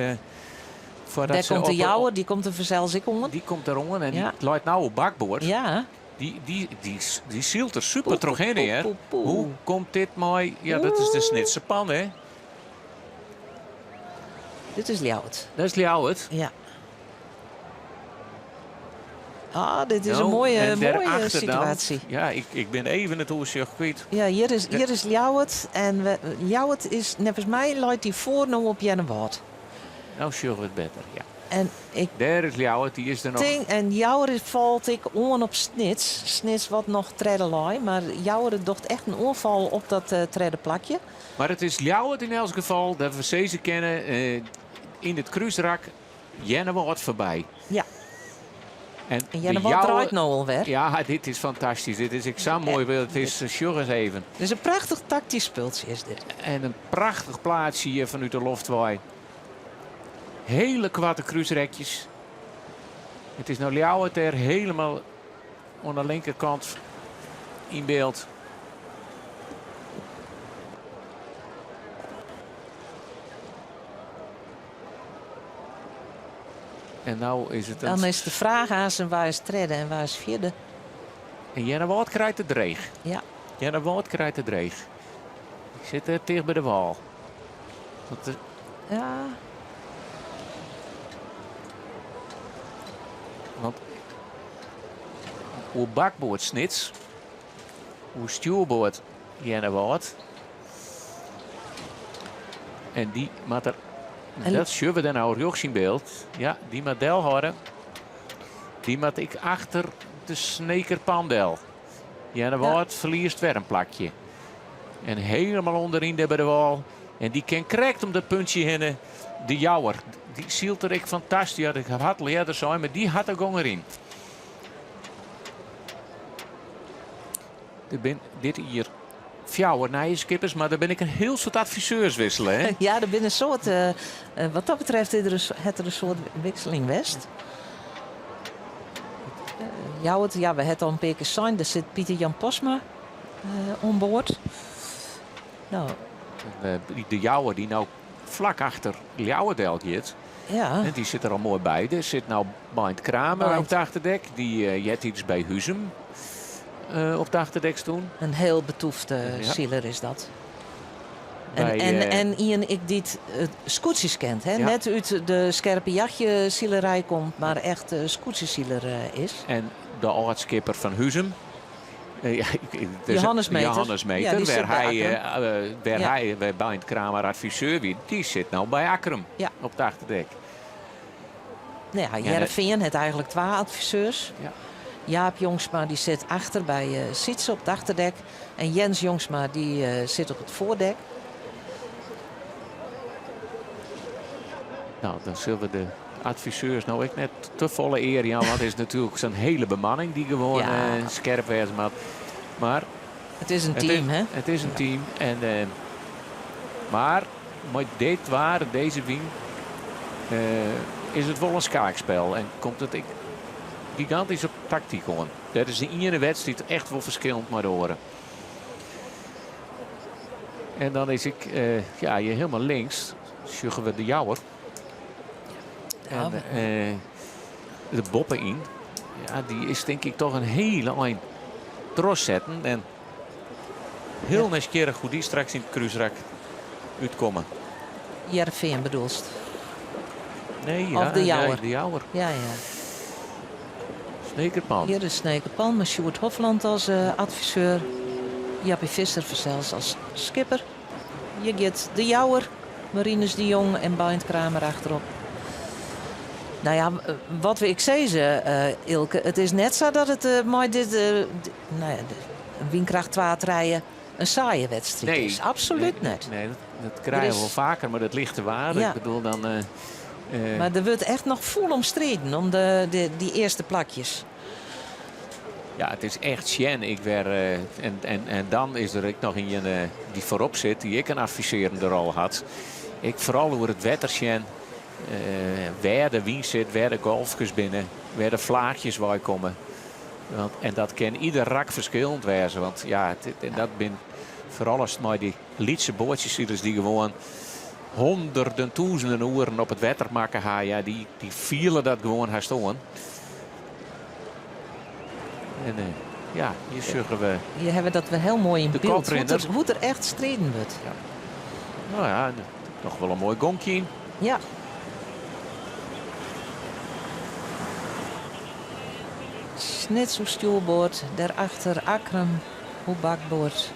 Dêr komt de Jouwer, dy komt der fansels ek oan. Dy komt der oan en dy leit no op bakboard. Ja. Dy sylt der super trochhinne, hear. Hoe komt dit mei... Ja, dat is de Snitser pan, hè? Dit is Ljouwert. Dat is Ljouwert. Ja. Ah, dit is in moaie, moaie situaasje. Ja, ik bin even it oersjoch kwyt. Ja, hjir is Ljouwert en Ljouwert is, neffens my leit dy foar no op Earnewâld. No sjogge we it better, ja. En ik Dêr is Ljouwert, dy is der noch. Tink, en Jouwer falt ek oan op Snits. Snits wat noch tredde lei, mar Jouwer docht echt in oanfal op dat tredde plakje. Mar it is Ljouwert yn elts gefal dat we sizze kinne yn it krúsrak Earnewâld foarby. Ja. En En Earnewâld draait no alwer. Ja, dit is fantastysk. Dit is ek sa'n moai byld. It is, sjoch ris even. Dit is in prachtich taktysk spultsje is dit. En in prachtich plaatsje hjir fanút de loftwei. Hele koarte krúsrekjes. It is no Ljouwert dêr helemaal oan de linkerkant yn byld. En no is it. Dan is de fraach aansten wa is tredde en wa is fjirde. En Earnewâld krijt it dreech. Ja. Earnewâld krijt it dreech. Dy sit dêr ticht by de wâl. Dat is... Ja. Want oer bakboard Snits, oer stjoerboard Earnewâld. En dy moat der, dat sjogge we dêr no rjochts yn byld. Ja, dy moat delhâlde. Dy moat ek achter de Sneker Pan del. Earnewâld ferliest wer in plakje. En helemaal ûnderyn dêr by de wâl. En dy kin krekt om dat puntsje hinne. De Jouwer, dy sylt der ek fantastysk. Ja, ik ha it al earder sein, mar dy hat de gong deryn. Der binne dit jier fjouwer nije skippers, mar der binne ek in hiel soad adviseurs wissele. Hè? Ja, der binne in soad. Wat dat betreft is der in, hat der in soad wikseling west. Ljouwert, ja, we ha it al in pear kear sein, der sit Pieter Jan Postma oan board. No. De Jouwer dy't no flak achter Ljouwert del giet. Ja. En dy sit der al moai by. Der sit no Meint Kramer Meint. op it achterdek. Dy eartiids by Huzum op it achterdek stûn. In hiel betûfte Ja. siler is dat. En, By, en, en ien ek dy't skûtsjes kent. Hè? Ja. Net út de skerpe jachtjesilerij komt, mar echt skûtsjesiler is. En de âld-skipper fan Huzum. Ja, dus Johannes Meter. Johannes Meter, Ja, dy sit wêr by hy, Akkrum. wêr Ja. hy by Meint Kramer adviseur wie, dy sit no by Akkrum Ja. op it achterdek. No ja, Ja, dat- Hearrenfean hat eigenlik twa adviseurs. Ja. Jaap Jongsma dy sit achter by Sytse op it achterdek. En Jens Jongsma dy sit op it foardek. No, dan sille we de adviseurs no ek net te folle ear jaan, want it is natuerlik sa'n hiele bemanning dy't gewoan Ja. skerp wêze moat. Mar It is in team, hè? It is in team. En, mar mei dit waar, dizze wyn. Is it wol in skaakspel en komt it ek gigantysk op taktyk oan. Dêr is de iene wedstriid echt wol ferskillend mei de oare. En dan is ik ja, hjir hielendal links sjogge we de Jouwer. En de boppe-yn, ja, dy is tink ik toch in hiele ein trochsetten. En hiel nijsgjirrich hoe't dy straks yn it krúsrak útkomme. Hearrenfean bedoelst? Nee, ja, Of de Jouwer? Nee, de Jouwer. Ja, ja. Snekerpan. Hjir is Snekerpan mei Sjoerd Hofland as adviseur. Jappie Visser fansels as skipper. Hjir giet de Jouwer, Marinus de Jong en Beint Kramer achterop. No ja, wat we ek sizze, Ilke, it is net sa dat it mei dit, no ja, wynkracht twa, trije in saaie wedstriid is. Absolút net. Nee, dat krije we wol faker, mar dat lichte waar. Ja. Ik bedoel dan. Mar der wurdt echt noch fûl om striden om dy earste plakjes. Ja, it is echt sjen. Ik wer, en, en, en dan is der ek noch ien dy't foarop sit, dy't ek in advisearjende rol hat. Ik foaral oer it wetter sjen, wêr de wyn sit, wêr de golfkes binne, wêr de flaachjes wei komme. Want, en dat kin ieder rak ferskillend wêze. Want ja, it, en dat bin foaral as mei dy lytse boatsjesilers dy't gewoan honderden, tûzenen oeren op it wetter makke ha, ja, dy, dy fiele dat gewoan hast oan. En ja, hjir sjogge we. Hjir hawwe we dat wer hiel moai yn De byld. Hoe't koprinner. der, hoe't der echt striden wurdt. Ja. No ja, noch wol in moai gonkje yn. Ja. Snits oer stjoerboard, dêrachter Akkrum oer bakboard.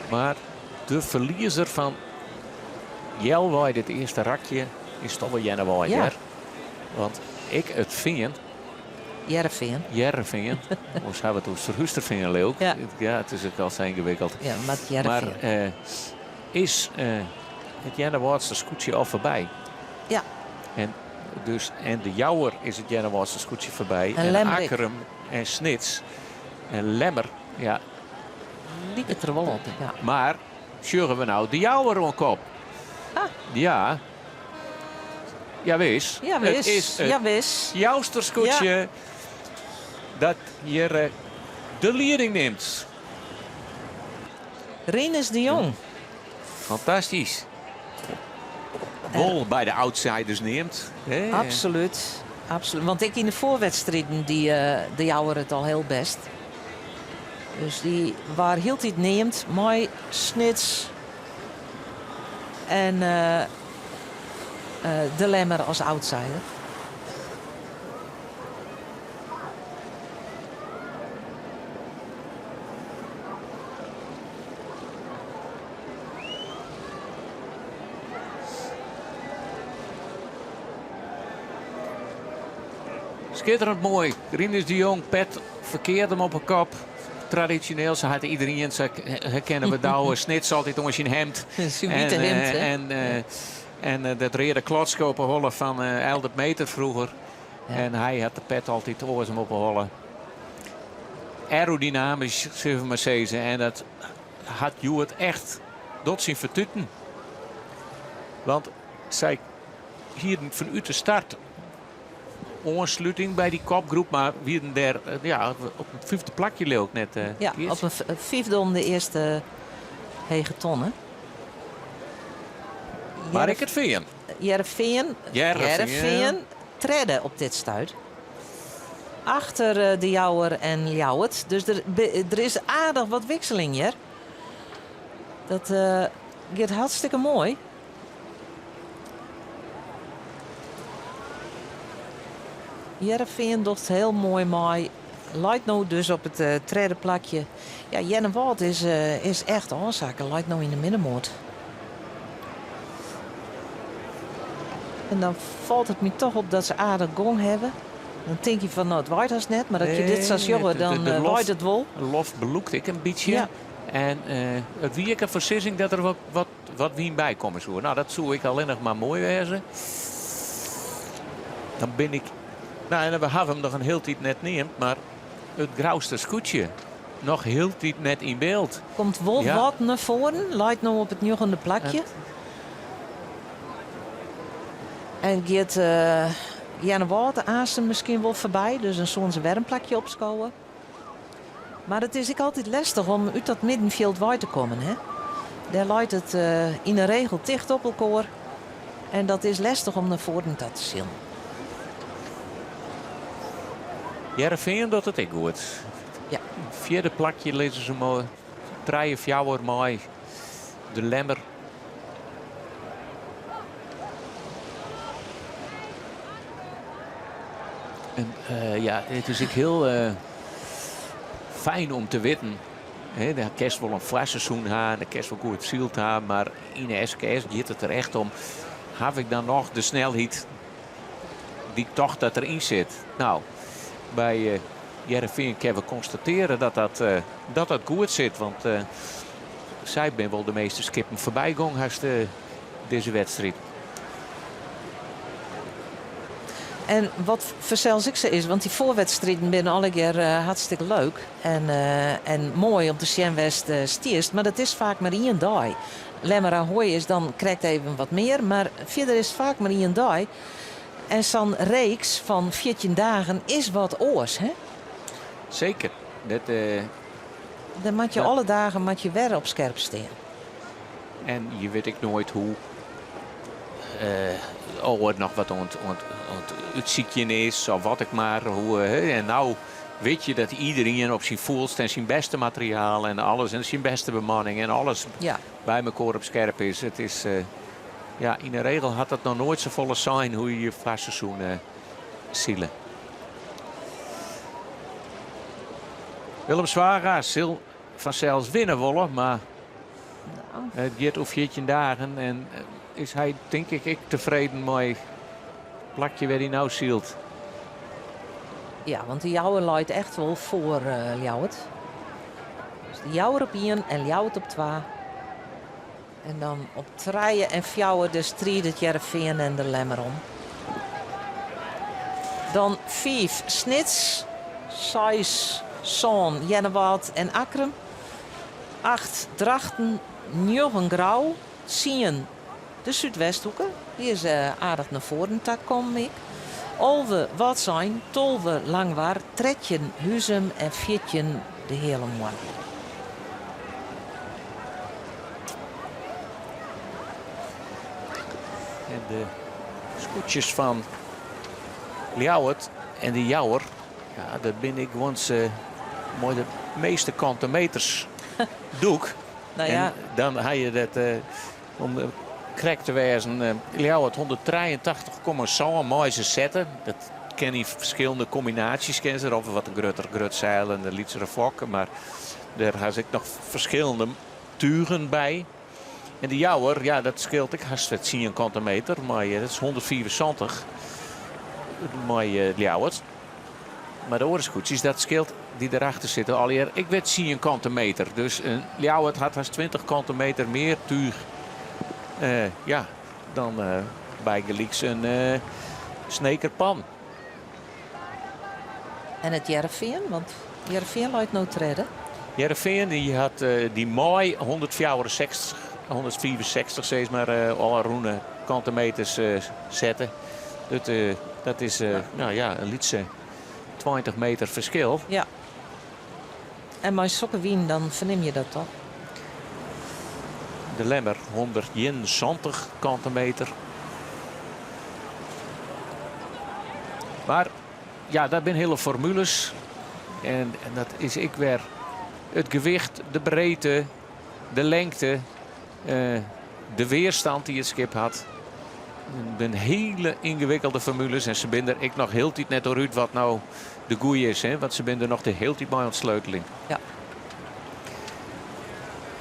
Mar de ferliezer fan healwei dit earste rakje is toch wol Earnewâld, Ja. hear. Want ik it Fean. Hearrenfean. Hearrenfean. Oars hawwe we it oer Surhústerfean, leau ik. Ja. Ja, it is ek al sa yngewikkeld. Ja, mar Hearrenfean. Mar is it Earnewâldster skûtsje al foarby? Ja. En, dus, en de Jouwer is it Earnewâldster skûtsje foarby. En En Lemmer ek. Akkrum en Snits en Lemmer. Ja. Liket der wol op, ja. Mar sjogge we no de Jouwer oan kop? Ah. Ja. Jawis. Jawis, It is it jawis. Jouster skûtsje Ja. dat hjir de lieding nimt. Rinus de Jong. Fantastysk. Wol by de outsiders neamd. Hè? Absolút. Absolút. Want ek yn de foarwedstriden die de Jouwer it al hiel bêst. Dus dy waard hieltyd neamd mei Snits en de Lemmer as outsider. Skitterend moai. Rinus de Jong, pet ferkeard him op 'e kop. Tradisjoneel, sa hat iderien, sa herkenne we Douwe Snits altyd oan syn hemd. Syn wite hemd, hè? En dat reade klotske op 'e holle fan Eildert Meter froeger. En hy hat de pet altyd oars op 'e holle. Aerodynamysk, sille we mar sizze. En dat hat hjoed echt docht syn fertuten. Want sy hienen fanút de start oansluting by dy kopgroep, mar wienen dêr ja, op in fyfde plakje leau ik net. Ja, op in fyfde om de earste hege tonne. Mar ek it Fean. Hearrenfean. Hearrenfean tredde op dit stuit. Achter De Jouwer en Ljouwert. Dus der, der is aardich wat wikseling hjir. Dat giet hartstikke moai. Hearrenfean docht hiel moai mei. Leit no dus op it tredde plakje. Ja, Earnewâld is, is echt ôfsakke. Leit no yn de middenmoat. En dan falt it my toch op dat se aardich gong hawwe. Dan tink je fan, no, it waait hast net. Mar as je dit sa sjogge, dan waait it wol. De loft belûkt ek in bytsje. Ja. En it wie ek in foarsizzing dat der wat, wat, wat wyn by komme soe. No, dat soe ek allinnich mar moai wêze. Dan bin ik... No, en we hawwe him noch in hiel tiid net neamd, mar... It Grouster skûtsje noch hieltyd net yn byld. Komt wol Ja. wat nei foaren, leit no op it njoggende plakje. En giet uh, Earnewâld aansten miskien wol foarby, dus dan soene se wer in plakje opskowe. Mar it is ek altyd lestich om út dat middenfjild wei te kommen. Hè? Dêr leit it uh, yn 'e regel ticht op elkoar. En dat is lestich om nei foaren ta te silen. Hearrenfean docht it ek goed. Ja. Fjirde plakje lizze se moai. Trije, fjouwer mei de Lemmer. En uh, ja, it is ek hiel uh, fijn om te witten. Hè, dan kinst wol in foarseizoen ha, dan kinst wol goed syld ha, mar yn de SKS giet it der echt om. Haw ik dan noch de snelheid dy't ik tocht dat deryn sit? No, by uh, Hearrenfean kinne we konstatearje dat dat, uh, dat, dat goed sit. Want uh, sy binne wol de measte skippen foarby gong hast uh, dizze wedstriid. En wat fansels ek sa is, want dy foarwedstriden binne allegear uh, hartstikke leuk en, uh, en moai om te sjen wêr'tst uh, stiest, mar dat is faak mar ien dei. Lemmer Ahoy is dan krekt even wat mear, mar fierder is it faak mar ien dei. En sa'n reeks fan 14 dagen is wat oars, hè? Seker. Dat, uh, Dan moat je alle dagen moat je wer op skerp stean. En je wit ek noait hoe uh, oh, it noch wat oan it útsykjen is of wat ek mar. Hoe, uh, en no wit je dat iderien op syn fûlst en syn bêste materiaal en alles en syn bêste bemanning en alles ja. by mekoar op skerp is. It is uh, ja, yn 'e regel hat dat noch noait safolle sein hoe je je foarseizoen uh, sile. Willem Zwaga sil fansels winne wolle, mar it giet oer 14 dagen en is hy tink ik ek tefreden mei it plakje wêr't hy no sylt. Ja, want de Jouwer leit echt wol foar uh, Ljouwert. Dus de Jouwer op 1 en Ljouwert op 2. En dan op 3 en 4 de striid it Hearrenfean en de Lemmer om. Dan 5 Snits, 6 Sân Earnewâld en Akkrum. 8 Drachten, 9 Grou, 10 de Súdwesthoeke. Dy is uh, aardich nei foaren ta kommen ek. 11 Wâldsein, 12 Langwar, 13 Huzum en 14 de Heale Moanne. En de skûtsjes fan Ljouwert en de Jouwer, ja, dat binne ek gewoan mei de measte kante meters dûk. Nou ja. En dan ha je dat, uh, om krekt te wêzen, uh, Ljouwert 183,7 mei se sette. Dat kin yn ferskillende kombinaasjes kin se, of wat in grutter grut seil en in lytsere fok. Mar dêr ha se ek noch ferskillende tugen by. En de Jouwer, ja, dat skeelt ek hast wer 10 kante meter, mar dat is 175 mei Ljouwert. Mar de oare skûtsjes, dat skeelt dy't derachter sitte allegear ek wer 10 kante meter. Dus uh, Ljouwert hat hast 20 kante meter mear túch uh, ja, dan uh, bygelyks in uh, Sneker Pan. En it Hearrenfean, want Hearrenfean leit no tredde. Hearrenfean dy hat dy mei 164, 165 sis mar ôfrûne kante meters sette. Dat, dat is no ja, in lytse 20 meter ferskil. Ja. En mei sokke wyn dan fernim je dat toch? De Lemmer 171 kante meter. Mar ja, dat binne hiele formules. En, en dat is ek wer it gewicht, de breedte, de lengte, uh, de weerstand dy't it skip hat. It binne hiele yngewikkelde formules en se binne der ek noch hieltyd net oer út wat no de goede is. Hè? Want se binne der noch de hiele tiid mei oan it sleuteljen. Ja.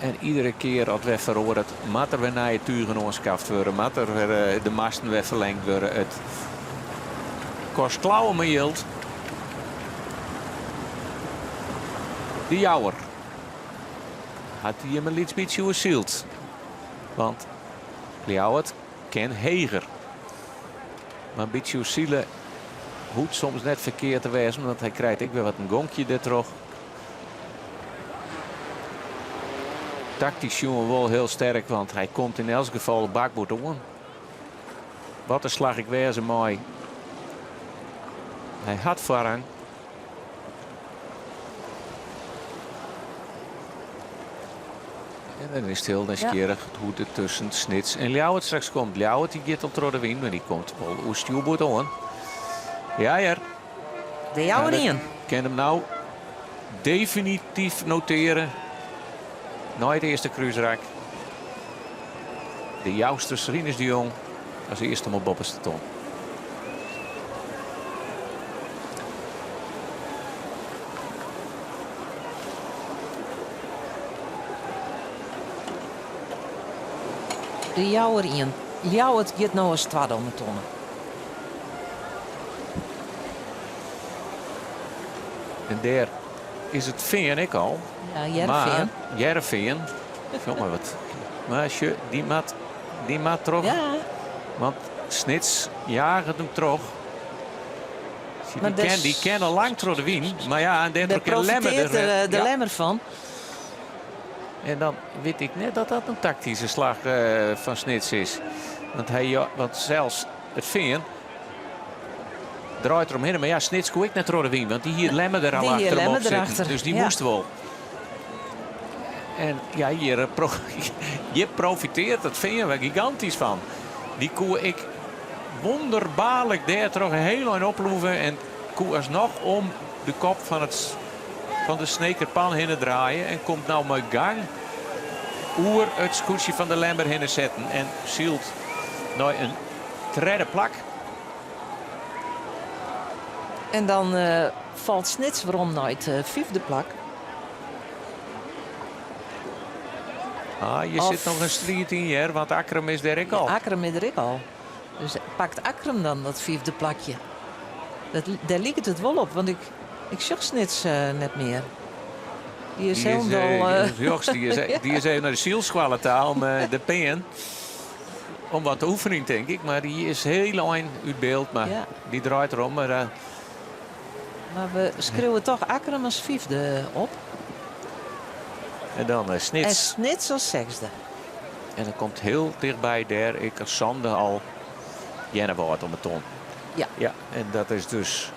En iedere kear as wer feroaret, moat der wer nije tugen oanskaft wurde, moat der wer eh, de masten wer ferlingd wurde. It kost klauwen mei jild. De Jouwer hat hy him in lyts bytsje oersyld. Want Ljouwert kin heger. Mar in bytsje oersile. Hoecht soms net ferkeard te wêzen, want hy krijt ek wer wat in gonkje dêrtroch. Taktysk sjoen wol hiel sterk, want hy komt yn elts gefal bakboard oan. Wat de slach ek wêze mei. Hy hat foarrang. En dan is it hiel nijsgjirrich hoe't it tusken Snits en Ljouwert straks komt. Ljouwert dy giet al troch de wyn, mar dy komt wol oer stjoerboard oan. Ja hear. De Jouwer ien. Kin him no definityf noteare nei it earste krúsrak. De Jousters Rinus de Jong as earste om op boppeste ton. De Jouwer ien. Ljouwert giet no as twadde om 'e tonne. En dêr is it Fean ek al. Ja, Hearrenfean. Maar Hearrenfean. Jonge, wat. Mar sjoch, dy moat, dy moat troch. Ja. Want Snits jaget him troch. Maar Die ken, die ken al lang troch de wyn. Mar ja, en Dêr dêrtroch kin Lemmer profiteart der, de ja. Lemmer fan. En dan wit ik net dat dat in taktyske slach fan Snits is. Want, hy, want sels it Fean draait eromhinne. Mar ja, Snits koe ek net troch de wyn, want dy hie Lemmer der al Die hie achter him Lemmer op sitten. erachter, Dus dy ja. moast wol. En ja, hjir, hjir profiteart it Fean wer gigantysk fan. Dy koe ek wonderbaarlik dêrtroch in hiel ein oploeve en koe asnoch om de kop fan, it, fan de Snekerpan hinne draaie en komt no mei gang oer it skûtsje fan de Lemmer hinne setten en sylt nei in tredde plak. En dan falt Snits werom nei it fyfde plak. Ah, hjir Of sit noch in striid yn hear, want Akkrum is dêr ek al. Akkrum is der ek al. Dus pakt Akkrum dan dat fyfde plakje? Dat, dêr liket it wol op, want ik, ik sjoch Snits net mear. Dy is Dy is, hielendal... rjochts, dy is, dy is even nei de sylskoalle ta om de pean om wat te oefenjen, tink ik. Mar dy is hiel ein út byld, mar Ja. dy draait derom. Mar, Mar we skriuwe toch Akkrum as fyfde op. En dan Snits. En Snits as sechsde. En dan komt hiel tichtby dêr ek as sânde al Earnewâld om 'e ton. Ja. Ja, en dat is dus...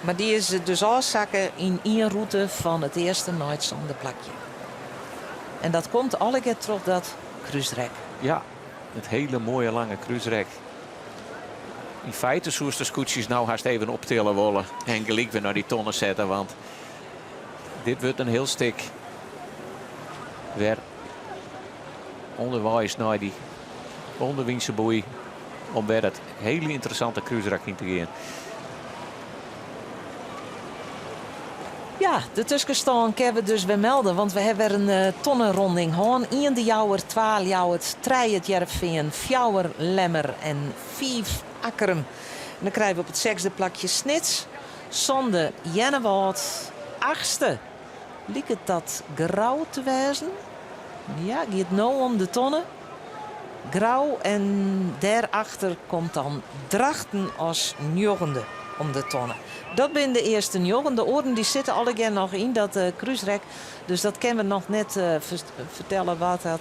Mar dy is dus ôfsakke yn ien rûte fan it earste nei it sânde plakje. En dat komt allegear troch dat krúsrek. Ja, it hiele moaie lange krúsrek. Yn feite soest de skûtsjes no hast even optille wolle en gelyk wer nei dy tonne sette, want dit wurdt in hiel stik wer ûnderweis nei dy ûnderwynse boei om wer dat hiele ynteressante krúsrak yn te gean. Ja, de tuskenstân kinne we dus wer melde, want we hawwe wer in eh, tonnenronding hân. Ien de Jouwer, twa Ljouwert, trije it Hearrenfean, fjouwer Lemmer en fiif Akkrum. En dan krije we op it sechsde plakje Snits, sânde Earnewâld, achtste liket dat Grou te wêzen. Ja, giet no om de tonne. Grou en dêrachter komt dan Drachten as njoggende om de tonne. Dat binne de earste njoggen. De oaren dy sitte allegear noch yn dat krúsrek. Dus dat kinne we noch net fertelle wat dat,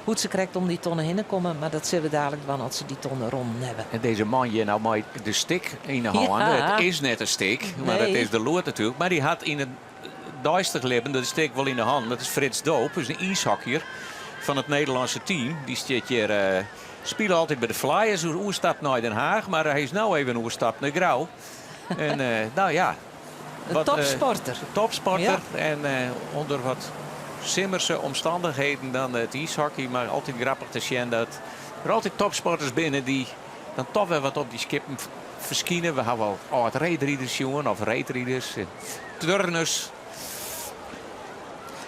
hoe't se krekt om dy tonne hinne komme. Mar dat sille we dalik dwaan as se dy tonne rûn hawwe. En dizze man hjir no mei de stik yn de hân. Ja. It is net in stik, mar it Nee. is de load natuerlik. Mar dy hat yn it deistich libben de stik wol yn de hân. Dat is Frits Doop, is in iishockeyer fan it Nederlânske team. Dy stiet hjir, spile altyd by de Flyers, oerstapt nei Den Haag, mar hy is no even oerstapt nei Grou. En no ja. Een topsporter. Topsporter. Ja. En ûnder wat simmerse omstannichheden dan it iishockey. Mar altyd grappich te sjen dat der altyd topsporters binne dy't dan toch wer wat op dy skippen ferskine. We hawwe al âld-reedriders sjoen, of reedriders, turners.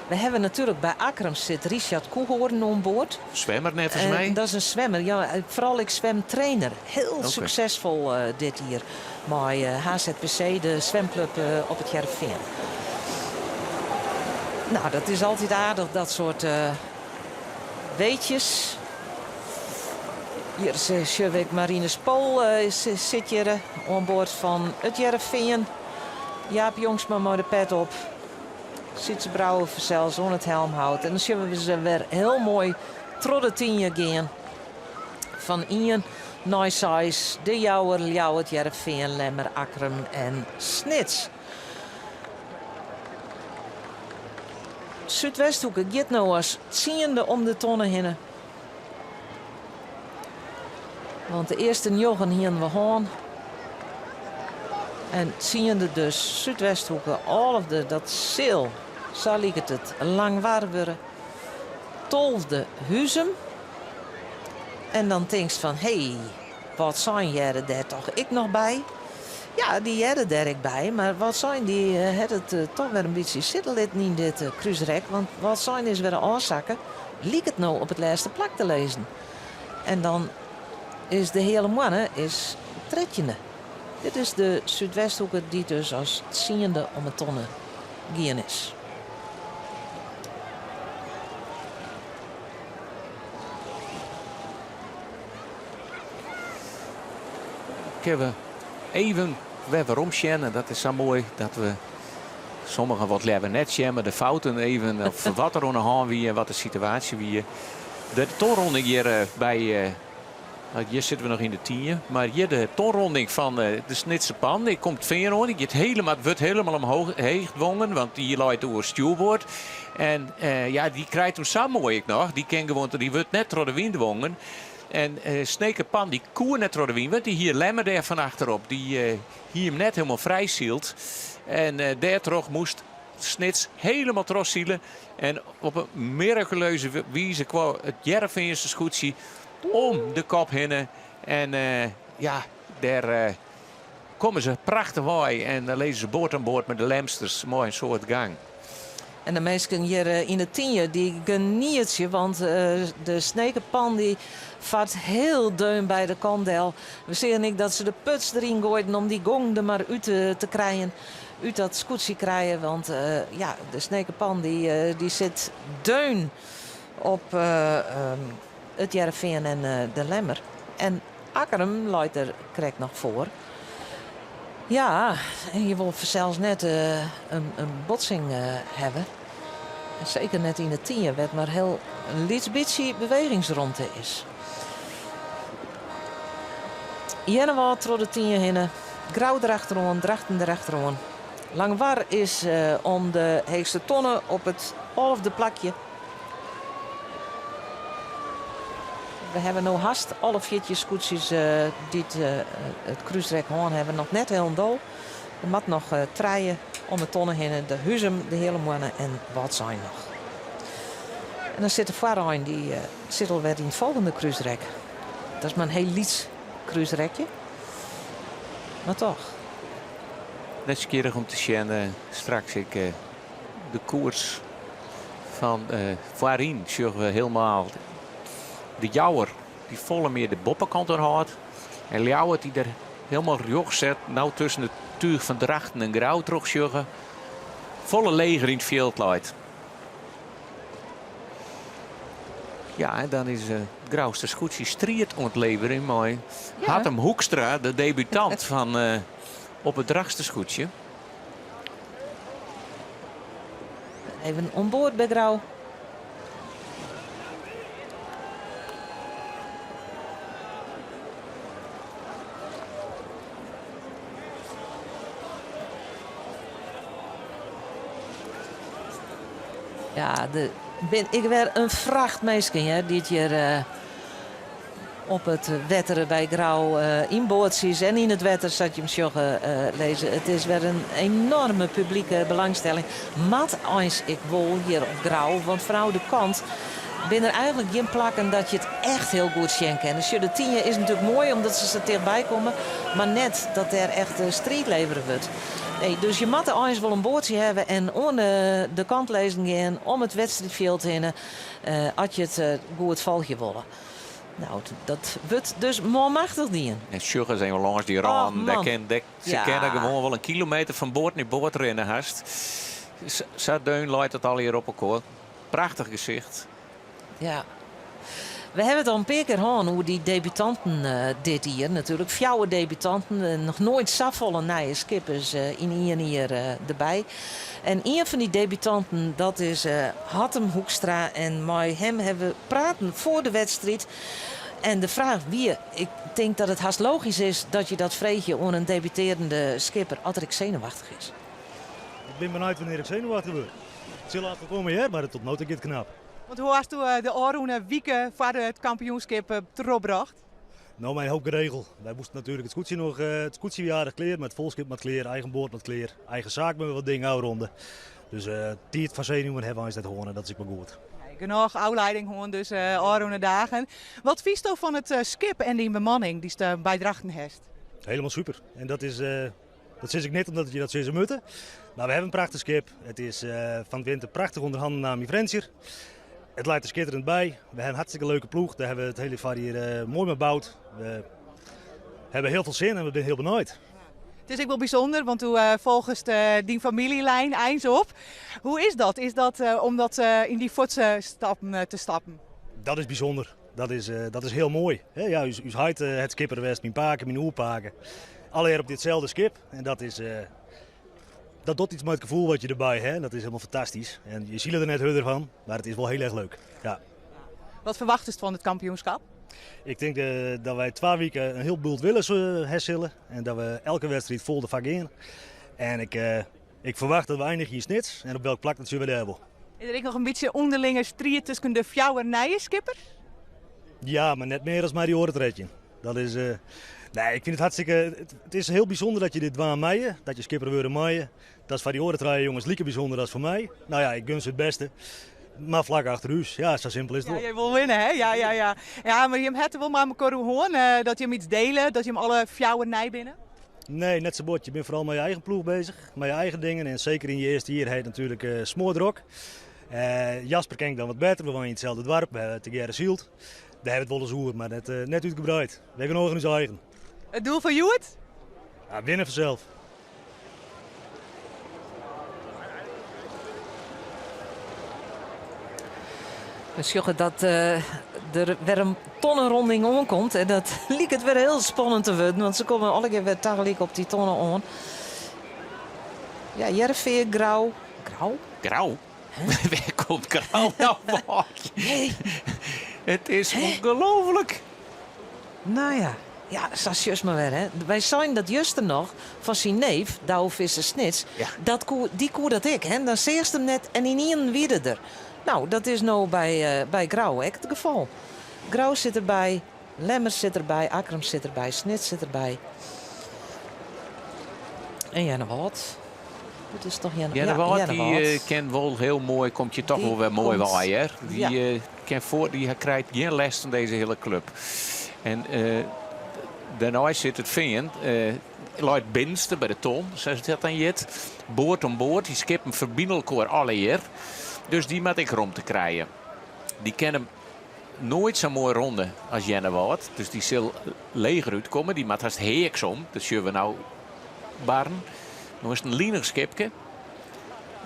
We hawwe natuerlik by Akkrum sit Richard Koehoorn oan board. Swimmer neffens my. Dat is in swimmer, ja, foaral ek swimtrainer. Hiel Oké. suksesfol dit jier mei HZPC, de swimklup op it Hearrenfean. No, dat is altyd aardich, dat soart weetjes. Hjir sjoch ik Marinus Pool sit hjir oan board fan it Hearrenfean. Jaap Jongsma mei de pet op. Sytze Brouwer fansels oan it helmhout. En dan sjogge we se wer hiel moai troch de tynje gean. Fan ien nei seis, De Jouwer, Ljouwert, Hearrenfean, Lemmer, Akkrum en Snits. Súdwesthoeke giet no as tsiende om de tonne hinne. Want de earste njoggen hienen we hân. En tsiende dus Súdwesthoeke, alfde, dat sil, sa liket it, Langwar wurde. Tolfde Huzum. En dan tinkst fan, hé, Wâldsein hearde dêr toch ek noch by? Ja, dy hearde dêr ek by, mar Wâldsein dy hat it toch wer in bytsje sitte litten yn dit krúsrek, want Wâldsein is wer ôfsakke, liket no op it lêste plak te lizzen. En dan is de Heale Moanne is trettjinde. Dit is de Súdwesthoeke dy't dus as tsiende om 'e tonne gien is. Kinne we even wer werom sjen en dat is sa moai dat we sommigen wat leaver net sjen, mar de fouten even of wat der oan de hân wie en wat de situaasje wie. De tonronding hjir eh, by eh, hjir sitte we noch yn de tynje, mar hjir de tonronding fan eh, de Snitser Pan. Dy komt fean oan, dy giet helemaal, wurdt helemaal omhoog heech dwongen, want dy leit oer stjoerboard. En ja, dy krijt him sa moai ek noch. Dy kin gewoan, dy wurdt net troch de wyn dwongen. En Sneker Pan dy koe net troch de wyn, want dy hie Lemmer dêr fan achterop. Dy hie him net helemaal frijsyld. En dêrtroch moast Snits helemaal trochsile. En op in mirakuleuze wize kwam it Hearrenfeanse skûtsje om de kop hinne. En ja, dêr komme se prachtich wei. En dan lizze se board oan board mei de Lemsters. Moai in soad gang. En de minsken hjir yn de Tynje dy genietsje, want de Snekerpan dy fart hiel deun by de kant del. We seagen ek dat se de puts deryn goaiden om dy gong der mar út te krijen, út dat skûtsje krije. Want ja, de Snekerpan dy sit deun op it Hearrenfean en de Lemmer. En Akkrum leit der krekt noch foar. Ja, en je wol fansels net in botsing hawwe. En seker net yn de Tynje, wêr't mar hiel lyts bytsje bewegingsromte is. Earnewâld troch de Tynje hinne, Grou derachteroan, Drachten derachteroan. Langwar is om de heechste tonne op it alfde plakje. We hawwe no hast alle 14 skûtsjes dy't it krúsrek hân hawwe noch net hielendal. Der moat noch trije om 'e tonne hinne, de Huzum, de Heale Moanne en Wâldsein noch. En dan sit de foarein, dy sit alwer yn it folgjende krúsrek. Dat is mar in hiel lyts krúsrekje, mar toch. Nijsgjirrich om te sjen straks ek de koers fan foaryn sjogge we helemaal de Jouwer dy't folle mear de boppekant oan hâldt. En Ljouwert dy't der helemaal rjochts set. No tusken it túch fan Drachten en Grou troch sjogge. Folle leger yn it fjild leit. Ja, en dan is uh, Grouster skûtsje striid oan it leverjen mei ja. Hatem Hoekstra, de debutant fan uh, op it Drachtster skûtsje. Even oan board by Grou. Ja, der bin ek wer in fracht minsken hear, dy't hjir eh, Op it wetter by Grou yn boatsjes en yn it wetter sa't je 'm sjogge lizze. It is wer in enoarme publike belangstelling. Moat eins ek wol hjir op Grou, want fanôf de kant binne der eigenlik gjin plakken dat je it echt hiel goed sjen kinne. Sjoch, de Tynje is natuerlik moai omdat se sa tichtby komme, mar net dat dêr echt striid levere wurdt. Nee, dus je moatte eins wol in boatsje hawwe en oan de kant lizzen gean om it wedstriidfjild hinne as je it goed folgje wolle. Nou, dat wurdt dus manmachtich dien. En sjoch ris even lâns dy rânen. Dêr kin, dêr, se kinne gewoan wol in kilometer fan board nei board rinne hast. Sa deun leit it allegear op elkoar. Prachtich gesicht. Ja. We hawwe it al in pear kear hân oer dy debutanten dit jier natuerlik. Fjouwer debutanten, noch noait safolle nije skippers yn ien jier derby. En ien fan dy debutanten dat is Hattem Hoekstra en mei him hawwe we praten foar de wedstriid. En de fraach wie, ik tink dat it hast logysk is dat je dat freegje oan in debutearjende skipper as er ek senuwachtich is. Ik bin benijd wannear't ik senuwachtich wurd. It sil altyd komme hear, mar tot no ta giet it knap. Want hoe hasto de ôfrûne wike foar it kampioenskip trochbrocht? No, mei in hoop geregel. Wy moasten natuerlik it skûtsje noch, it skûtsje wie aardich klear, mar it folchskip moat klear, eigen boat moat klear, eigen saak moat wat dingen ôfrûne. Dus tiid foar senuwen hawwe we eins net hân en dat is ek mar goed. Genôch ôflieding hân dus ôfrûne dagen. Wat fynsto fan it skip en dyn bemanning dy'tst by Drachten hast? Helemaal super. En dat is, dat sis ik net omdat je dat sizze moatte. Mar we hawwe in prachtich skip. It is fan 't winter prachtich ûnder hannen naam yn Frjentsjer. It leit der skitterend by. We hawwe in hartstikke leuke ploech. Dêr hawwe we it hiele foarjier moai mei boud. We hawwe hiel folle sin en we binne hiel benijd. It is ek wol bysûnder, want do folgest dyn famyljelijn eins op. Hoe is dat? Is dat om dat yn dy fuotstappen te stappen? Dat is bysûnder. Dat is, dat is hiel moai. Ja, ús, ús heit hat skipper west, myn pake, myn oerpake. Allegear op ditselfde skip. En dat is, dat docht iets mei it gefoel wat je derby ha. Dat is hielendal fantastysk. En je sile der net hurder fan, mar it is wol hiel erch leuk. Ja. Wat ferwachtest fan it kampioenskip? Ik tink dat wy twa wiken in hiel bult wille ha sille. En dat we elke wedstriid fol derfoar gean. En ik, ik ferwacht dat we einigje yn Snits. En op welk plak, dat sjogge we dêr wol. Is der ek noch in bytsje ûnderlinge striid tusken de fjouwer nije skippers? Ja, mar net mear as mei dy oare 13. Dat is, nee, ik fyn it hartstikke. It is hiel bysûnder dat je dit dwaan meie, dat je skipper wurde meie. Dat is foar dy oare trije jonges like bysûnder as foar my. No ja, ik gun se it bêste. Mar flak achter ús, ja, sa simpel is it Ja, wol. je wol winne, hè? Ja, ja, ja. Ja, mar jim hawwe it wol mei mekoar oer hân, dat jim iets diele, dat jim alle fjouwer nij binne? Nee, net sa bot. Je binne foaral mei je eigen ploech beuzich, mei je eigen dingen. En seker yn je earste jier ha je it natuerlik smoardrok. Jasper ken ik dan wat better, we wenje yn itselde doarp, we hawwe tegearre syld. Dêr hawwe we it wolris oer, mar net, net útgebreid. We hawwe genôch oan ús eigen. It doel fan hjoed? Ja, winne fansels. We sjogge dat der wer in tonnenronding oankomt. En dat liket wer hiel spannend te wurden, want se komme allegear wer tagelyk op dy tonne oan. Ja, Hearrenfean, Grou. Grou? Grou? Wêr komt Grou no wei? Nee. It is ûngelooflik. No ja, ja, sa sjochst mar wer, hè. Wy seinen dat juster noch fan syn neef, Douwe Visser Snits, dat koe, dy koe dat ek, hè. Dan seachst him net en ynienen wie er der. No, dat is no by, by Grou ek it gefal. Grou sit derby, Lemmer sit derby, Akkrum sit derby, Snits sit derby. En Earnewâld. Dat is toch Earne, ja, Earnewâld, dy Earnewâld. kin wol hiel moai, komt hjir toch Dy wol wer moai komt, wei, hear. Dy ja. kin foar, dy krijt gjin lêst fan dizze hiele klup. En dêrnei sit it Fean, leit binnenste by de ton, sa dat dan hjit. Board om board, dy skippen ferbine elkoar allegear. Dus dy moat ek romte krije. Dy kin him noait sa moai ronde as Earnewâld. Dus dy sil leger útkomme. Dy moat hast heaks om. Dat sjogge we no barren. No is it in linich skipke.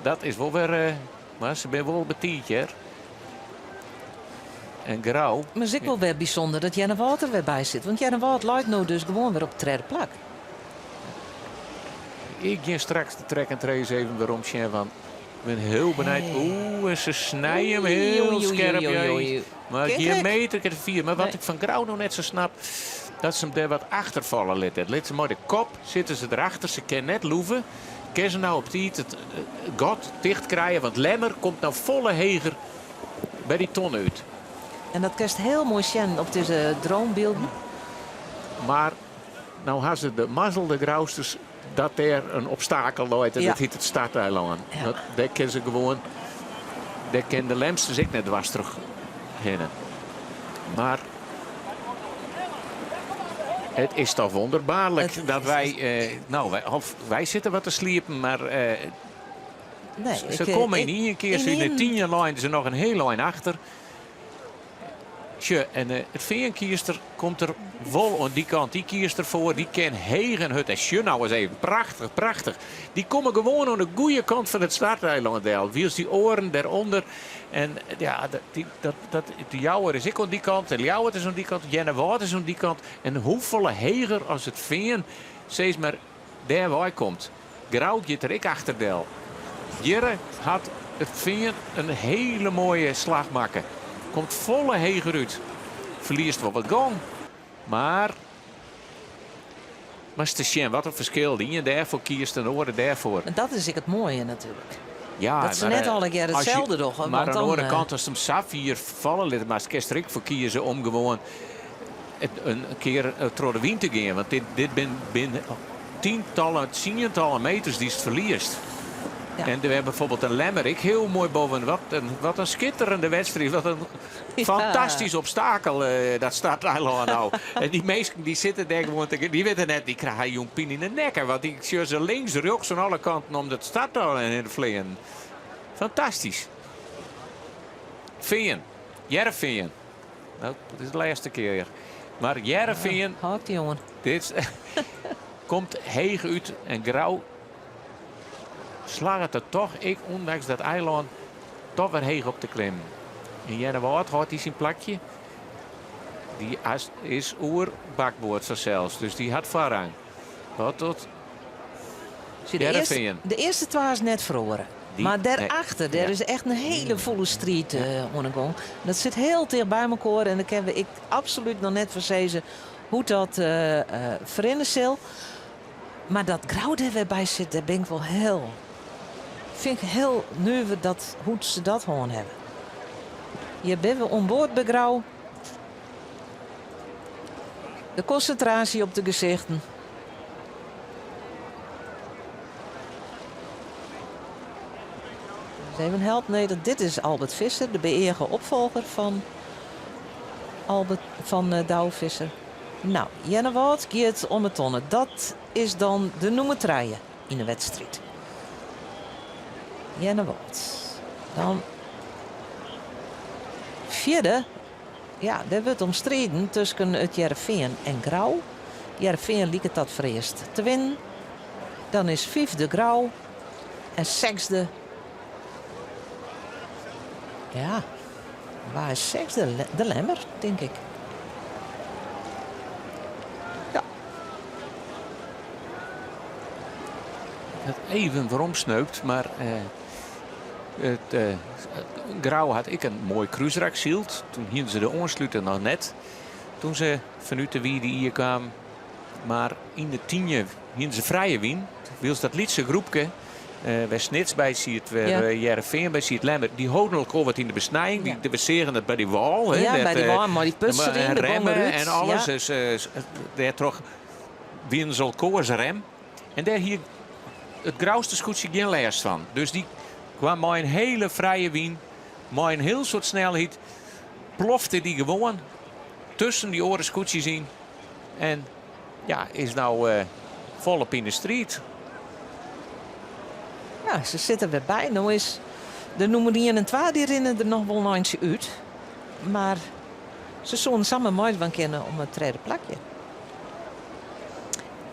Dat is wol wer. Mar se binne wol betiid hear. En Grou. Mar it is ek wol wer bysûnder dat Earnewâld der wer by sit. Want Earnewâld leit no dus gewoan wer op it tredde plak. Ik gean straks de track and trace even werom sjen, want ik bin hiel benijd. Oeh, en se snije him hiel skerp. Mar gjin meter te fier. Mar wat ik fan Grou no net sa snap, dat se him dêr wat achter falle litte. Lit se mei de kop, sitte se derachter, se kin net loeve. Kin se no op tiid it gat ticht krije, want Lemmer komt no folle heger by dy ton út. En dat kinst hiel moai sjen op dizze dronebylden. Mar no ha se de mazzel, de Grousters, dat dêr in obstakel leit en dat hjit it starteilân. Dat, dêr kin se gewoan, dêr kin de Lemsters ek net dwars troch hinne. Mar it is toch wonderbaarlik dat wy, no, wy, of wy sitte wat te sliepen, mar Nee, se ik, komme yn ik, ien kear, se yn de ynienen tiende leine se noch in hiel ein achter. Sjoch, en it Fean kiest der, komt der wol oan dy kant. Dy kiest der foar, dy kin heech en hurd. En sjoch nou ris even, prachtich, prachtich. Dy komme gewoan oan de goede kant fan it starteilân del. Wylst dy oaren dêrûnder. En ja, dy, dat, dat, de Jouwer is ek oan dy kant, de Ljouwert is oan dy kant, Earnewâld is oan dy kant. En hoefolle heger as it Fean, sis mar, dêr wei komt. Grou giet der ek achter del. Hjirre hat it Fean in hele moaie slach makke. Komt folle heger út. Ferliest wol wat gong, mar moatst te sjen wat in ferskil. De ien dêrfoar kiest en de oare dêrfoar. En dat is ek it moaie natuerlik. Ja, dat se mar, net allegear as je- itselde dogge. Mar want oan de dan, oare kant, ast him sa fier falle lit, moatst kinst der ek foar kieze om gewoan it in kear troch de wyn te gean. Want dit, dit bin, bin tientallen, tsientallen meters dy'tst ferliest. En der bijvoorbeeld in Lemmer ek hiel moai boven. Wat in, wat in skitterende wedstriid. Wat in Ja. fantastysk obstakel dat starteilân no. En dy minsken dy sitte dêr gewoan te, dy witte net, dy krije jûn pine yn de nekke. Want dy sjogge se links, rjochts oan alle kanten om dat starteilân hinne fleanen. Fantastysk. Fean, Hearrenfean. No, dat is de lêste kear. Mar Hearrenfean. Hâld dy oan. Dit komt heech út en Grou slagget it toch ek ûndanks dat eilân toch wer heech op te klimmen. En Earnewâld hâldt dy syn plakje. Dy is oer bakboard fansels, dus dy hat foarrang. Wat docht Zie, de earste, Hearrenfean? de earste twa is net feroare. Dy- Mar nee. dêrachter, dêr Ja. is echt in hiele fûle striid oan de gong. Dat sit hiel ticht by mekoar en dêr kinne we ek absolút noch net fan sizze hoe't dat ferrinne sil. Mar dat Grou dêr wer by sit, dêr bin ik wol hiel. Fyn ik hiel nuver dat hoe't se dat hân hawwe. Hjir binne we oan board by Grou. De konsintraasje op de gesichten. Dus even help nedich. Dit is Albert Visser, de beëage opfolger fan Albert fan Douwe Visser. Nou, Earnewâld giet om 'e tonne. Dat is dan de nûmer trije yn de wedstriid. Earnewâld. Dan fjirde. Ja, dêr wurdt om striden tusken it Hearrenfean en Grou. Hearrenfean liket dat foarearst te winnen. Dan is fyfde Grou en sechsde. Ja, wa is sechsde? De Lemmer, tink ik. Ja. Ik ha even weromsneupt, mar it Grou hat ek in moai krúsrak syld. Doe hiene se de oansluter noch net. Doe't se fanút de Wide Ie kamen. Mar yn de Tynje hiene se frije wyn. Wylst dat lytse groepke, wêr Snits by siet, wêr Hearrenfean by siet, Lemmer, dy holden elkoar wat yn de besnijing. Dy, we seagen it by dy wâl. Ja, by dy wâl mei dy puts deryn, de remmen gong derút. en alles. Ja. Dus dêrtroch wiene se elkoars rem. En dêr hie it Grouster skûtsje gjin lêst fan. Dus dy kwam mei in hiele frije wyn, mei in hiel soad snelheid, plofte dy gewoan tusken dy oare skûtsjes yn. En ja, is no folop yn de striid. Ja, se sitte wer by. No is de nûmer ien en twa dy rinne der noch wol in eintsje út. Mar se soene samar meidwaan kinne om it tredde plakje.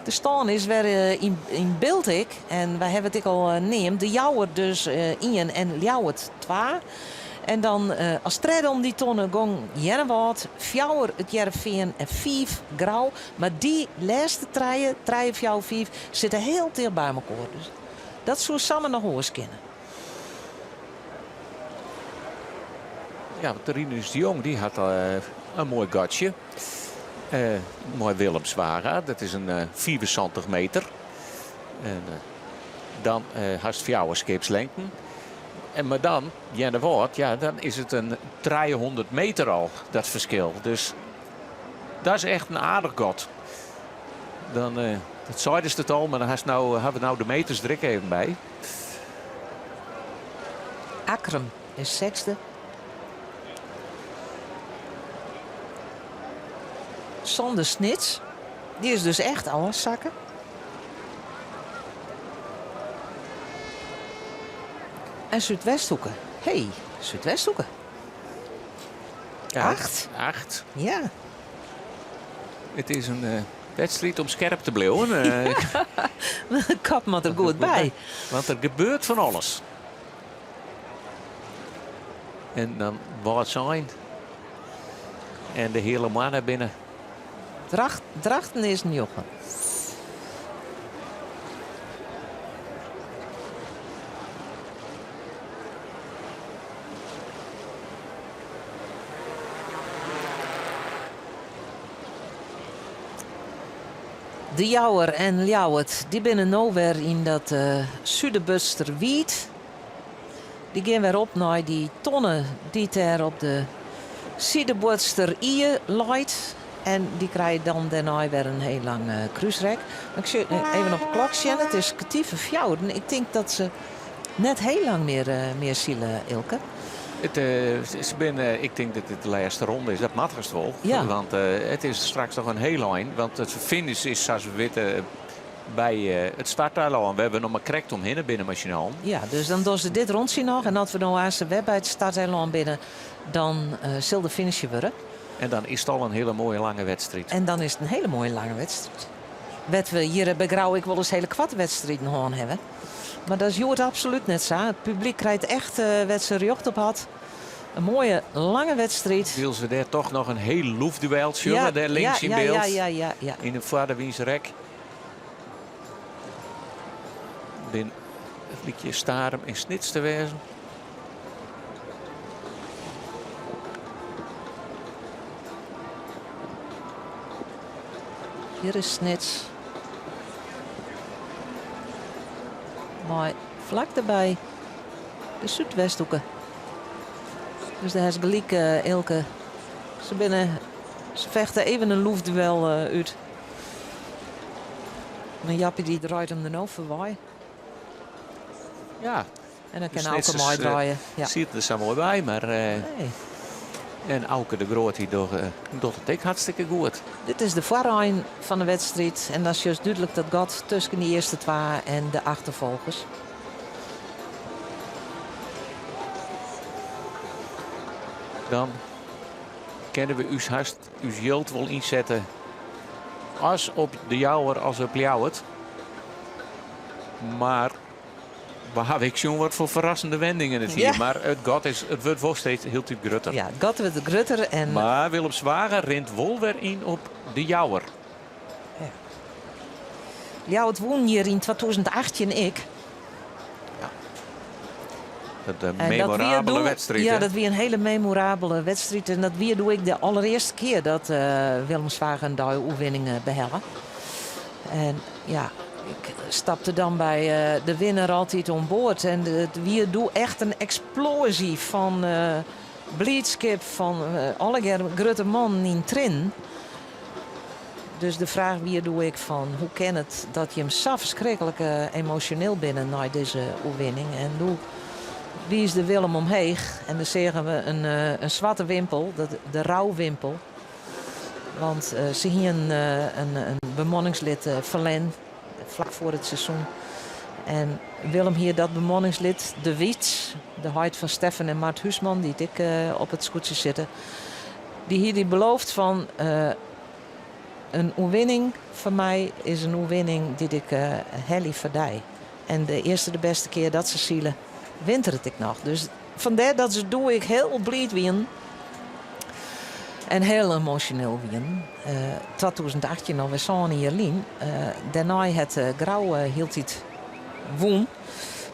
De stân is wer yn byld ek. En wy hawwe it ek al neamd. De Jouwer dus ien en Ljouwert twa. En dan as tredde om dy tonne gong Earnewâld, fjouwer it Hearrenfean en fiif Grou. Mar dy lêste trije, trije, fjouwer, fiif, sitte hiel ticht by mekoar. Dus dat soe samar noch oars kinne. Ja, want Rinus de Jong dy hat in moai gatsje. Mei Willem Zwaga, dat is in 75 meter. En dan hast fjouwer skipslengten. En mar dan, Earnewâld, ja, dan is it in 300 meter al, dat ferskil. Dus dat is echt in aardich gat. Dan, dat seidest it al, mar dan hast no, hawwe we no de meters der ek even by. Akkrum is sechsde. Sander Snits, dy is dus echt ôfsakke. En Súdwesthoeke. Hey, Súdwesthoeke. Acht. Acht. Ja. It is in eh, wedstriid om skerp te bliuwen. Eh. De kop moat der goed by. Want der gebeurt fan alles. En dan Wâldsein en de Heale Moanne binne. Dracht, Drachten is njoggen. De Jouwer en Ljouwert dy binne no wer yn dat uh, Suderbuster Wiid. Dy gean wer op nei dy tonne dy't dêr op de Sidebuorster Ie leit. En dy krije dan dêrnei wer in hiel lang eh, krúsrek. Ik sjoch even op de klok sjen. It is kertier foar fjouweren. Ik tink dat se net hiel lang mear, eh, mear sile, Ilke. It, se binne, ik tink dat dit de lêste ronde is. Dat moat hast wol. Ja. Want it is straks noch in hiel ein. Want it finish is, sa't we witte, by it starteilân. Wêr't we noch mar krekt omhinne binne mei syn allen. Ja, dus dan dogge se dit rûntsje noch. En as we no aanst wer by it starteilân binne, dan sil de finish wurde. En dan is it al in hiele moaie lange wedstriid. En dan is it in hiele moaie lange wedstriid. Wêr't we hjir by Grou ek wolris hiele koarte wedstriden hân hawwe. Mar dat is hjoed absolút net sa. It publyk krijt echt wêr't se rjocht op hat. In moaie lange wedstriid. Wylst we dêr toch noch in hiel loefduel sjogge, Ja, dêr links ja, yn ja, byld. ja, ja, ja, ja. Yn in foardewynsrek. Bin it lykje Starum en Snits te wêzen. Hjir is Snits. Mei flak derby de Súdwesthoeke. Dus dêr is gelyk eh, Ilke. Se, binne, se fechte even in loefduel eh, út. Maar Jappie dy draait him der no foarby. Ja. En dan De kin Auke Snitsers, meidraaie. Ja. Siet der sa moai by, mar Nee. En Auke de Groot dy docht, docht it ek hartstikke goed. Dit is de foarein fan de wedstriid. En dan sjochst dúdlik dat gat tusken de earste twa en de achterfolgers. Dan kinne we ús hast ús jild wol ynsette as op de Jouwer as op Ljouwert. Mar we hawwe ek sjoen wat foar ferrassende wendingen it hie. Ja. Mar it gat is, it wurdt wol steeds hieltyd grutter. Ja, it gat wurdt grutter en Mar Willem Zwager rint wol wer yn op de Jouwer. Ljouwert wûn hjir yn 2018 ek. Dat de En dat wie memorabele doe- wedstriid. Ja, hè? dat wie in hiele memorabele wedstriid. En dat wie doe ek de allerearste kear dat eh, Willem Zwager in dei-oerwinning eh, behelle. En ja, ik stapte dan by eh, de winner altyd oan board. En it wie doe echt in eksploazje fan eh bliidskip fan eh, allegear grutte mannen yn triennen. Dus de fraach wie doe ek fan hoe kin it dat jim sa ferskriklik eh, emosjoneel binne nei dizze oerwinning. En doe wiisde Willem omheech en dan seagen we in, eh, in swarte wimpel, dat, de rouwimpel. Want eh, se hienen eh, in, in bemanningslid eh, ferlern flak foar it seizoen. En Willem hie dat bemanningslid, de Wiets, de heit fan Steffen en Mart Huisman, dy't ek eh, op it skûtsje sitte, dy hie dy beloofd fan eh, in oerwinning foar my is in oerwinning dy't ik eh helje foar dy. En de earste de bêste kear dat se sile, wint er it ek noch. Dus fandêr dat se doe ek hiel bliid wienen. En hiel emosjoneel wienen. Eh 2018, alwer sân jier lyn. Eh, dêrnei hat eh, Grou eh, hieltyd wûn.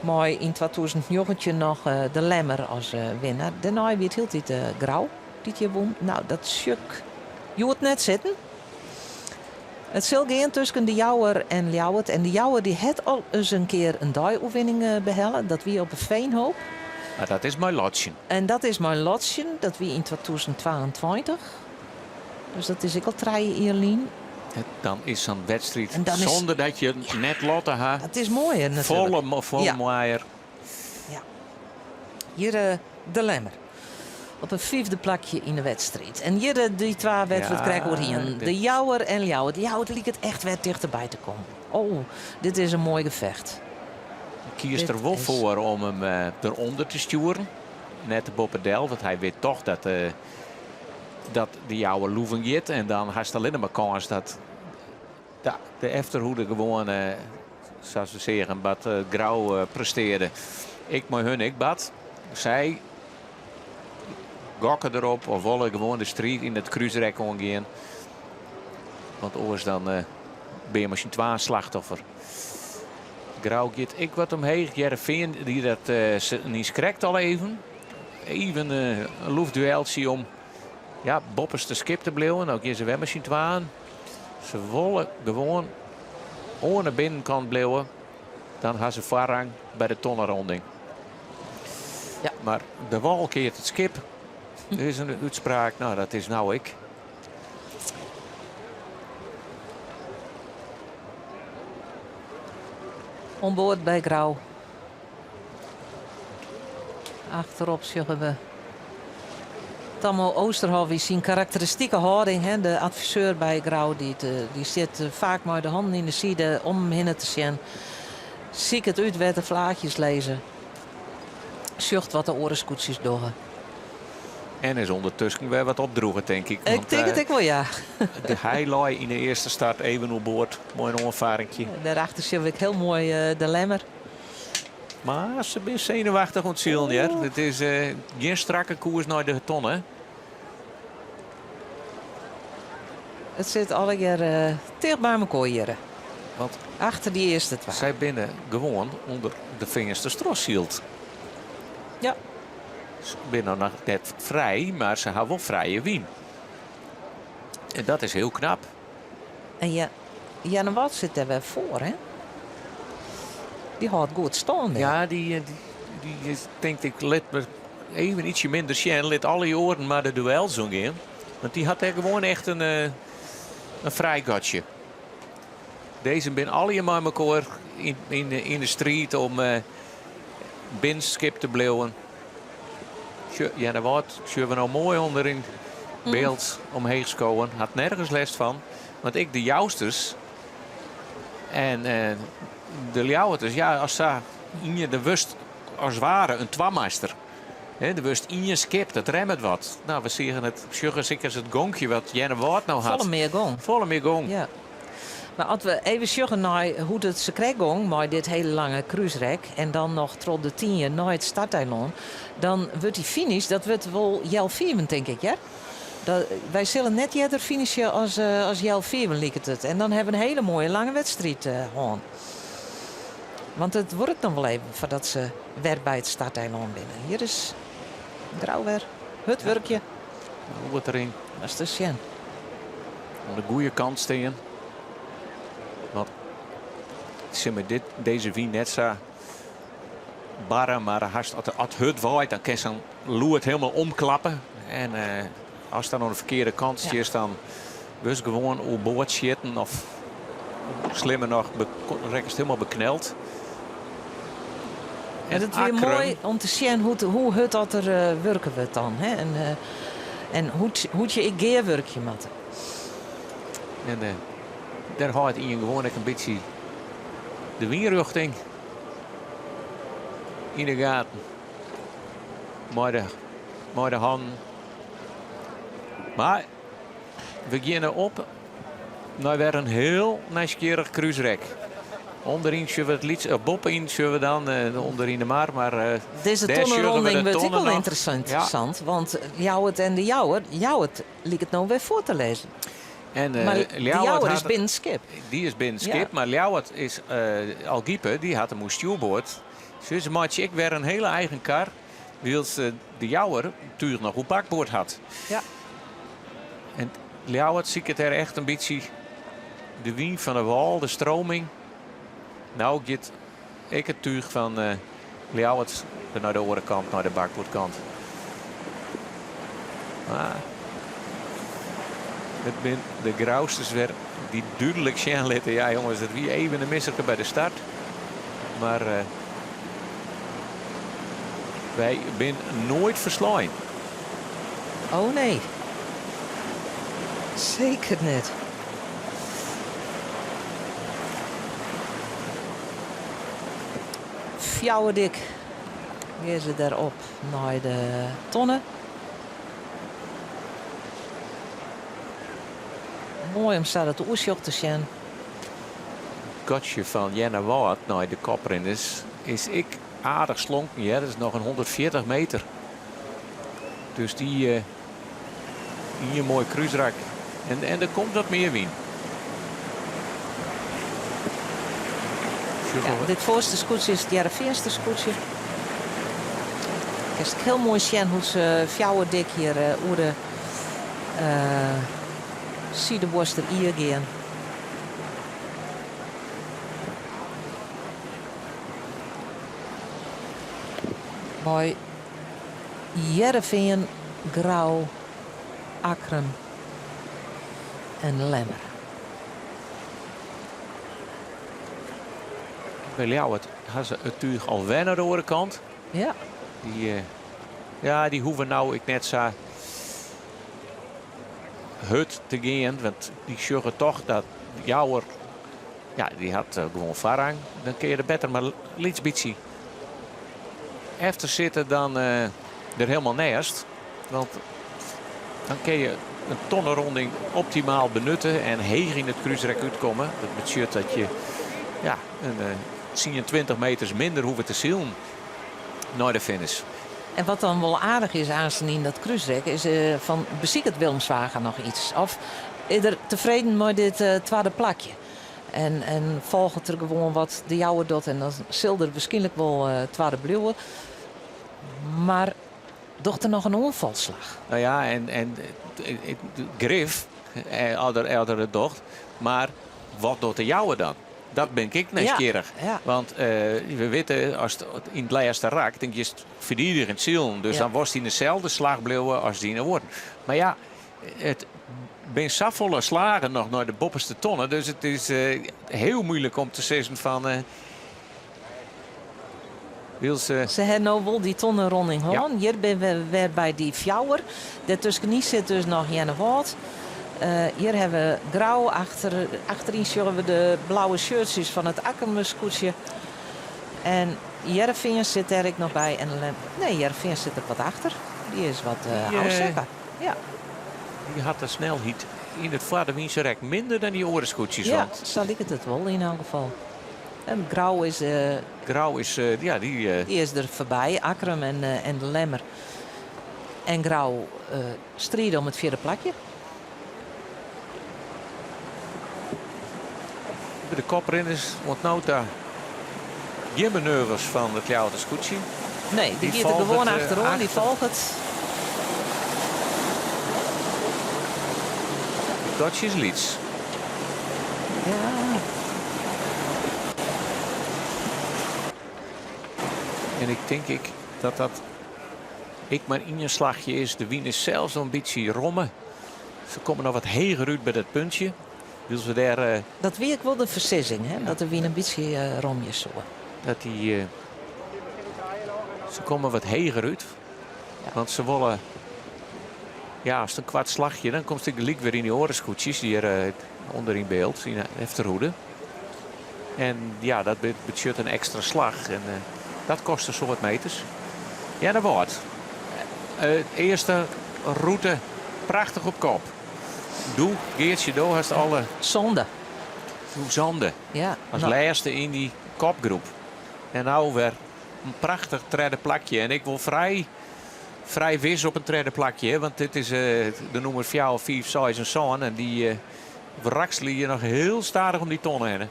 Mei yn 2019 noch eh, de Lemmer as eh, winner. Dêrnei wie it hieltyd eh, Grou dy't hjir wûn. Nou, dat sjoch ik hjoed net sitten. It sil gean tusken de Jouwer en Ljouwert. En de Jouwer dy hat al ris in kear in dei-oerwinning eh, behelle. Dat wie op 'e Veenhoop. Mar dat is mei lotsjen. En dat is mei lotsjen. Dat wie yn 2022. Dus dat is ek al trije jier lyn. Dan is sa'n wedstriid En dan is- sûnder dat je net lotte ha. Dat is moaier natuerlik. Folle, mo- folle Ja. moaier. Hjir eh, de Lemmer. Op in fyfde plakje yn de wedstriid. En hjir eh, dy twa wêr't we it Ja, krekt oer hienen. dit- De Jouwer en Ljouwert. Ljouwert liket echt wer tichterby te kommen. Oh, dit is in moai gefecht. Kiest der Dit wol is- foar om him eh, derûnder te stjoeren. Net de boppe del, want hy wit toch dat eh, dat de Jouwer loeven giet en dan hast allinne mar kâns dat de, de efterhoede gewoan, sa't we seagen, wat Grou prestearde. Ik mei hun ek bad. Sy gokke derop of wolle gewoan de striid yn it krúsrek oangean. Want oars dan bin je mei syn twaen slachtoffer. Grou giet ek wat omheech. Hearrenfean die dat uh, krekt al even. Even in loefdueltsje om ja, boppeste skip te bliuwen. No gean se wer mei syn twaen. Se wolle gewoan oan de binnenkant bliuwe. Dan ha se foarrang by de tonneronding. Ja. Mar de wâl keart it skip. Der is in útspraak. No, dat is no ek. Oan board by Grou. Achterop sjogge we Tammo Oosterhof yn syn karakteristike hâlding. Hè, de adviseur by Grou, dy, dy sit faak mei de hannen yn de side om him hinne te sjen. Siket út wêr't de flaachjes lizze. Sjocht wat de oare skûtsjes dogge. En is ûndertusken wer wat opdroege, tink ik. Ik tink it ek wol, ja. De hy lei yn de earste start even oer board mei in oanfarinkje. Dêrachter sjogge we ek hiel moai de Lemmer. Mar se binne senuwachtich oan it silen, hear. It is gjin strakke koers nei de tonne. It sit allegear ticht by mekoar hjir. Want achter dy earste twa. Sy binne gewoan ûnder de Feansters trochsyld. Ja. Se binne noch net frij, mar se ha wol frije wyn. En dat is hiel knap. En ja, Earnewâld sit dêr wer foar, hè? Dy hâldt goed stân dêr. Ja, dy, dy, dy tinkt ik lit me even ietsje minder sjen. Lit alle oaren mar de duels oangean. Want dy hat dêr gewoan echt in, in frij gatsje. Dizze binne allegear mei mekoar yn, yn, yn de striid om binnenskip te bliuwen. Earnewâld sjogge we no moai ûnder yn byld omheech skowen. Hat nergens lêst fan. Want ek de Jousters en de Ljouwerters, ja, as sa ien de wurst as ware in twamaster. De wurst ien skip, dat remmet wat. No, we seagen it, sjogge ek as it gonkje wat Earnewâld no hat. Folle mear gong. Folle mear gong. Ja. Mar as we even sjogge nei hoe't it sakrekt gong mei dit hiele lange krúsrek en dan noch troch de Tynje nei it starteilân, dan wurdt dy finish, dat wurdt wol heal fiven tink ik, hear. Dat, wy sille net earder finishe as, as heal fiven liket it. En dan hawwe we in hiele moaie lange wedstriid hân. Want it duorret noch wol even foardat se wer by it starteilân binne. Hjir is Grou wer. Hurd wurkje. Goed deryn. Dat is te sjen. Oan de goede kant stean. Want sil mei dit, dizze wyn net sa barre, mar hast, as it hurd waait, dan kin sa'n lûd hielendal omklappe. En eh, ast dan oan de ferkearde kant stiest, dan wurdst gewoan oer board sjitten of slimmer noch, rekkest hielendal bekneld. En it wie moai om te sjen hoe hurd dat der eh, wurke wurdt dan. Hè? En, eh, en hoe't je ek gearwurkje moatte. En eh, dêr hâldt ien gewoan ek in bytsje de wynrjochting yn de gaten. Mei de hannen. Mar we geane op nei wer in hiel nijsgjirrich krúsrek. Underyn sjogge we it lyts, boppeyn sjogge we dan ûnderyn de mar, mar Dizze dêr sjogge we tonneronding de wurdt ek tonne wol noch. ynteressant, Ja. want Ljouwert en de Jouwer, Ljouwert liket no wer foar te lizzen. En Mar de Ljouwert Jouwer is hat binnen skip. Dy is binnen skip, Ja. mar Ljouwert is Algipe, dy hat him oer stjoerboard. Se meitsje ek wer in hiele eigen kar, wylst de Jouwer túch noch oer bakboard hat. Ja. En Ljouwert siket dêr echt in bytsje de wyn fan de wâl, de streaming. No giet ek it túch fan Ljouwert der nei de oare kant, nei de bakboardkant. Mar it binne de Grousters wer dy't dúdlik sjen litte. Ja jonges, it wie even in misserke by de start. Mar wy binne noait ferslein. Oh nee. Seker net. Fjouwerdik gean se derop nei de tonne. Moai om sa dat oersjoch te sjen. Gatsje fan Earnewâld nei de koprinners is ek aardich slonken. Hear. Dat is noch in 140 meter. Dus dy uh, ien moai krúsrak. En, en der komt wat mear wyn. Ja, dit foarste skûtsje is it Hearrenfeanster skûtsje. Kinst hiel moai sjen hoe't se fjouwer dik hjir eh, oer de uh, Sidebuorster Ie gean. By Hearrenfean, Grou, Akkrum en Lemmer. By Ljouwert ha se it túch al wer nei de oare kant. Ja. Dy, eh, ja, dy hoege no ek net sa hurd te gean, want dy sjogge toch dat Jouwer, ja, dy hat eh, gewoan foarrang. Dan kin je der better mar lyts bytsje efter sitte dan eh, der hielendal neist. Want dan kin je in tonneronding optimaal benutte en heech yn it krúsrek útkomme. Dat betsjut dat je ja, in 10, 20 meters minder hoege te silen nei de finish. En wat dan wol aardich is aansten yn dat krúsrek is uh, fan besiket Willem Zwaga noch iets? Of is er tefreden mei dit uh, twadde plakje? En, en folget er gewoan wat de Jouwer docht en dan sil er wierskynlik wol uh, twadde bliuwe. Mar docht er noch in oanfalsslach? No ja, en, en grif, as er, as er it docht. Mar wat docht de Jouwer dan? Dat bin ik nijsgjirrich. Ja, ja. Want uh, we witte, as it yn it lêste rak, dan giest ferdigenjend silen. Dus Ja. dan wolst yn deselde slach bliuwe as dyn oaren. Mar ja, it binne safolle slagen noch nei de boppeste tonne. Dus it is uh, hiel muoilik om te sizzen fan... Uh, Wylst, uh, Se ha no wol dy tonnenronding hân. Hjir binne we wer by dy fjouwer. Dêrtusken sit dus noch Earnewâld. Uh, hjir ha we Grou. Achter, achteryn sjogge we de blauwe shirtsjes fan it Akkrumer skûtsje. En Hearrenfean sit dêr ek noch by. En nee, Hearrenfean sit der wat achter. Dy is wat uh, Die, ôfsekke. Ja. Dy hat de snelheid yn it foarderwynse minder dan dy oare skûtsjes. Ja, want sa liket it wol yn elk gefal. En Grou is, uh, Grou is, uh, ja, dy, uh... dy is der foarby. Akkrum en, en de Lemmer. En Grou stride om it fjirde plakje. By de koprinners oant no ta gjin manoeuvres fan it Ljouwerter skûtsje. Nee, dy giet der gewoan achteroan, dy folget. Dat is lyts. Ja. En ik tink ek dat dat ek mar ien slachje is. De wyn is sels in bytsje romme. Se komme noch wat heger út by dat puntsje. Wylst we dêr. Uh, dat wie ek wol de foarsizzing, hè? Dat de wyn in bytsje uh, romje soe. Dat dy. Uh, se komme wat heger út. Ja. Want se wolle. Ja, as it in kwart slachje, dan komst gelyk wer yn dy oare skûtsjes hjir ûnder yn byld, yn de efterhoede. En ja, dat betsjut in ekstra slach. En dat kostet in soad meters. Ja, dat wordt. Earste rûte prachtich op kop. Doe, Geartsje, do hast alle... Sânde. Doe sânde. Ja. As no. lêste yn dy kopgroep. En no wer in prachtich tredde plakje. En ik wol frij, frij wis op in tredde plakje. Want dit is uh, de nûmer 4, 5, 6 en 7. En dy uh, wrakselje hjir noch hiel stadich om dy tonne hinne.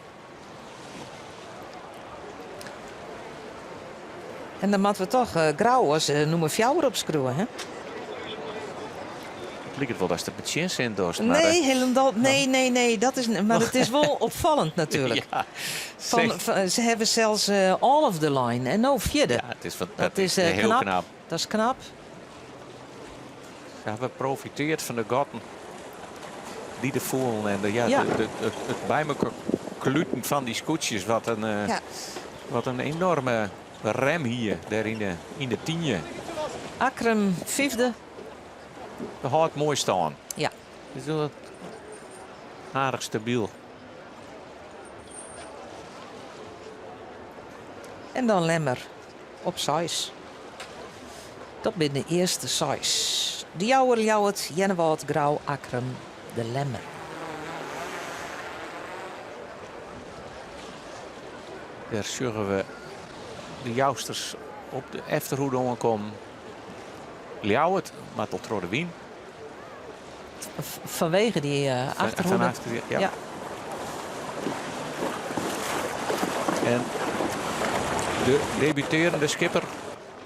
En dan moatte we toch uh, Grou as uh, nûmer 4 opskriuwe, hè? It liket wol datst der tsjinsin dochst. Nee, hielendal. Nee, nee, nee. Dat is, mar it is wol opfallend natuerlik. Ja, fan, se hawwe sels uh, all of the line en no fjirde. Ja, it is, wat, dat, dat is, uh, hiel knap. knap. Dat is knap. Se hawwe profitearre fan de gatten dy't der foelen. En de, ja, Ja. De, de, it, it by mekoar kluten fan dy skûtsjes. Wat in, uh, Ja. wat in enoarme rem hier dêr yn de tynje. Akkrum fyfde. De hâldt moai stân. Ja. Dus dat aardich stabyl. En dan Lemmer op seis. Dat binne de earste seis. De Jouwer, Ljouwert, Earnewâld, Grou, Akkrum, de Lemmer. Dêr sjogge we de Jousters op de efterhoede oankommen. Ljouwert moat al troch de wyn. Fanwege dy achterhoede. Ja. ja. En de debuterende skipper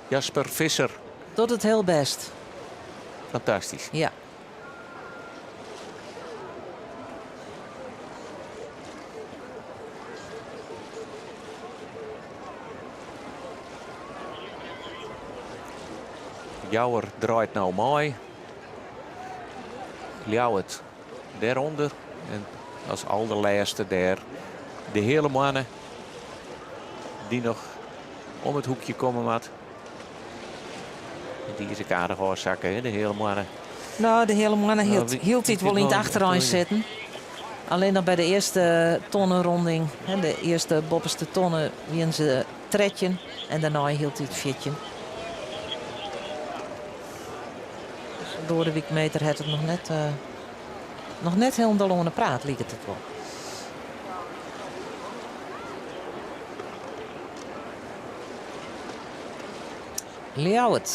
Jasper Visser. Docht it hiel bêst. Fantastysk. Ja. Jouwer draait no mei. Ljouwert dêrûnder. En as alderlêste dêr de Heale Moanne dy't noch om it hoekje komme moat. Dy is ek aardich ôfsakke, hè, de Heale Moanne. No, de Heale Moanne hield hieltyd wol yn it achterein sitten. Allinnich noch by de earste tonnenronding, de earste boppeste tonne, wiene se 13 en dêrnei hieltyd 14. Dus Loadewyk Meeter hat it noch net, noch net hielendal oan 'e praat, liket it wol. Ljouwert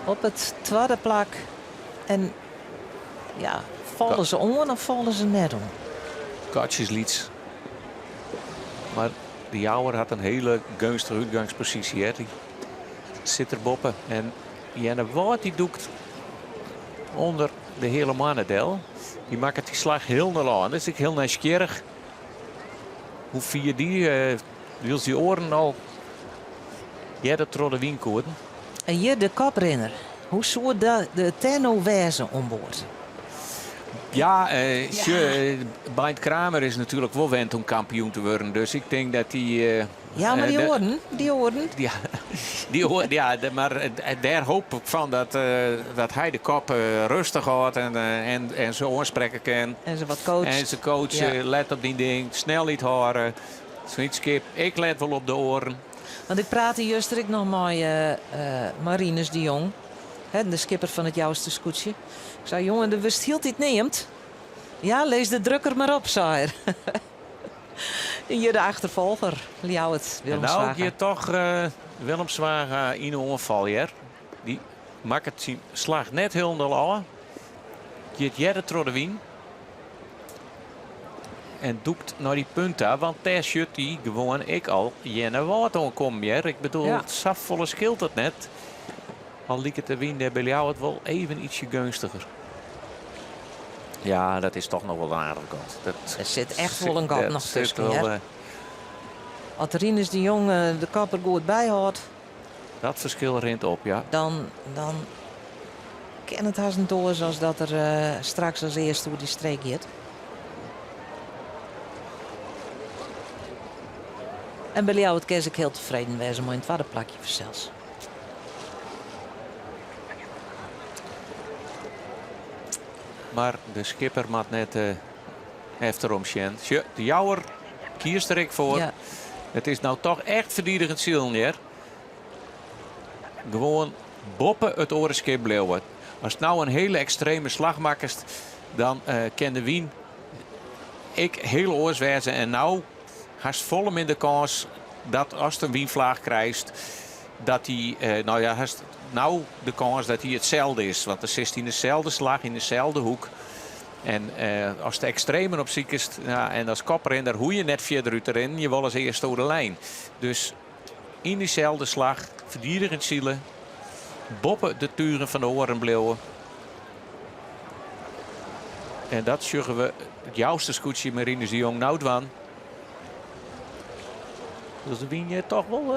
op it twadde plak. En ja, falle se oan of falle se net oan? Gatsjes lyts. Mar de Jouwer hat in hiele geunstige útgangsposysje. Hè. Dy sit der boppe. En Earnewâld dy dûkt ûnder de Heale Moanne del. Dy makket dy slach hielendal ôf. Dat is ek hiel nijsgjirrich. Hoe fier dy, wylst dy oaren al earder troch de wyn koenen. En hjir de koprinner. Hoe soe de tenno wêze oan board? Ja, sjoch, Beint Kramer is natuerlik wol wend om kampioen te wurden. Dus ik tink dat dy. Ja, mar dy oaren, dy oaren. Ja, dy oaren, ja, mar dêr hoop ik fan dat, dat hy de kop rêstich hâldt en, en, en se oansprekke kin. En se wat coacht. En se coacht, ja. Let op dyn ding, snelheid hâlde. Sa'n skip, ik let wol op de oaren. Want ik prate juster ek noch mei Marinus de Jong, de skipper fan it Jouster skûtsje. Ik sei, jonge, do wurdst hieltyd neamd. Ja, lis de drukker mar op, sei er. Hjir de achterfolger, Ljouwert, Willem En no Zwaga. giet toch Willem Zwaga yn de oanfal hear. Dy makket syn slach net hielendal ôf. Giet earder troch de wyn. En dûkt nei dy punt ta, want dêr sjocht hy gewoan ek al Earnewâld oankommen hear. Ik bedoel, Ja. safolle skeelt it net. Al liket de wyn dêr by Ljouwert wol even ietsje geunstiger. Ja, dat is toch noch wol in aardich gat. Dat Der sit echt wol in gat dat noch sit tusken, wol, hear. As Rinus de Jong de kop der goed by hâldt. Dat ferskil rint op, ja. Dan, dan kin it hast net oars as dat er straks as earste oer dy streek giet. En by Ljouwert kin se ek hiel tefreden wêze mei in twadde plakje fansels. Mar de skipper moat net efterom sjen. Sjoch, de Jouwer kiest der ek foar. Ja. It is no toch echt ferdigenjend silen hear. Gewoan boppe it oare skip bliuwe. Ast no in hiele ekstreme slach makkest, dan kin de wyn ek hiel oars wêze. En no hast folle minder kâns dat ast in wynflaach krijst, dat dy, no ja, hast no de kâns dat dy itselde is. Want dan sitst yn deselde slach, yn deselde hoek. En ast de ekstremen opsikest, ja, en as koprinner hoech je net fierder út te rinnen, je wolle as earste oer de lijn. Dus yn dyselde slach, ferdigenjend sile, boppe de tugen fan de oaren bliuwe. En dat sjogge we it Jouster skûtsje Marinus de Jong no dwaan. Dus de wyn hjir toch wol.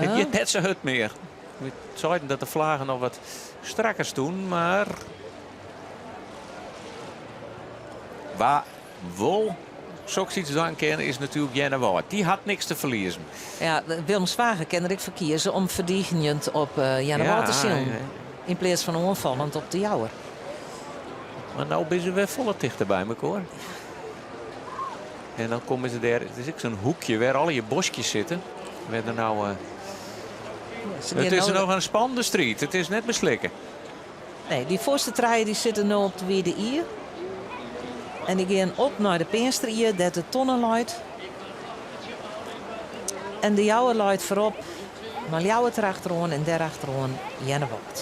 It giet net sa hurd mear. We seiden dat de flagen noch wat strakker stûnen, mar wa wol soks iets dwaan kin is natuerlik Earnewâld. Dy hat niks te ferliezen. Ja, Willem Zwaga kin der ek foar kieze om ferdigenjend op Earnewâld te silen. Yn pleats fan oanfallend op de Jouwer. Mar no binne se wer folle tichter by mekoar. En dan komme se dêr, it is ek sa'n hoekje wêr allegear boskjes sitte. Wêr der no, it is noch in spannende striid. It is net beslikke. Nee, dy foarste trije dy sitte no op de Wide Ie. En dy gean op nei de Peanster Ie, dêr't de tonne leit. En De Jouwer leit foarop, mei Ljouwert derachteroan en dêrachteroan Earnewâld.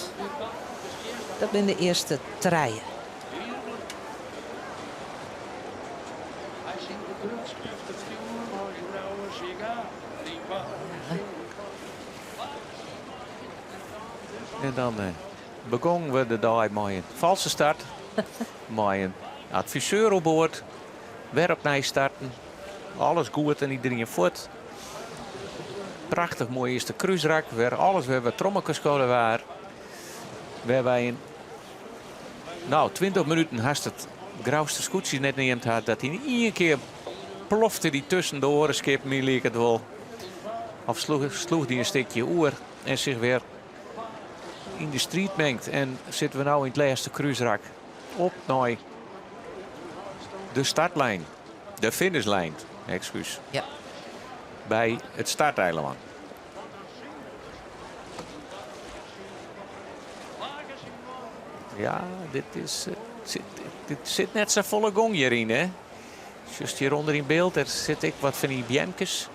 Dat binne de earste trije. En dan begongen we de dei mei in falske start. Mei in adviseur oan board. Wer opnij starten. Alles goed en iderien fuort. Prachtich moai earste krúsrak. Wer alles wer wat trommekeskodde waar. Wêr wy yn nou, 20 minuten hast it Grouster skûtsje net neamd ha. Dat yn ien kear plofte dy tusken de oare skippen yn, like it wol. Of sloech, sloech dy in stikje oer en sich wer yn de striid mingd. En sitte we no yn it lêste krúsrak op nei de startlijn. De finishlijn, ekskuus. Ja. By it starteilân. Ja, dit is, eh, dit sit net safolle gong hjiryn, hè? Just hjirûnder yn byld, der sit ek wat fan dy beamkes.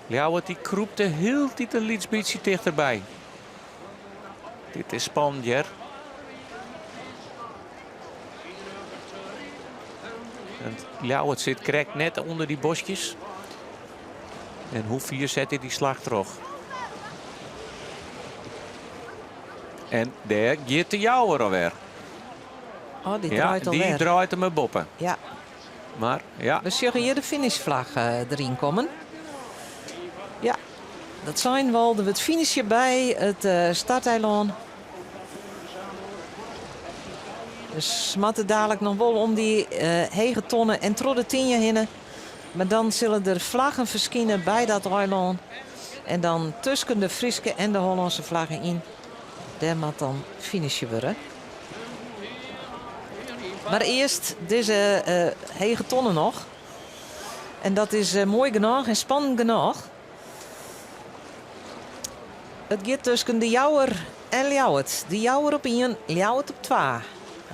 Ljouwert dy krûpte hieltyd in lyts bytsje tichterby. Dit is spannend, hear. En Ljouwert sit krekt net ûnder dy boskjes. En hoe fier set hy dy slach troch? En dêr giet de Jouwer alwer. Oh, dy draait ja, alwer. Dy draait him boppe. Ja. Mar ja. We sjogge hjir de finishflagge eh, deryn kommen. Ja, dat sein wol. Der wurdt finishe by it uh, starteilân. Dus moatte dadlik noch wol om dy uh, hege tonne en troch de tynje hinne. Mar dan sille der flaggen ferskine by dat eilân. En dan tusken de Fryske en de Hollânske flagge yn. Dêr moat dan finishe wurde. Mar earst dizze uh, hege tonne noch. En dat is uh, moai genôch en spannend genôch. It giet tusken De Jouwer en Ljouwert. De Jouwer op ien, Ljouwert op twa.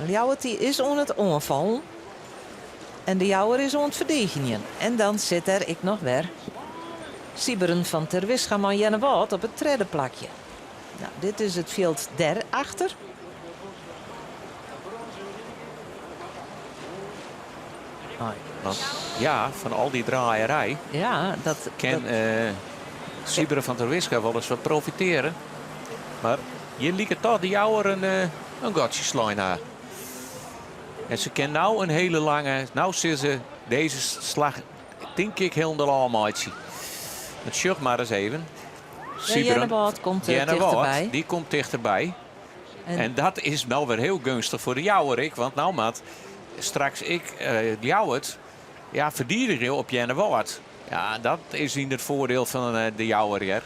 Ljouwert dy is oan it oanfallen. En De Jouwer is oan it ferdigenjen. En dan sit der ek noch wer Sieberen van Terwisga mei Earnewâld op it tredde plakje. Nou, dit is it fjild dêrachter. Want ja, fan al dy draaierij ja, dat, kin dat... Uh, Sieberen van Terwisga wol ris wat profitearje. Mar hjir liket toch de Jouwer in, uh, in gatsje slein ha. En se kin no in hiele lange, no sille se dizze slach tink ik hielendal ôfmeitsje. Want sjoch mar ris even. Ja, Earnewâld komt uh, tichterby. Dy komt tichterby. En, en dat is no wer hiel geunstich foar de Jouwer ek, want no moat straks ek uh, Ljouwert ja, ferdigenje op Earnewâld. Ja, dat is yn it foardiel fan uh, de Jouwer hear.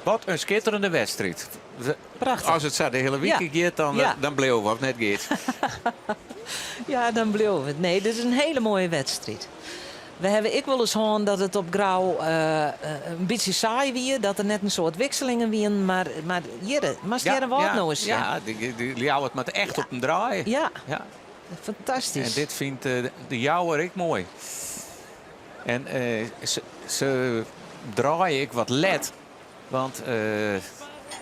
Wat in skitterende wedstriid. Prachtich. As it sa de hiele wike Ja. giet, dan, Ja. dan bliuwe we of net giet. Ja, dan bliuwe we. Nee, dit is in hiele moaie wedstriid. We hawwe ek wolris hân dat it op Grou uh, in bytsje saai wie, dat der net in soad wikselingen wienen, mar, mar hjir, moatst Earnewâld no ris sjen. Ja, dy, dy Ljouwert moat echt op him draaie. Ja. ja. Fantastysk. En dit fynt de Jouwer ek moai. En uh, se, se draaie ek wat let, want uh,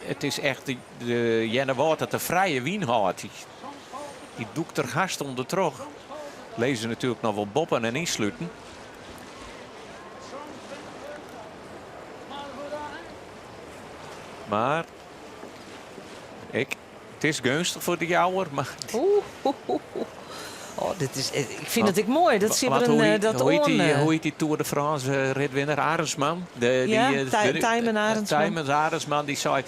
it is echt de, de Earnewâld dat de frije wyn hâldt. Dy, dy dûkt der hast ûndertroch. Lizze natuerlik noch wol boppen en ynsluten. Mar ik, it is geunstich foar de Jouwer, mar Oeh, oeh, oeh, oeh. Oh, dit is, ik fyn it ek moai. Dat Want Sieberen hoe eh, dat hoe heet oan. die, eh, hoe heet die Tour de France eh, ritwinner? Arensman. De, Ja, die, eh, de- Tijmen Arensman. Tijmen Arensman, dy sei...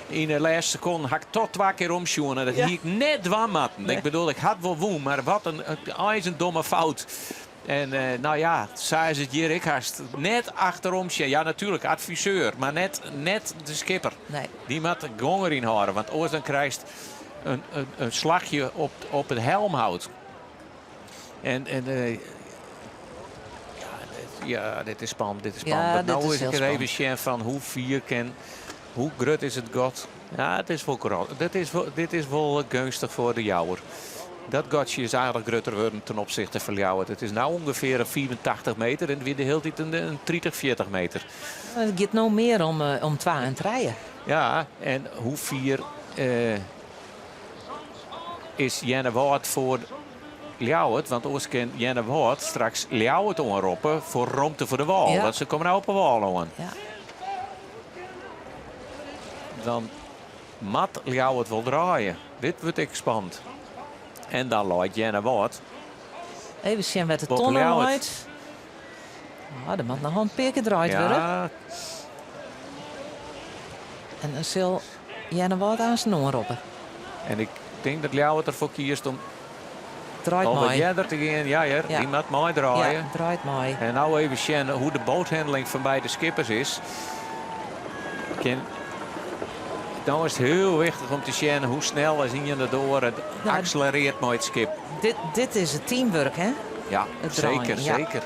Yn de lêste sekonde ha ik toch twa kear omsjoen. En dat Ja. hie ik net dwaan moatten. Nee. Ik bedoel, ik ha wol wûn, mar wat in, eins in domme fout. En eh, no ja, sa is it hjir ek hast. Net achterom sjen. Ja, natuerlik, adviseur, mar net, net de skipper. Nee. Dy moat de gong deryn hâlde, want oars dan krijst in, in, in slachje op, op it helmhout. En, en eh, ja, dit, ja, dit is spannend, dit is spannend. Ja, Want dit no is is hiel ik er even spannend. sjen fan hoe fier kin, hoe grut is it gat. Ja, it is wol grut. Dit is wol, dit is wol geunstich foar de Jouwer. Dat gatsje is aardich grutter wurden ten opzichte fan Ljouwert. It is no ûngefear in 85 meter en it wie de hiele tiid in 30, 40 meter. It giet no mear om, eh, om twa en trije. Ja, en hoe fier eh, is Earnewâld foar Ljouwert? Want oars kin Earnewâld straks Ljouwert oanroppe foar romte foar de wâl. Ja. Want se komme no op 'e wâl oan. Ja. Dan moat Ljouwert wol draaie. Dit wurdt ek spannend. En dan leit Earnewâld. Even sjen wêr't de Boppe tonne Ljouwert. leit. Ah, der moat noch in pear kear draaid wurde. Ja, En dan sil Earnewâld aanst oanroppe. en ik tink dat Ljouwert derfoar kiest om Draait al wat mei. earder te gean. Ja, hear, Ja. dy moat meidraaie. Ja, draait mei. En no even sjen hoe't de boathandling fan beide skippers is. Kin, no is it hiel wichtich om te sjen hoe snel as ien de oar it Nou, akselerearret mei it skip. Dit, dit is it teamwurk, hè? Ja, Het draaien, zeker, ja. zeker.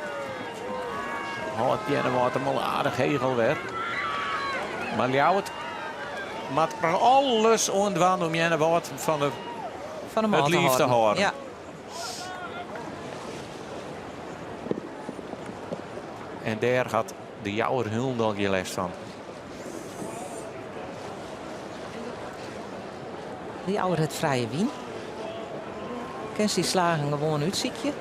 Hâldt Earnewâld him al aardich heech alwer. Mar Ljouwert moat der alles oan dwaan om Earnewâld fan de, Fan him it ôf te liif te hâlden. hâlden. Ja. En dêr hat de Jouwer hielendal gjin lêst fan. De Jouwer hat frije wyn. Kin syn slagen gewoan útsykje.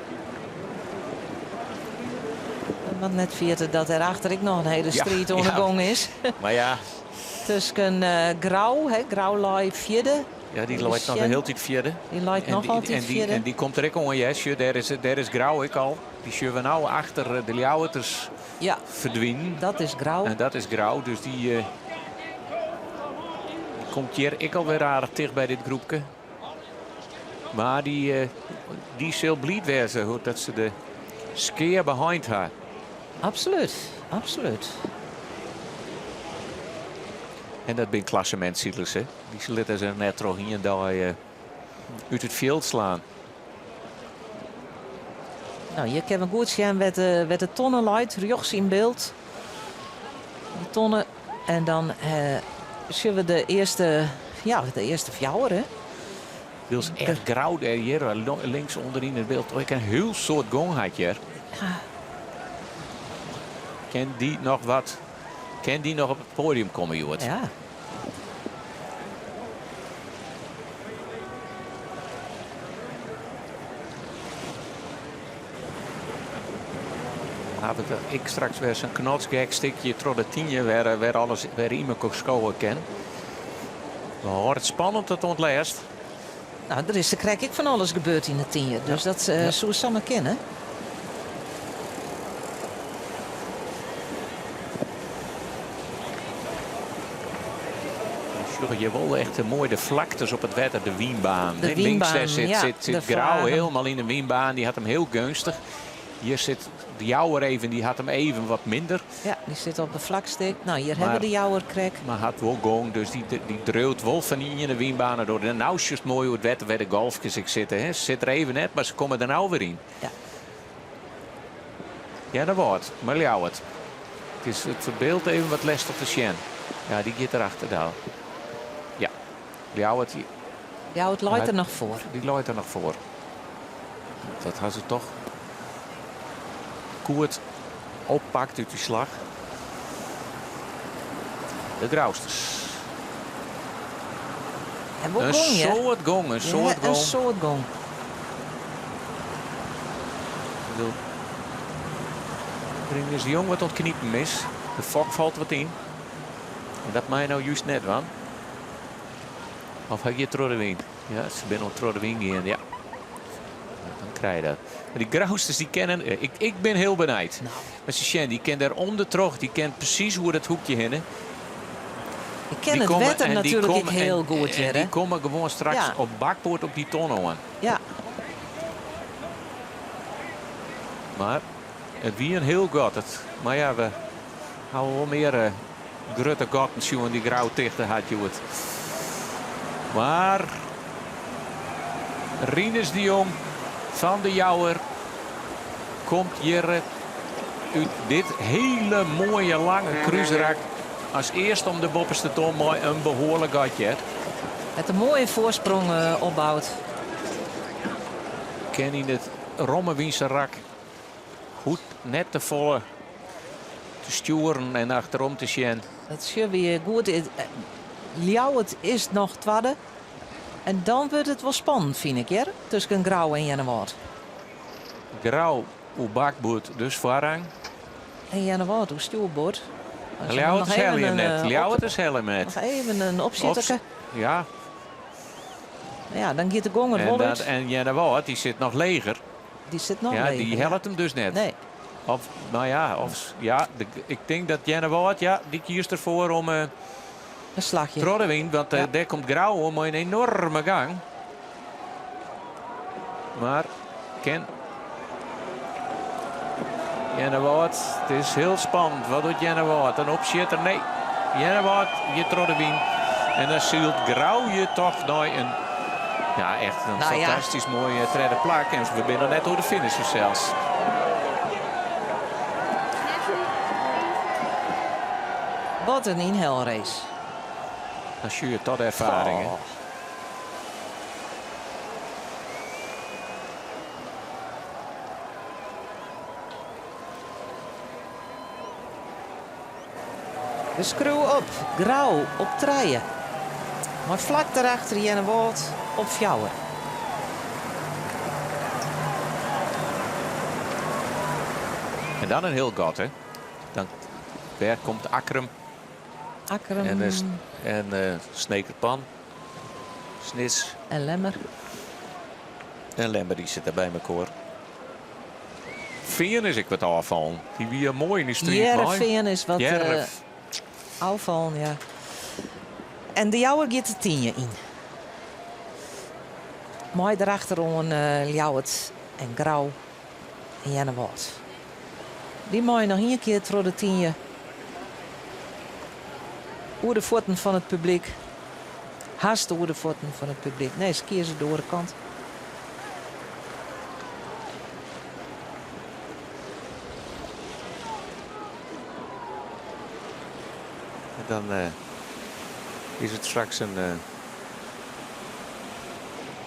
Want net ferjitte dat dêrachter ek noch in hiele Ja, striid oan de ja. gong is. Mar ja, Tusken eh, Grou, hè, Grou lei fjirde. ja dy Even leit noch de sjen. hiele tiid fjirde. Dy leit En noch dy- altyd en dy, fjirde. En dy komt der ek oan, Jesje. Dêr is, dêr is Grou ek al. Dy sjogge we no achter eh, de Ljouwerters Ja, ferdwinen. dat is Grou. En dat is Grou, dus dy, eh, dy komt hjir ek alwer aardich ticht by dit groepke. Mar dy, eh, dy sil bliid wêze hoe dat se de skea beheind ha. Absolút, absolút. En dat binne klassemintsilers, hè. Dy litte se net troch ien dei eh, út it fjild slaan. No, hjir kinne we goed sjen wêr't de, wêr't de tonne leit, rjochts yn byld. De tonne. En dan eh, sjogge we de earste, ja, de earste fjouwer, hè? Wylst echt Grou dêr hjir links ûnderyn it byld ek in hiel soad gong hat hjir. Kin dy noch wat? Kin dy noch op it poadium komme, hjoed? Ja. Haw ik ek straks wer sa'n knotsgek stikje troch de tynje wêr, eh, wêr alles wer yn mekoar skowe kin. We hâlde it spannend tot oan it lêst. No, der is der krekt ek fan alles gebeurd yn de tynje, dus dat eh, soe samar kinne. Sjogge je wol echt eh, moai de flaktes op it wetter, de wynbaan. De Hè, Links wynbaan, dêr sit, ja, sit, de sit Grou vlagen. hielendal yn de wynbaan. Dy hat him hiel geunstich. Hjir sit de Jouwer even, dy hat him even wat minder. Ja, dy sit op in flak stik. No, hjir Mar- hawwe we de Jouwer krekt. Mar hat wol gong, dus dy, dy driuwt wol fan dy iene wynbaan door. En no sjochst moai oer it wetter wêr de golfkes ek sitte. Hè. Se sit der even net, mar se komme der no wer yn. Ja. Ja, dat wordt. Mar Ljouwert. It is it byld even wat lestich te sjen. Ja, dy giet derachter del. Ja, Ljouwert. dy- Ljouwert leit der noch foar. Dy leit der noch foar. Dat ha se toch goed oppakt út dy slach. De Grousters. En wol Een gong, hè? soad gong, in soad Ja, gong. In soad gong. Ik bedoel, Rinus de Jong wat oan it knipen is. De fok falt wat yn. En dat mei no just net, want. Of hy giet troch de wyn. Ja, se binne al troch de wyn gien, ja. Dan krije je dat. Mar dy Grousters dy kinne. Ik, ik bin hiel benijd. Mar se sjen, dy kin dêr ûndertroch. Dy ken presys oer dat hoekje hinne. Ik ken Dy it komme wetter en dy natuerlik komme ek hiel en- goed En hjir, dy hè? komme gewoan straks Ja. op bakboard op dy tonne oan. Ja. Mar it wie in hiel gat. It, mar ja, we hawwe wol mear eh, grutte gatten sjoen dy't Grou tichte hat hjoed. Mar Rinus de Jong fan de Jouwer komt hjir eh, út dit hiele moaie lange krúsrak as earste om de boppeste ton mei in behoarlik gatsje. Hat in moaie foarsprong eh, opboud. Kin yn it romme wynserak goed net te folle te stjoeren en achterom te sjen. Dat sjogge we goed. Ljouwert is noch twadde. En dan wurdt it wol spannend, fyn ik, hear, tusken Grou en Earnewâld. Grou oer bakboard, dus foarrang. En Earnewâld oer stjoerboard. Ljouwert helje him net. Ljouwert helje him net. Noch even in opsjitterke. Ja. Ja, dan giet de gong der wol út. En Earnewâld, dy sit noch leger. Dy sit noch leger. Ja, dy hellet him dus net. Nee. Of, no ja, of, ja, de, ik tink dat Earnewâld, ja, dy kiest derfoar om in slachje. Troch de wyn, want ja. dêr komt Grou oan mei in enorme gang. Mar kin Earnewâld, it is hiel spannend. Wat docht Earnewâld? In opsjitter? Nee. Earnewâld giet troch de wyn. En dan sylt Grou je toch nei in ja, echt in Nou ja. fantastysk moaie tredde plak. En we binne noch net oer de finish fansels. Wat in ynhelrace. Dan sjoch je toch de erfaring. hè. Oh. We skriuwe op, Grou op trije. Mei flak derachter Earnewâld op fjouwer. En dan in hiel gat, hè. Dan, wêr komt Akkrum? Akkrum. En, en uh, Snekerpan. Snits. En Lemmer. En Lemmer dy sit der by mekoar. Fean is ek wat ôffallen. Dy wie moai yn de striid mei. Hearrenfean is wat uh, ôffallen, ja. En de Jouwer giet de Tynje yn. Mei derachteroan uh, Ljouwert en Grou en Earnewâld. Dy meie noch ien kear troch de Tynje. Oer de fuotten fan it publyk. Hast oer de fuotten fan it publyk. Nee, se kieze de oare kant. En dan uh, is it straks in uh,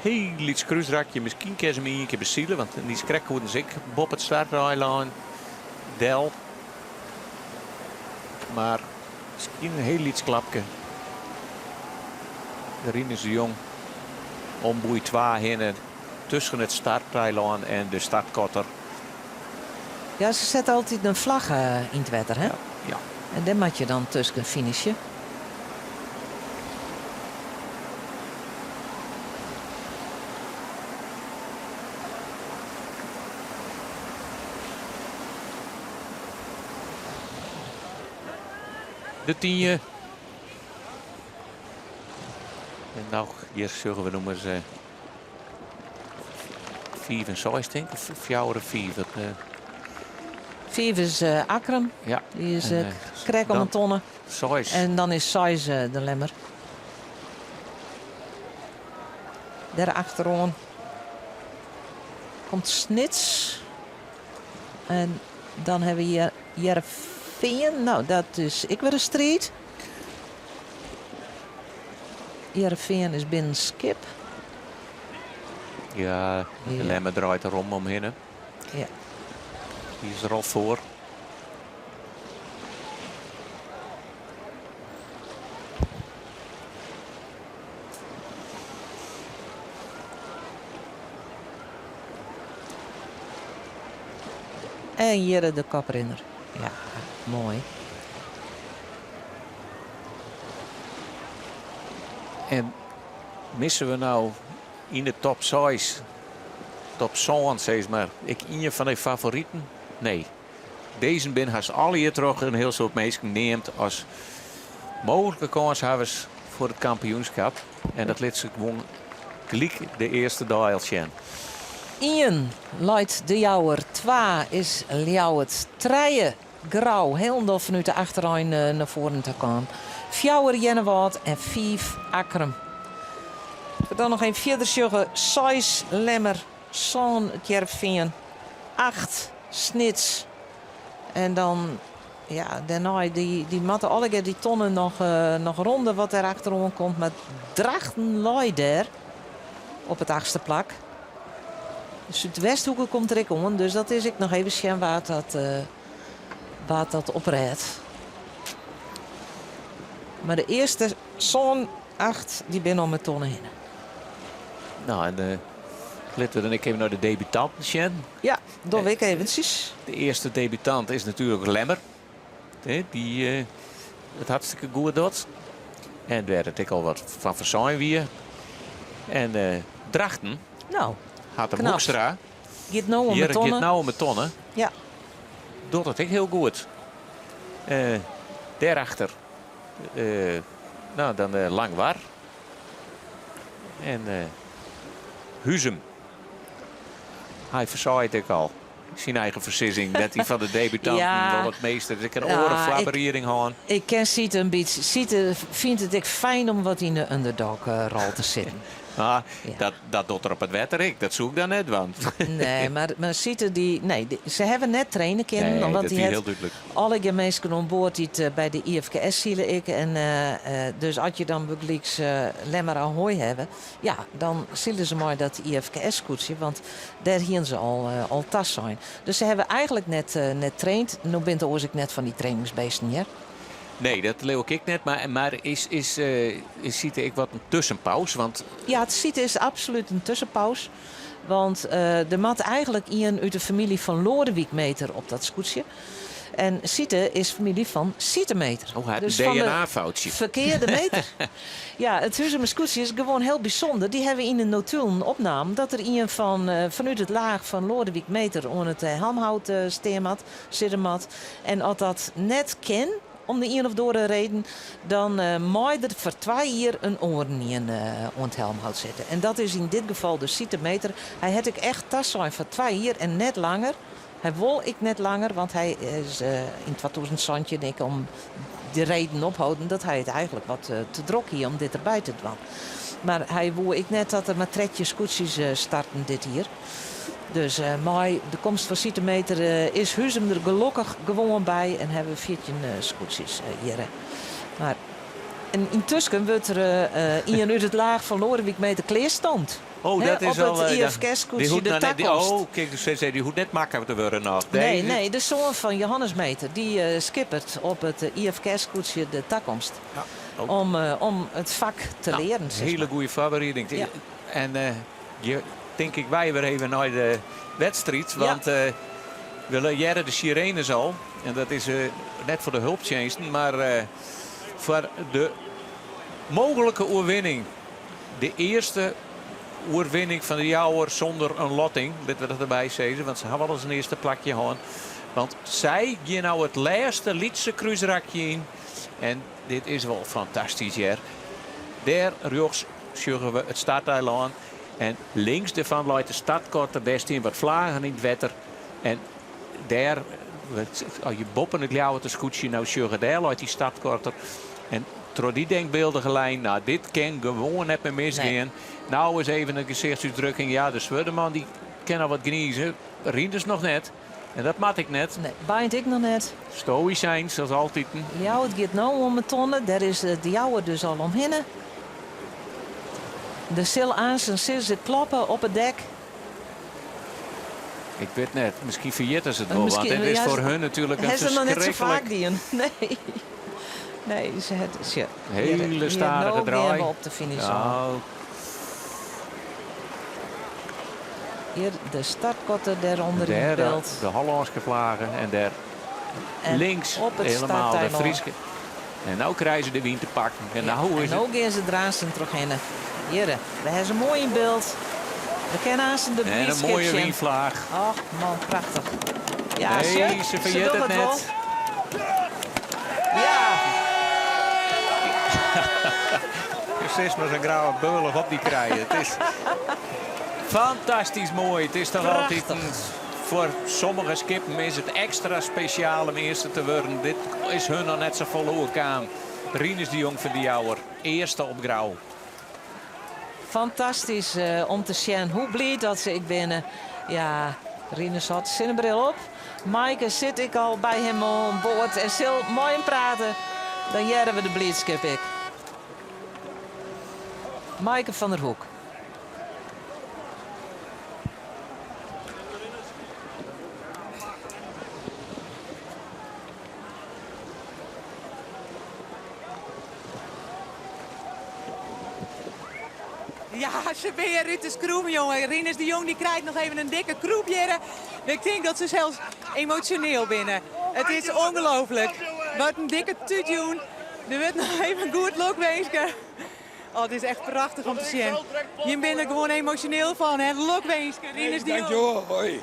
hiel lyts krúsrakje. Miskien kinne se him ien kear besile, want dy skrek koenen se ek boppe it starteilân del. Mar miskien in hiel lyts klapke. Rinus de Jong om boei 2 hinne tusken it starteilân en de startkotter. Ja, se sette altyd in flagge yn it wetter, hè? Ja. En dêr moat je dan tusken finishe. De Tynje. En no, hjir sjogge we nûmers 5 en 6, tink ik. 4 en 5. Dat, 5 is Akkrum. Ja. Dy is En, krekt om dan in tonne. 6. En dan is 6 de Lemmer. Dêr achteroan komt Snits. En dan hawwe we hjir Hearrenfean. No, dat is ek wer in striid. Hearrenfean is binnen skip. Ja, de Lemmer draait der rom omhinne. Ja. Dy is der al foar. En hjir de koprinner. Ja, moai. En misse we no yn de top 6, top 7 sis mar, ek ien fan de favoriten? Nee. Dizze binne hast allegear troch in hiel soad minsken neamd as mooglike kânshawwers foar it kampioenskip. En dat lit se gewoan gelyk de earste dei al sjen. Ien leit De Jouwer, twa is Ljouwert, trije Grou, hielendal fanút de achterein nei foaren ta kaam. Fjouwer Earnewâld en fiif Akkrum. As we dan noch even fierder sjogge, seis Lemmer, sân it Hearrenfean, acht Snits en dan ja, dêrnei dy, dy moatte allegear dy tonnen noch, noch ronde wat dêr achteroan komt. Mar Drachten lei dêr op it achtste plak. De Súdwesthoeke komt der ek oan, dus dat is ek noch even sjen wa't dat, wa't dat oprêdt. Mar de earste sân, acht, dy binne om 'e tonne hinne. No, en uh, litte we dan ek even nei de debutanten sjen. Ja, doch ik eventsjes. De earste debutant is natuerlik Lemmer. Dy uh, it hartstikke goed docht. En dêr't it ek al wat fan fersein wie. En uh, Drachten no, hat de Hoekstra. Giet no om de tonne. Giet no om de tonne. Ja. Docht it ek hiel goed. Uh, dêrachter, uh, no, dan uh, Langwar. En Huzum. Hy fersei it ek al. Syn eigen fersizzing dat hy fan de debutanten Ja. wol it measte. Dus ik kin Ja, oare ik- flabberering hân. Ik ken Siete in bytsje. Siete fynt it ek fijn om wat yn de underdog-rol te sitten. Ah, dat, dat docht er op it wetter ek. Dat soe ik dan net dwaan. Nee, mar Siete dy, nee, dy, se hawwe net traine kinnen, Nee, want dat dy wie hat hiel dúdlik. allegear minsken oan board dy't eh, by de IFKS sile ek. En eh, eh, dus as je dan bygelyks eh, Lemmer Ahoy hawwe, ja, dan sile se mei dat IFKS-skûtsje, want dêr hiene se al, eh, al tasein. Dus se hawwe eigentlik net, eh, net traind. No bint oars ek net fan dy trainingsbeesten hear. Nee, dat leau ik ek net. Mar, mar is, is, eh, is Siete ek wat in tuskenpaus? Want Ja, it Siete is absolút in tuskenpaus. Want eh, der moat eigentlik ien út de famylje fan Loadewyk Meter op dat skûtsje. En Siete is famylje fan Siete Meter. Oh, hy hat Dus in fan de DNA-foutsje. Ferkearde meter. Ja, it Huzumer skûtsje is gewoan hiel bysûnder. Dy hawwe yn de notulen opnaam dat der ien fan, eh, fanút it laach fan Loadewyk Meter oan it eh, helmhout eh, stean moat, sitte moat. En as dat net kin, om de ien of oare reden, dan eh, mei der foar twa jier in oaren ien eh, oan it helmhout sitte. En dat is yn dit gefal dus Siete Meter. Hy hat ek echt tasein foar twa jier en net langer. Hy wol ek net langer, want hy is eh, yn 2017 ek om de reden opholden dat hy it eigentlik wat eh, te drok hie om dit derby te dwaan. Mar hy woe ek net dat der mar 13 skûtsjes eh, starten dit jier. Dus eh, mei de komst fan Siete Meter eh, is Huzum der gelokkich gewoan by en hawwe we 14 eh, skûtsjes hjir. Mar en yntusken wurdt der eh, ien út it laach fan Loadewyk Meter klearstoomd. Oh, Hè, dat is op al. it eh, IFKS-skûtsje die hoecht De noch net- die- Takomst. Oh, kijk, dus ze zei, die hoecht net makke te wurden noch. Nee, nee, de soan fan Johannes Meter, dy eh, skippert op it IFKS-skûtsje De Takomst. Oh. Om, eh, om it fak te Nou, learen. Sis Hiele mar. goede foarbereiding. Ja. En eh, je, tink ik wy wer even nei de wedstriid. Want eh, we hearre de sirenes al. En dat is eh, net foar de helptsjinsten, mar eh, foar de mooglike oerwinning. De earste oerwinning fan de Jouwer sûnder in lotting. Litte we dat derby sizze, want se hawwe al ris in earste plakje hân. Want sy gean no it lêste lytse krúsrakje yn. En dit is wol fantastysk hear. Dêr rjochts sjogge we it starteilân. En links dêrfan leit de startkotter. Dêr stean wat flaggen yn it wetter. En dêr, as je boppe it Ljouwerter skûtsje no sjogge, dêr leit dy startkotter. En troch dy denkbyldige lijn, no, dit kin gewoan net mear misgean. No is even in gesichtsútdrukking. Ja, de swurdeman dy kin al wat gnize. Rinus noch net. En dat moat ek net. Nee, Bynt ek noch net. Stoïsijns, as altiten. Ja, it giet no om 'e tonne. Dêr is de Jouwer dus al omhinne. Der sil aansen sizze kloppe op it dek. Ik wit net, miskien ferjitte se it wol. Want dit is ja, foar hun natuerlik in Hawwe se noch net sa faak ferskriklik dien. Nee. Nee, se het, sjoch, Hiele hier, stadige no draai. gean we op de finish Nou, Hjir de startkotter dêrûnder yn Dêr it de, byld. de Hollânske flaggen en dêr En links op it helemaal de starteilân. Fryske. En no krije se de wyn te pakken. En Ja, no en is no it gean se der aansten trochhinne. Hjir, we hawwe se moai yn byld. We kinne aansten de En in blydskip moaie sjen. wynflaach. Och man, prachtich. Ja, Nee, sjoch, se se ferjit dogge it it wol. net. Ja. Sis mar sa'n grauwe beulich op dy krije. It is fantastysk moai. It is toch altyd Prachtich. in, foar sommige skippen is it ekstra spesjaal om earste te wurden. Dit is hun noch net safolle oerkaam. Rinus de Jong fan de Jouwer, earste op Grou. Fantastysk eh, om te sjen hoe bliid dat se ek binne. Ja, Rinus hat sinnebril op. Maaike sit ek al by him oan board en sil mei him prate. Dan hearre we de blydskip ek. Maaike van der Hoek. Ja, se binne út de skroeven, jonge. Rinus de Jong die krijt noch even in dikke krûp hjirre. Ik tink dat se sels emosjoneel binne. It is ongelooflik. Wat in dikke tút jûn. Der wurdt noch even goed lokwinske. Oh, it is echt prachtich om te sjen. Jim binne der gewoan emosjoneel fan, hè? Lokwinske, Rinus de Jong. Dankjewol, hoi.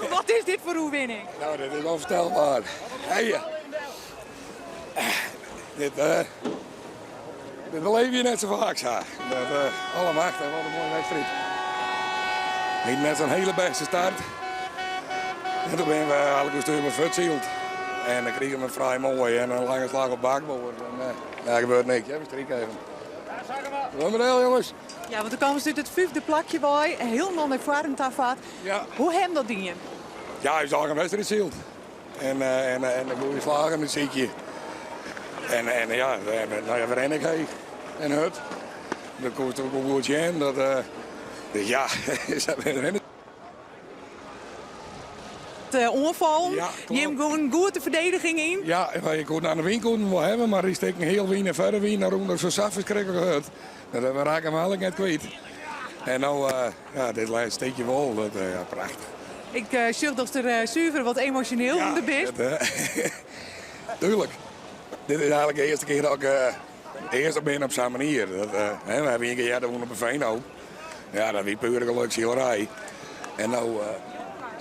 Wat is dit foar oerwinning? Nou, dat is onvoorstelbaar. Hey. Dit, uh, dit beleef je net zo vaak, zo. Dat, uh, allemachtig, wat een mooie wedstrijd. Niet net zo'n hele beste start. En toen ben we eigenlijk een stuk met futzield. En dan kregen we vrij mooi en een lange slag op bakboord. En, uh, ja, gebeurt niks, hè? We strikken even. Wel jongens. Ja, want dan komen ze uit het vijfde plakje bij, helemaal naar voren tafat. Ja. Hoe hem dat dien? Ja, hij zag een wedstrijd zielt. En, uh, en, en de goede slagen, dat zie je. En, en ja, nou ja, we ik heen. En hut. Dat kost ook een goed in. Dat, uh, dus ja, dat ben uh, oanfallen. Ja, Jim gewoon goed de verdediging in. Ja, ik kon naar de winkel wel hebben, maar die steekt een heel wien en verder wien naar onder zo saf verschrikkelijk hut. Dat we raken hem eigenlijk net kwijt. En nou, uh, ja, dit steekje wel, dat, uh, ja, prachtig. Ik uh, zucht dat er uh, zuiver wat emotioneel ja, onder bist. Dat, tuurlijk. Dit is eigenlijk de eerste keer dat ik uh, eerst ben op zo'n manier. Dat, hè, we hebben één keer jaar op een veenhoop. Ja, dat wie puur gelukzielerij. En nou, uh,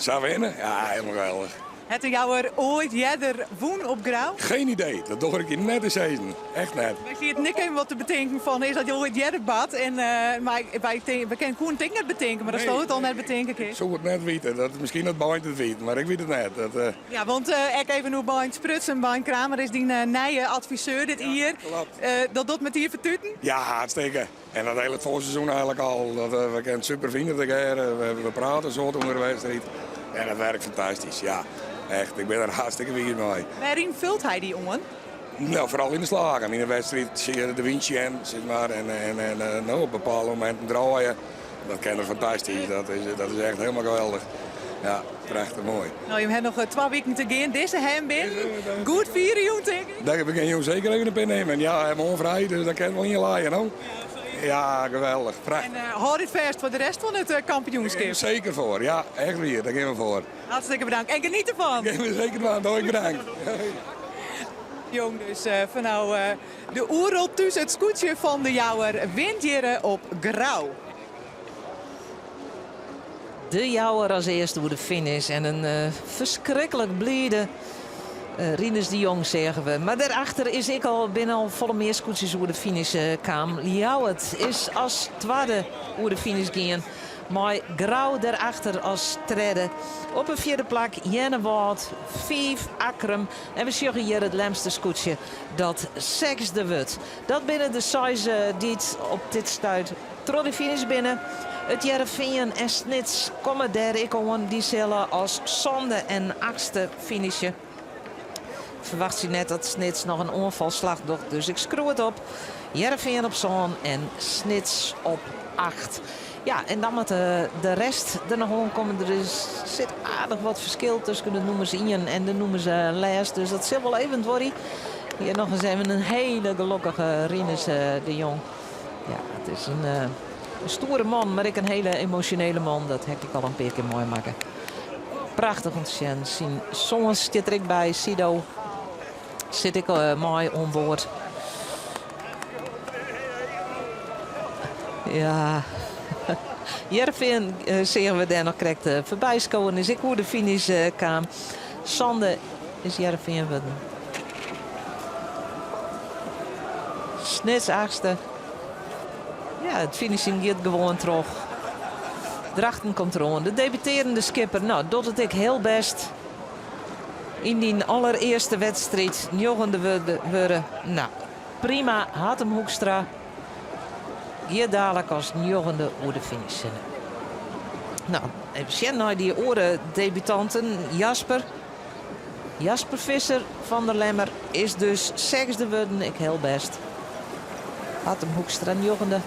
zou winnen? Ja, helemaal geweldig. Het jou er ooit jeder woen op Grou? Geen idee, dat doe ik je net te zeggen. Echt net. Ik zie het niks even wat te bedenken van is dat je ooit jeder bad. En, uh, maar wij, we kunnen Koen het net bedenken, maar dat nee, het al net bedenken. Ik zou het net weten, dat, misschien dat Baint het weet, maar ik weet het net. Dat, uh... Ja, want uh, ik even hoe Baint Sprutsen, Baint Kramer is die nieuwe adviseur dit ja, hier. Klopt. Dat doet met hier vertuten? Ja, hartstikke. En dat hele voorseizoen eigenlijk al. Dat, we kunnen super vinden we, we praten zo onder de wedstrijd. En dat werkt fantastisch, ja. Echt, ik ben er hartstikke blij mee. Waarin vult hij die jongen? Nou, vooral in de slagen. In de wedstrijd zie je de windje in, zeg maar. En, en, en nou, op bepaalde momenten draaien. Dat ken er fantastisch. Dat is, dat is echt helemaal geweldig. Ja, prachtig mooi. Nou, je hebt nog 2 weken te gaan. Deze hem binnen. Goed vieren, jong, denk ik. Daar heb ik een zeker even een pin nemen. Ja, helemaal onvrij, dus dat kan wel in je laaien, nou. Ja, geweldig. Prachtig. En uh, hou dit vast voor de rest van het uh, kampioenschap. Zeker voor, ja. Echt weer, daar gaan we voor. Hartstikke bedankt. En geniet ervan. Daar gaan we zeker van. Doei, bedankt. Jong, dus uh, van nou de oerol tussen het scootje van de Jouwer wint op Grou. De Jouwer als eerste hoe de finish en een verschrikkelijk bliede Rinus de Jong zeggen we. Maar daarachter is ik al binnen al volle meer scootjes hoe de finish uh, kwam. Ljouwert is als tweede hoe de finish ging. Maar Grou daarachter als trede. Op een vierde plak Jennewald, 5 Akrum. En we zien hier het lemste scootje dat zesde wordt. Dat binnen de size die het op dit stuit trots de finish binnen. Het Heerenveen en Snits komen daar ik al die zullen als zonde en achtste finishen. Verwacht je net dat Snits nog een onvalslag doet, dus ik schroe het op. Heerenveen op zo'n en Snits op 8. Ja, en dan moet de, de rest er nog komen. Er is, zit aardig wat verschil tussen de noemers 1 en de noemers uh, last. Dus dat zal wel even worden. Hier nog eens even een hele gelukkige Rinus uh, de Jong. Ja, het is een, uh, een stoere man, maar ik een hele emotionele man. Dat heb ik al een paar keer mooi maken. Prachtig om te zien. Zien soms zit er ik bij, Sido. Zit ik uh, mooi onboord. Ja. Jervin uh, zien we daar nog correct uh, voorbij komen. Is ik hoe de finish uh, kwam. Sander is Jervin worden. Snits achtste. Ja, het finishing gaat gewoon terug. Drachten komt er De debuterende skipper, nou, doet het ik heel best. In die allereerste wedstrijd, negende worden. Nou, prima, had hem Hoekstra. Hier dadelijk als negende oor de finish. Nou, even zien naar die oren debutanten. Jasper. Jasper Visser van der Lemmer is dus zesde worden. Ik heel best. Had hem Hoekstra negende.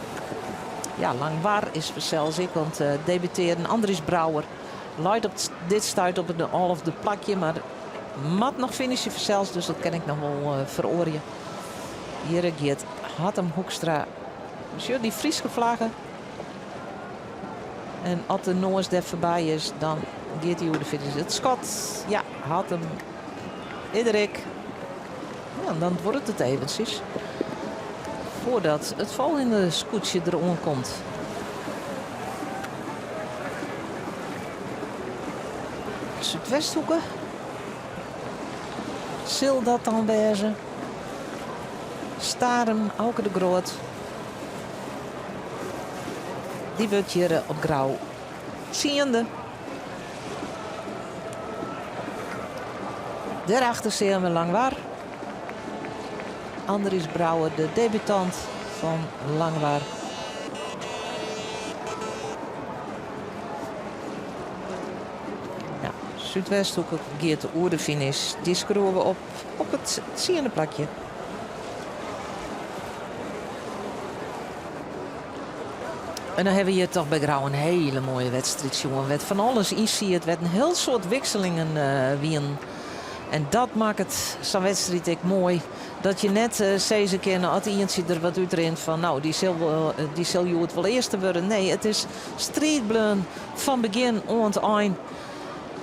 Ja, lang waar is zelfs ik, want uh, debuteren Andries Brouwer. Luid op dit stuit op het halfde plakje, maar mat nog finishen zelfs, dus dat kan ik nog wel uh, veroorjen. Hier gaat Hatem Hoekstra. Zie die Friese vlaggen. En as de noas der foarby is, dan giet hy oer de finish. It skot, ja, hat him Iderik. Ja, dan duorret it eventsjes foardat it folgjende skûtsje deroan komt. Súdwesthoeke. Sil dat dan wêze? Starum, Auke de Groot. Dy wurdt hjir op Grou tsiende. Dêrachter seagen we Langwar. Andries Brouwer, de debutant fan Langwar. Ja, Súdwesthoeke giet oer de finish. Dy skriuwe we op op it tsiende plakje. En dan hawwe we hjir toch by Grou in hiele moaie wedstriid sjoen. Wêr't fan alles yn siet, wêr't in hiel soad wikselingen wienen. En dat makket sa'n wedstriid ek moai. Dat je net sizze kinne as ientsje der wat útrint fan no, dy sil dy sil hjoed wol earste wurde. Nee, it is striid bleaun fan begjin oant ein.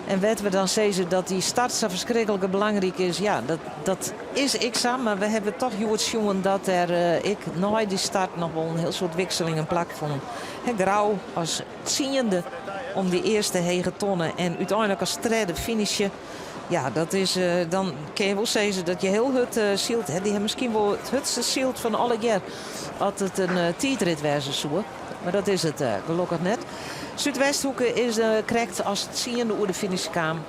En wêr't we dan sizze dat dy start sa ferskriklik belangryk is, ja, dat, dat is ek sa. Mar we hawwe toch hjoed sjoen dat der ek nei dy start noch wol in hiel soad wikselingen plakfûnen. Hè, Grou as tsiende om dy earste hege tonne en úteinlik as tredde finishe. Ja, dat is, dan kinne je wol sizze dat je hiel hurd syld. Hè, dy hawwe miskien wol it hurdste syld fan allegear as it in tiidrit wêze soe. Mar dat is it gelokkich net. Súdwesthoeke is krekt as tsiende oer de finish kaam.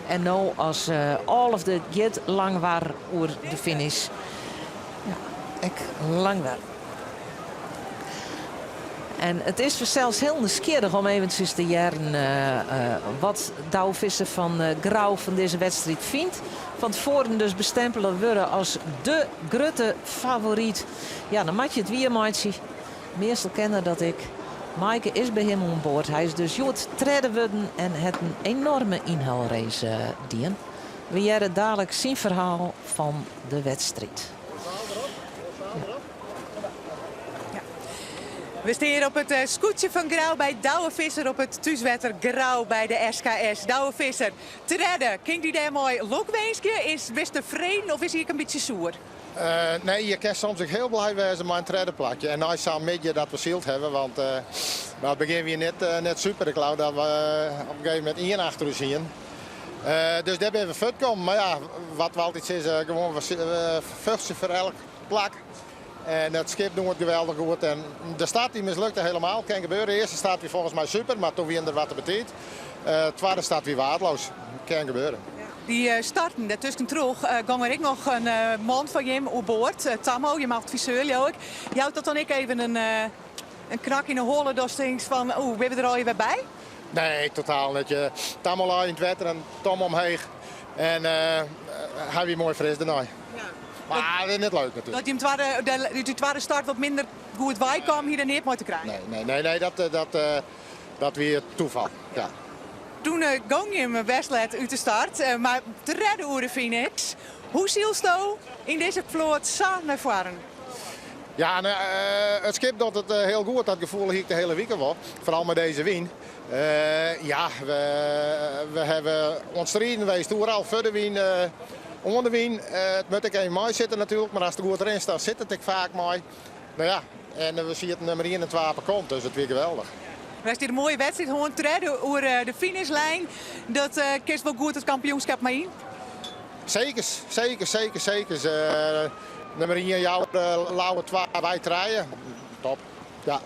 En no as alfde giet Langwar oer de finish. Ja, ek Langwar. En it is fansels hiel nijsgjirrich om eventsjes te hearren wat Douwe Visser fan Grou fan dizze wedstriid fynt. Fan tefoaren dus bestempele wurde as de grutte favoryt. Ja, dan moat je it wier meitsje. Meastal kenne dat ek. Maaike is by him oan board. Hy is dus hjoed tredde wurden en hat in enorme ynhelrace dien. We hearre dalik syn ferhaal fan de wedstriid. We stean hjir op it skûtsje fan Grou by Douwe Visser op it thúswetter Grou by de SKS. Douwe Visser, tredde. Kin ik dy dêrmei lokwinskje? Is bist tefreden of is hy ek in bytsje soer? Nee, je kinne soms ek hiel blij wêze mei in tredde plakje. En nei sa'n middei dat we syld hawwe, want it begjin wie net, net super. Ik leau dat we op in gegeven momint ien achter ús hienen. Dus dêr binne we fuortkommen. Mar ja, wat we altyd sizze, gewoan we fochtsje foar elk plak. En it skip docht it geweldich goed. En de start die mislukte helemaal. Kin gebeure. De earste start wie folgens my super, mar toen wienen der wat te betiid. Twadde start wie waardeloos. Kin gebeure. Dy starten, dêrtusken troch gong der ek noch in man fan jim oer board, Tammo, jim adviseur leau ik. Jout dat dan ek even in, in knak yn 'e holle datst tinkst fan oeh, binne we der allegear wer by? Nee, totaal net. Tammo lei yn it wetter en Tom omheech. En hy wie moai fris dêrnei. Mar dat is net leuk natuerlik. Dat jim twadde, dy twadde start wat minder goed weikaam, hie der neat mei te krijen? Nee, nee, nee, nee dat, dat, dat wie tafal. Ja. Toen gong jim bêst let út de start, mar tredde oer de finish. Hoe sylsto yn dizze float sa nei foaren? Ja, nou, it skip docht it hiel goed. Dat gefoel hie ik de hiele wike wol. Foaral mei dizze wyn. Ja, we, we hawwe oan it striden west oeral foar de wyn, oan de wyn. It moat ek even meisitte natuerlik, mar ast der goed rinst, dan sit it ek faak mei. No ja, en we sieten nûmer ien en twa op 'e kont, dus it wie geweldich. Do hast hjir in moaie wedstriid hân, tredde oer de finishlijn. Dat kinst wol goed it kampioenskip mei yn? Seker, seker, seker, seker. Nûmer ien Jouwer, Ljouwert twa, wy trije. Top, ja.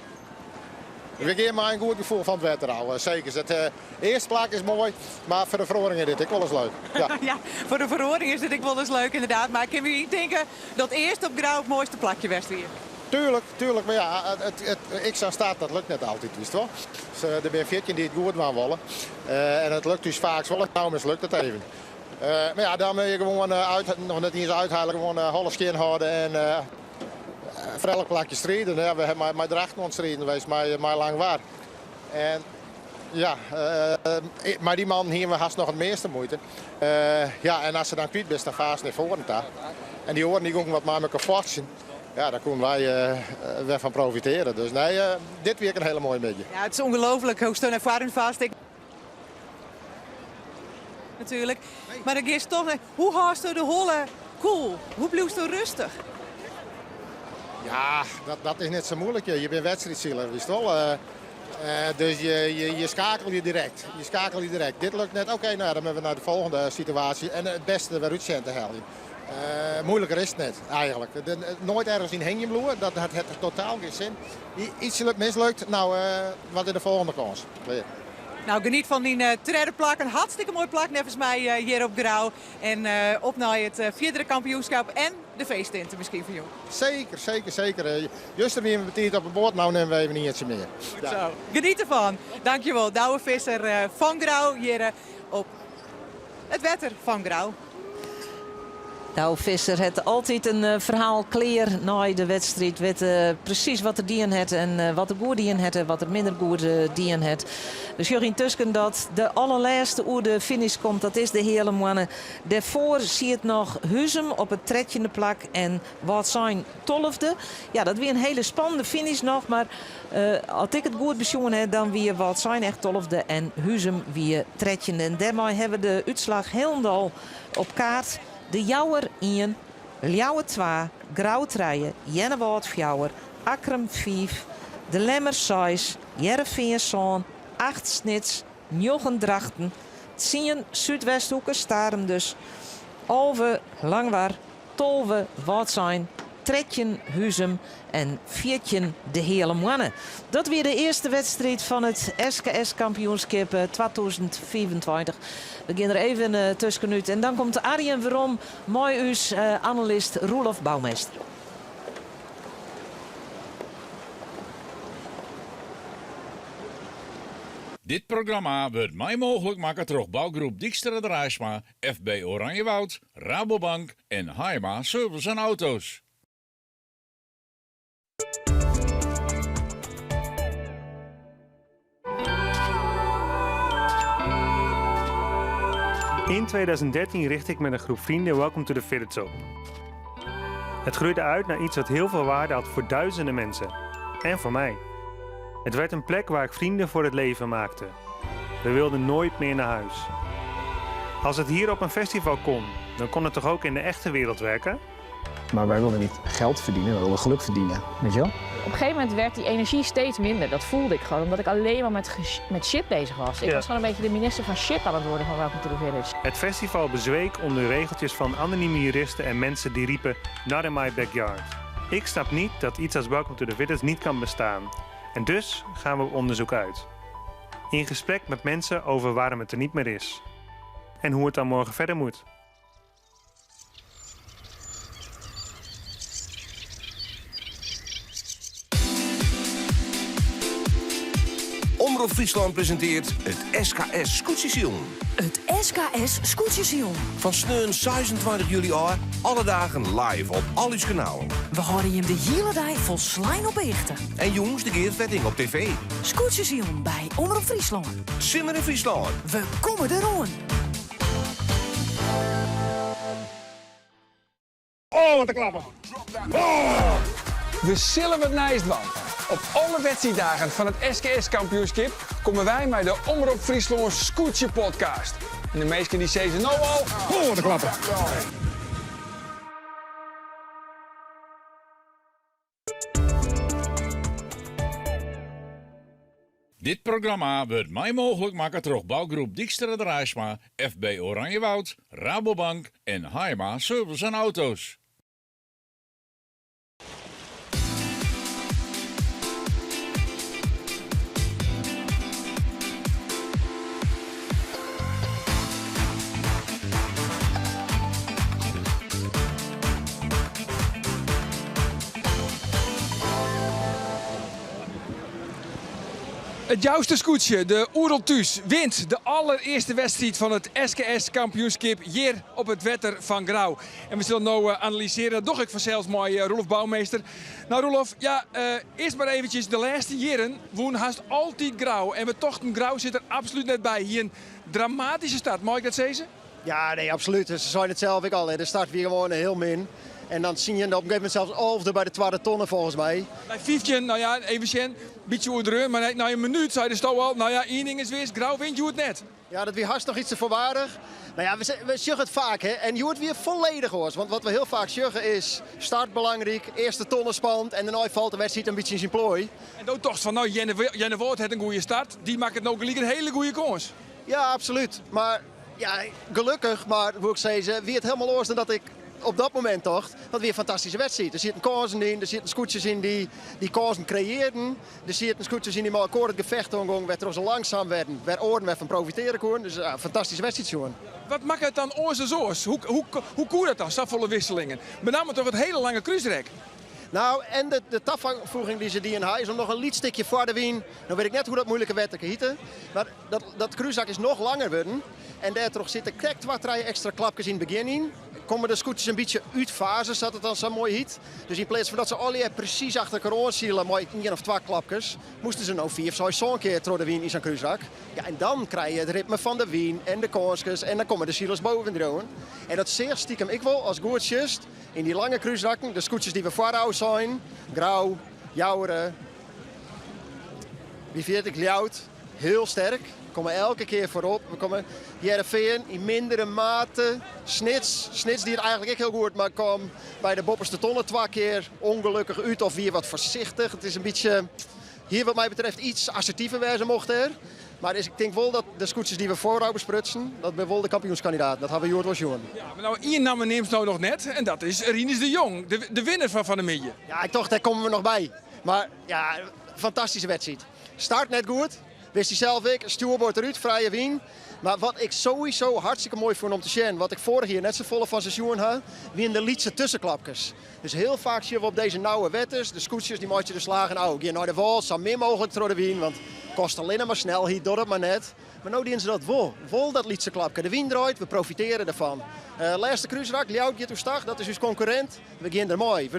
We gean mei in goed gefoel fan it wetter ôf, seker. It earste plak is moai, mar foar de feroaring is dit ek wolris leuk. Ja. Ja, foar de feroaring is dit ek wolris leuk ynderdaad. Mar ik kin my yntinke dat earst op Grou it moaiste plakje west wie. Tuerlik, tuerlik. Mar ja, ik sa'n start, dat lukt net altyd, witst wol. Dus, der binne 14 dy't it goed dwaan wolle. En it lukt ús faaks wol, no mislukt it even. Mar ja, dan moatte je gewoan uit, noch net iens úthelje, gewoan holle skjin hâlde en foar elk plakje stride. Ja, we hawwe mei Drachten oan it striden west, mei Langwar. En ja, mei dy mannen hiene we hast noch it measte muoite. Ja, en as se dan kwyt bist, dan faarst nei foaren ta. En dy oaren dy gongen wat mei mekoar fochtsjen. Ja, dêr koene wy wer fan profitearje. Dus nee, dit wie ek in hiele moaie middei. Ja, it is ûngelooflik hoe'tsto nei foaren farst. Ik natuerlik. Mar dan giest toch nei. Hoe hâldsto de holle koel? Hoe bliuwsto rêstich? Ja, dat is net sa muoilik. Je binne wedstriidsiler, witst wol. Dus je skeakelje direkt. Je skeakelje direkt. Dit lukt net. Oké, no ja, dan moatte we nei de folgjende situaasje en it bêste der wer út sjen te heljen. Muoiliker is it net, eigentlik. Noait ergens yn hingjen bliuwe, dat hat totaal gjin sin. Yts mislukt, no, wat is de folgjende kâns? Klear. No, geniet fan dyn tredde plak. In hartstikke moai plak neffens my hjir op Grou. En op nei it fierdere kampioenskip en de feesttinte miskien fan jûn. Seker, seker, seker. Juster wiene we betiid op 'e boat, no nimme we even ientsje mear. Goed zo. Geniet derfan. Dankjewol, Douwe Visser fan Grou hjir op it wetter fan Grou. Douwe Visser hat altyd in ferhaal klear nei de wedstriid. Wit presys wat er dien hat en wat er goed dien hat en wat er minder goed dien hat. We sjogge yntusken dat de allerlêste oer de finish komt. Dat is de Heale Moanne. Dêrfoar siet noch Huzum op it trettjinde plak en Wâldsein tolfde. Ja, dat wie in hiele spannende finish noch, mar as ik it goed besjoen ha, dan wie Wâldsein echt tolfde en Huzum wie trettjinde. En dêrmei hawwe we de útslach hielendal op kaart. De Jouwer ien, Ljouwert twa, Grou trije, Earnewâld fjouwer, Akkrum fiif, De Lemmer seis, Hearrenfean sân, acht Snits, njoggen Drachten, tsien Súdwesthoeke, Starum dus, 11 Langwar, 12 Wâldsein, 13 Huzum en 14 de Heale Moanne. Dat wie de earste wedstriid fan it SKS-kampioenskip 2025. We gean der even tuskenút en dan komt Arjen werom mei ús analist Roelof Bouwmeester. Dit programma wurdt mei mooglik makke troch bougroep Dykstra Draaisma, FB Oranjewoud, Rabobank en Haima Service en Auto's. In 2013 richtte ik met een groep vrienden Welcome to the Village op. Het groeide uit naar iets wat heel veel waarde had voor duizenden mensen. En voor mij. Het werd een plek waar ik vrienden voor het leven maakte. We wilden nooit meer naar huis. Als het hier op een festival kon, dan kon het toch ook in de echte wereld werken? Maar wij wilden niet geld verdienen, we wilden geluk verdienen. Weet je wel? Op een gegeven moment werd die energie steeds minder. Dat voelde ik gewoon, omdat ik alleen maar met shit bezig was. Ik was gewoon een beetje de minister van shit aan het worden van Welcome to the Village. Het festival bezweek onder regeltjes van anonieme juristen en mensen die riepen Not in my backyard. Ik snap niet dat iets als Welcome to the Village niet kan bestaan. En dus gaan we op onderzoek uit. In gesprek met mensen over waarom het er niet meer is. En hoe het dan morgen verder moet. Omrop Fryslân presintearret it SKS Skûtsjesilen. It SKS Skûtsjesilen. Fan sneon 26 july ôf, alle dagen live op al ús kanalen. We hâlde jim de hiele dei folslein op 'e hichte. En jûns de gearfetting op TV. Skûtsjesilen by Omrop Fryslân. Simmer yn Fryslân. We komme deroan! Oh, wat in klapper! Oh! We sille wat nijs dwaan. Op alle wedstriiddagen fan it SKS-kampioenskip komme wy mei de Omrop Fryslân Skûtsje Podcast. En de minsken dy sizze no al, oh, wat in klapper! Dit programma wurdt mei mooglik makke troch bougroep Dykstra Draaisma, FB Oranjewoud, Rabobank en Haima Service en Auto's. It Jouster skûtsje, de Oeral Thús, wint de allerearste wedstriid fan it SKS-kampioenskip hjir op it wetter fan Grou. En we sille no analysearje, dat doch ik fansels mei Roelof Bouwmeester. No Roelof, ja, earst mar eventsjes, de lêste jierren wûn hast altyd Grou. En we tochten Grou sit der absolút net by. Hie in dramatyske start, mei ik dat sizze? Ja, nee, absolút. Se seinen it sels ek al, de start wie gewoan hiel min. En dan sien je op een gegeven moment zelfs alfde by de twadde tonne folgens my. Nei 15, no ja, even sjen, bytsje oerdreaun, mar nei in minút seidesto al, no ja, ien ding is wis, Grou wint hjoed net. Ja, dat wie hast noch iets te foarwaardich. No ja, we sjogge it faak, hè. En hjoed wie folledich oars. Want wat we hiel faak sjogge is start belangryk, earste tonne spannend en dêrnei falt de wedstriid in bytsje yn syn ploai. En do tochtst fan, no, Earnewâld hat in goede start, dy makket no gelyk in hiele goede kâns. Ja, absolút. Mar ja, gelokkich, mar woe ik sizze, wie it hielendal oars dan dat ik op dat momint tocht. Dat wie in fantastyske wedstriid. Der sieten kânsen yn, der sieten skûtsjes yn dy't dy kânsen kreëarden. Der sieten skûtsjes yn dy't mei elkoar it gefecht oangongen, wêrtroch se langsum werden, wêr oaren wer fan profitearje koenen. Dus ja, fantastyske wedstriid sjoen. Wat makke it dan oars as oars? Hoe, hoe, hoe koe dat dan, safolle wisselingen? Benammen troch it hiele lange krúsrek. Nou, en de, de tafoeging dy't se dien ha is om noch in lyts stikje foar de wyn. No wit ik net hoe't dat moeilike wetterke hjitte, mar dat, dat krúsrak is noch langer wurden. En dêrtroch sitte krekt twa, trije ekstra klapkes yn it begjin yn. Komme de skûtsjes in bytsje út faze, sa't it dan sa moai hjit. Dus yn pleats fan dat se allegear presys achter elkoar oan sile mei ien of twa klapkes, moasten se no fiif, seis, sân kear troch de wyn yn sa'n krúsrak. Ja, en dan krije je it ritme fan de wyn en de kânskes en dan komme de silers boven driuwen. En dat seachst stikem ek wol ast goed sjochst yn dy lange krúsrakken, de skûtsjes dy't we foarôf seinen, Grou, Joure, wie ferjit ik, Ljouwert, hiel sterk. Komme elke kear foarop. We komme Hearrenfean yn mindere mate. Snits, Snits die it eigentlik ek hiel goed, mar kaam by de boppeste tonne twa kear ûngelokkich út of wie wat foarsichtich. It is in bytsje, hie wat my betreft iets assertiver wêze mocht dêr. Mar is, ik tink wol dat de skûtsjes dy't we foarôf besprutsen, dat binne wol de kampioenskandidaten. Dat ha we hjoed wol sjoen. Ja, mar no ien namme neamst no noch net en dat is Rinus de Jong, de, de winner fan fan 'e middei. Ja, ik tocht dêr komme we noch by. Mar ja, fantastyske wedstriid. Start net goed, wist hy sels ek. Stjoerboard derút, frije wyn. Mar wat ik sowieso hartstikke moai fûn om te sjen, wat ik foarich jier net safolle fan se sjoen ha, wiene de lytse tuskenklapkes. Dus hiel faak sjogge we op dizze nauwe wetters, de skûtsjes dy meitsje de slagen ôf. Gean nei de wâl, sa min mooglik troch de wyn, want kost allinne mar snelheid, docht it mar net. Mar no diene se dat wol. Wol dat lytse klapke. De wyn draait, we profitearje derfan. Lêste krúsrak, Ljouwert giet oerstach, dat is ús konkurrint. We gean der mei.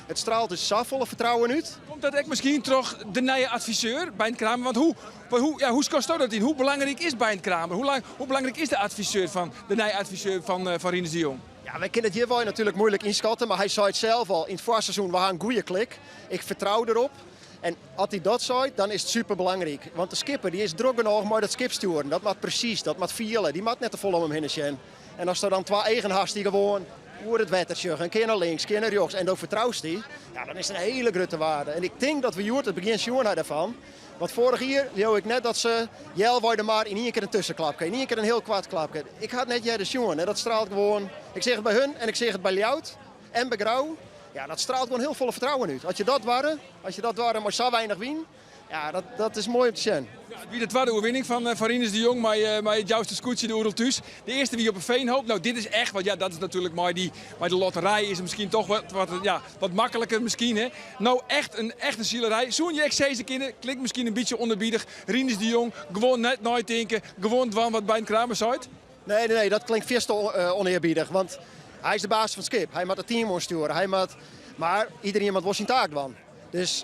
It straalt dus safolle fertrouwen út. Komt dat ek miskien troch de nije adviseur, Beint Kramer? Want hoe, hoe, ja, hoe skatsto dat yn? Hoe belangryk is Beint Kramer? Hoe, lang, hoe belangryk is de adviseur fan, de nije adviseur fan, eh, fan Rinus de Jong? Ja, wy kinne it hjirwei natuerlik muoilik ynskatte, mar hy sei it sels al yn it foarseizoen, we ha in goede klik. Ik fertrou derop. En as hy dat seit, dan is it superbelangryk. Want de skipper dy is drok genôch mei dat skip stjoeren. Dat moat presys, dat moat fiele. Dy moat net te folle om him hinne sjen. En ast dan twa eagen hast dy't gewoan oer it wetter sjogge, in kear nei links, in kear nei rjochts, en do fertroust dy, ja, dan is it in hiele grutte waarde. En ik tink dat we hjoed it begjin sjoen ha dêrfan. Want foarich jier leau ik net dat se healwei de mar yn ien kear in tuskenklapke, yn ien kear in hiel koart klapke. Ik ha it net earder sjoen en dat straalt gewoan. Ik seach it by hun en ik seach it by Ljouwert en by Grou. Ja, dat straalt gewoan hiel folle fertrouwen út. As je dat doarre, as je dat doarre mei sa weinich wyn, ja, dat, dat is moai om te sjen. Ja, it wie de twadde oerwinning fan, eh, fan Rinus de Jong mei, eh, mei it Jouster skûtsje de Oerol Thús. De earste wie op 'e Veenhoop. Nou, dit is echt, want ja, dat is natuerlik mei, dy, mei de lotterij is het miskien toch wat, wat, ja, wat makliker miskien. Hè. No, echt in, echt in silerij. Soene je ek sizze kinne, klinkt miskien in bytsje ûnearbiedich, Rinus de Jong, gewoan net neitinke, gewoan dwaan wat Beint Kramer seit? Nee, nee, nee, dat klinkt fierste ûnearbiedich, want hy is de baas fan it skip. Hy moat it team oanstjoere. Hy moat, mar iderien moat wol syn taak dwaan. Dus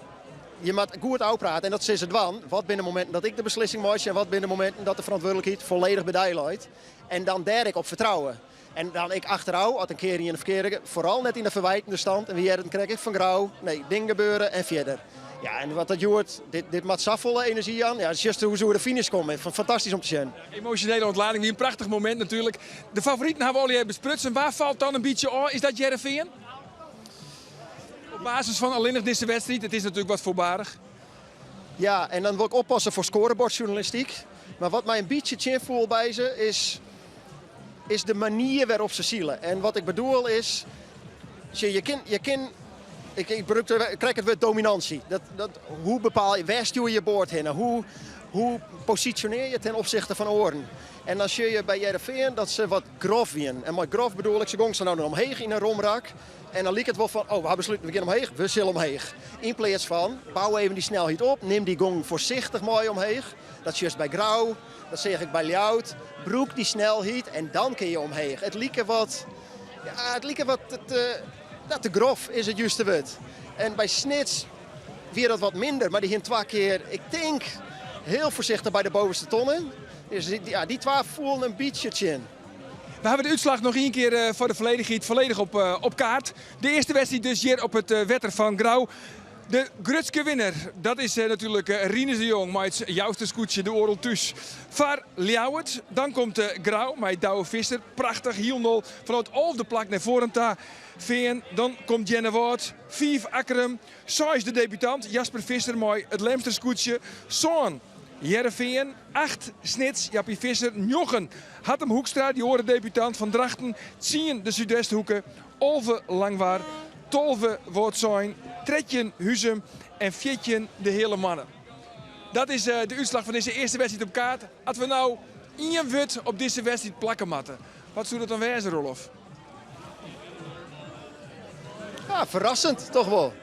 je moat goed ôfprate en dat sille se dwaan. Wat binne de mominten dat ik de beslissing meitsje en wat binne de mominten dat de ferantwurdlikheid folledich by dy leit. En dan dêr ek op fertrouwe. En dan ek achterôf, as in kear ien ferkearde, foaral net yn de ferwijtende stand. En we hearden it krekt ek fan Grou. Nee, ding gebeure en fierder. Ja, en wat dat hjoed, dit, dit moat safolle enerzjy jaan. Ja, sjochst hoe't se oer de finish komme. Fantastysk om te sjen. Emosjonele ûntlading wie in prachtich momint natuerlik. De favoriten ha we allegear besprutsen. Wa falt dan in bytsje ôf? Is dat Hearrenfean? Op basis fan allinnich dizze wedstriid, it is natuerlik wat foarbarich. Ja, en dan wol ik oppasse foar skoarebordjournalistyk. Mar wat my in bytsje tsjinfoel by se is, is de manier wêrop't se sile. En wat ik bedoel is, sjoch, je kin, je kin ik, ik brûk krekt it wurd dominânsje. Dat, dat, hoe bepaal je, wêr stjoer je je board hinne? Hoe, hoe posisjonearje je ten opsichte fan oaren? En dan sjoch je by Hearrenfean dat se wat grof wienen. En mei grof bedoel ik, se gongen sa no dan omheech yn in romrak. En dan liket it wol fan, oh, we ha besluten, we gean omheech, we sille omheech. Yn pleats fan, bou even dy snelheid op, nim dy gong foarsichtich mei omheech. Dat sjochst by Grou, dat seach ik by Ljouwert. Brûk dy snelheid en dan kin je omheech. It like wat, ja, it like wat te, te, te grof is it juste wurd. En by Snits wie dat wat minder, mar dy hiene twa kear, ik tink, hiel foarsichtich by de bovenste tonne. Dus ja, dy twa foelen in bytsje tsjin. We hawwe de útslach noch ien kear foar de folledichheid folledich op, op kaart. De earste wedstriid dus hjir op it wetter fan Grou. De grutske winner, dat is natuerlik Rinus de Jong mei it Jouster skûtsje De Oarel Thús foar Ljouwert. Dan komt Grou mei Douwe Visser, prachtich, hielendal fanôf it alfde plak nei foaren ta fearn. Dan komt Earnewâld, fiif Akkrum, seis de debutant Jasper Visser mei it Lemster skûtsje, sân Hearrenfean, acht Snits, Jappie Visser, njoggen Hattem Hoekstra, dy oare debutant fan Drachten, tsien de Súdwesthoeke, 11 Langwar, 12 Wâldsein, 13 Huzum en 14 de Heale Moanne. Dat is de útslach fan dizze earste wedstriid op kaart. As we no ien wurd op dizze wedstriid plakke moatte, wat soe dat dan wêze, Roelof? Ja, ferrassend toch wol.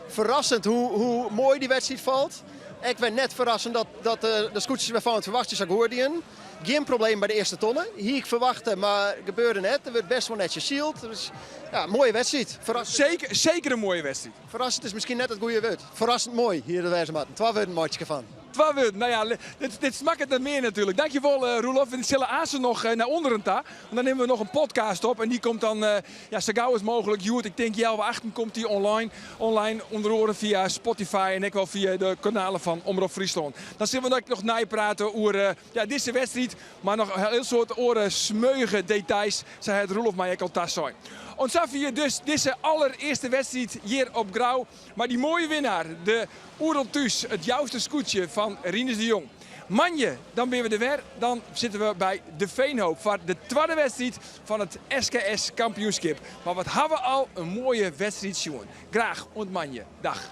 Ferrassend hoe, hoe moai dy wedstriid falt. Ik ben net ferrassend dat, dat de, de skûtsjes wêrfan't ferwachte sa goed dienen. Gjin probleem by de earste tonne. Hie ik ferwachte, mar gebeurde net. Der wurdt bêst wol netsjes syld. Dus ja, moaie wedstriid. Ferrassend. Seker, seker in moaie wedstriid. Ferrassend is miskien net it goede wurd. Ferrassend moai hie it wêze moatten. Twa wurden meitsje ik derfan. Twa wurden. No ja, dit, dit smakket nei mear natuerlik. Dankjewol uh, Roelof. We sille aanst noch eh, nei ûnderen ta. Want dan nimme we noch in podcast op. En dy komt dan uh, ja, sa gau as mooglik. Hjoed, ik tink healwei achten komt dy online. Online ûnder oare fia Spotify en ek wol fia de kanalen fan Omrop Fryslân. Dan sille we noch neiprate oer ja, dizze wedstriid, mar noch in hiel soad oare smeuïge details, sa hat Roelof my ek al tasein. Oant safier dus dizze allerearste wedstriid hjir op Grou. Mei dy moaie winnaar, de Oerol Thús, it Jouster skûtsje fan Rinus de Jong. Moandei, dan binne we der wer. Dan sitte we by De Veenhoop foar de twadde wedstriid fan it SKS kampioenskip. Mar wat ha we al in moaie wedstriid sjoen. Graach oant moandei. Dag.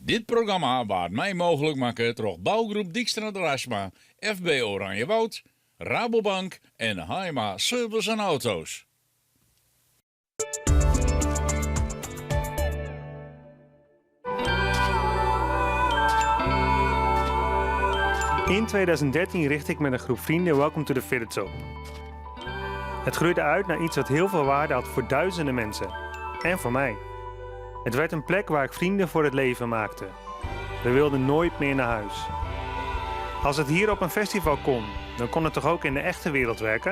Dit programma waard mei mooglik makke troch Bouwgroep Dykstra Draisma, FB Oranjewoud, Rabobank en Haima Service en Auto's. In 2013 richtte ik met een groep vrienden Welcome to the Village op. Het groeide uit naar iets wat heel veel waarde had voor duizenden mensen. En voor mij. Het werd een plek waar ik vrienden voor het leven maakte. We wilden nooit meer naar huis. Als het hier op een festival kon, dan kon het toch ook in de echte wereld werken?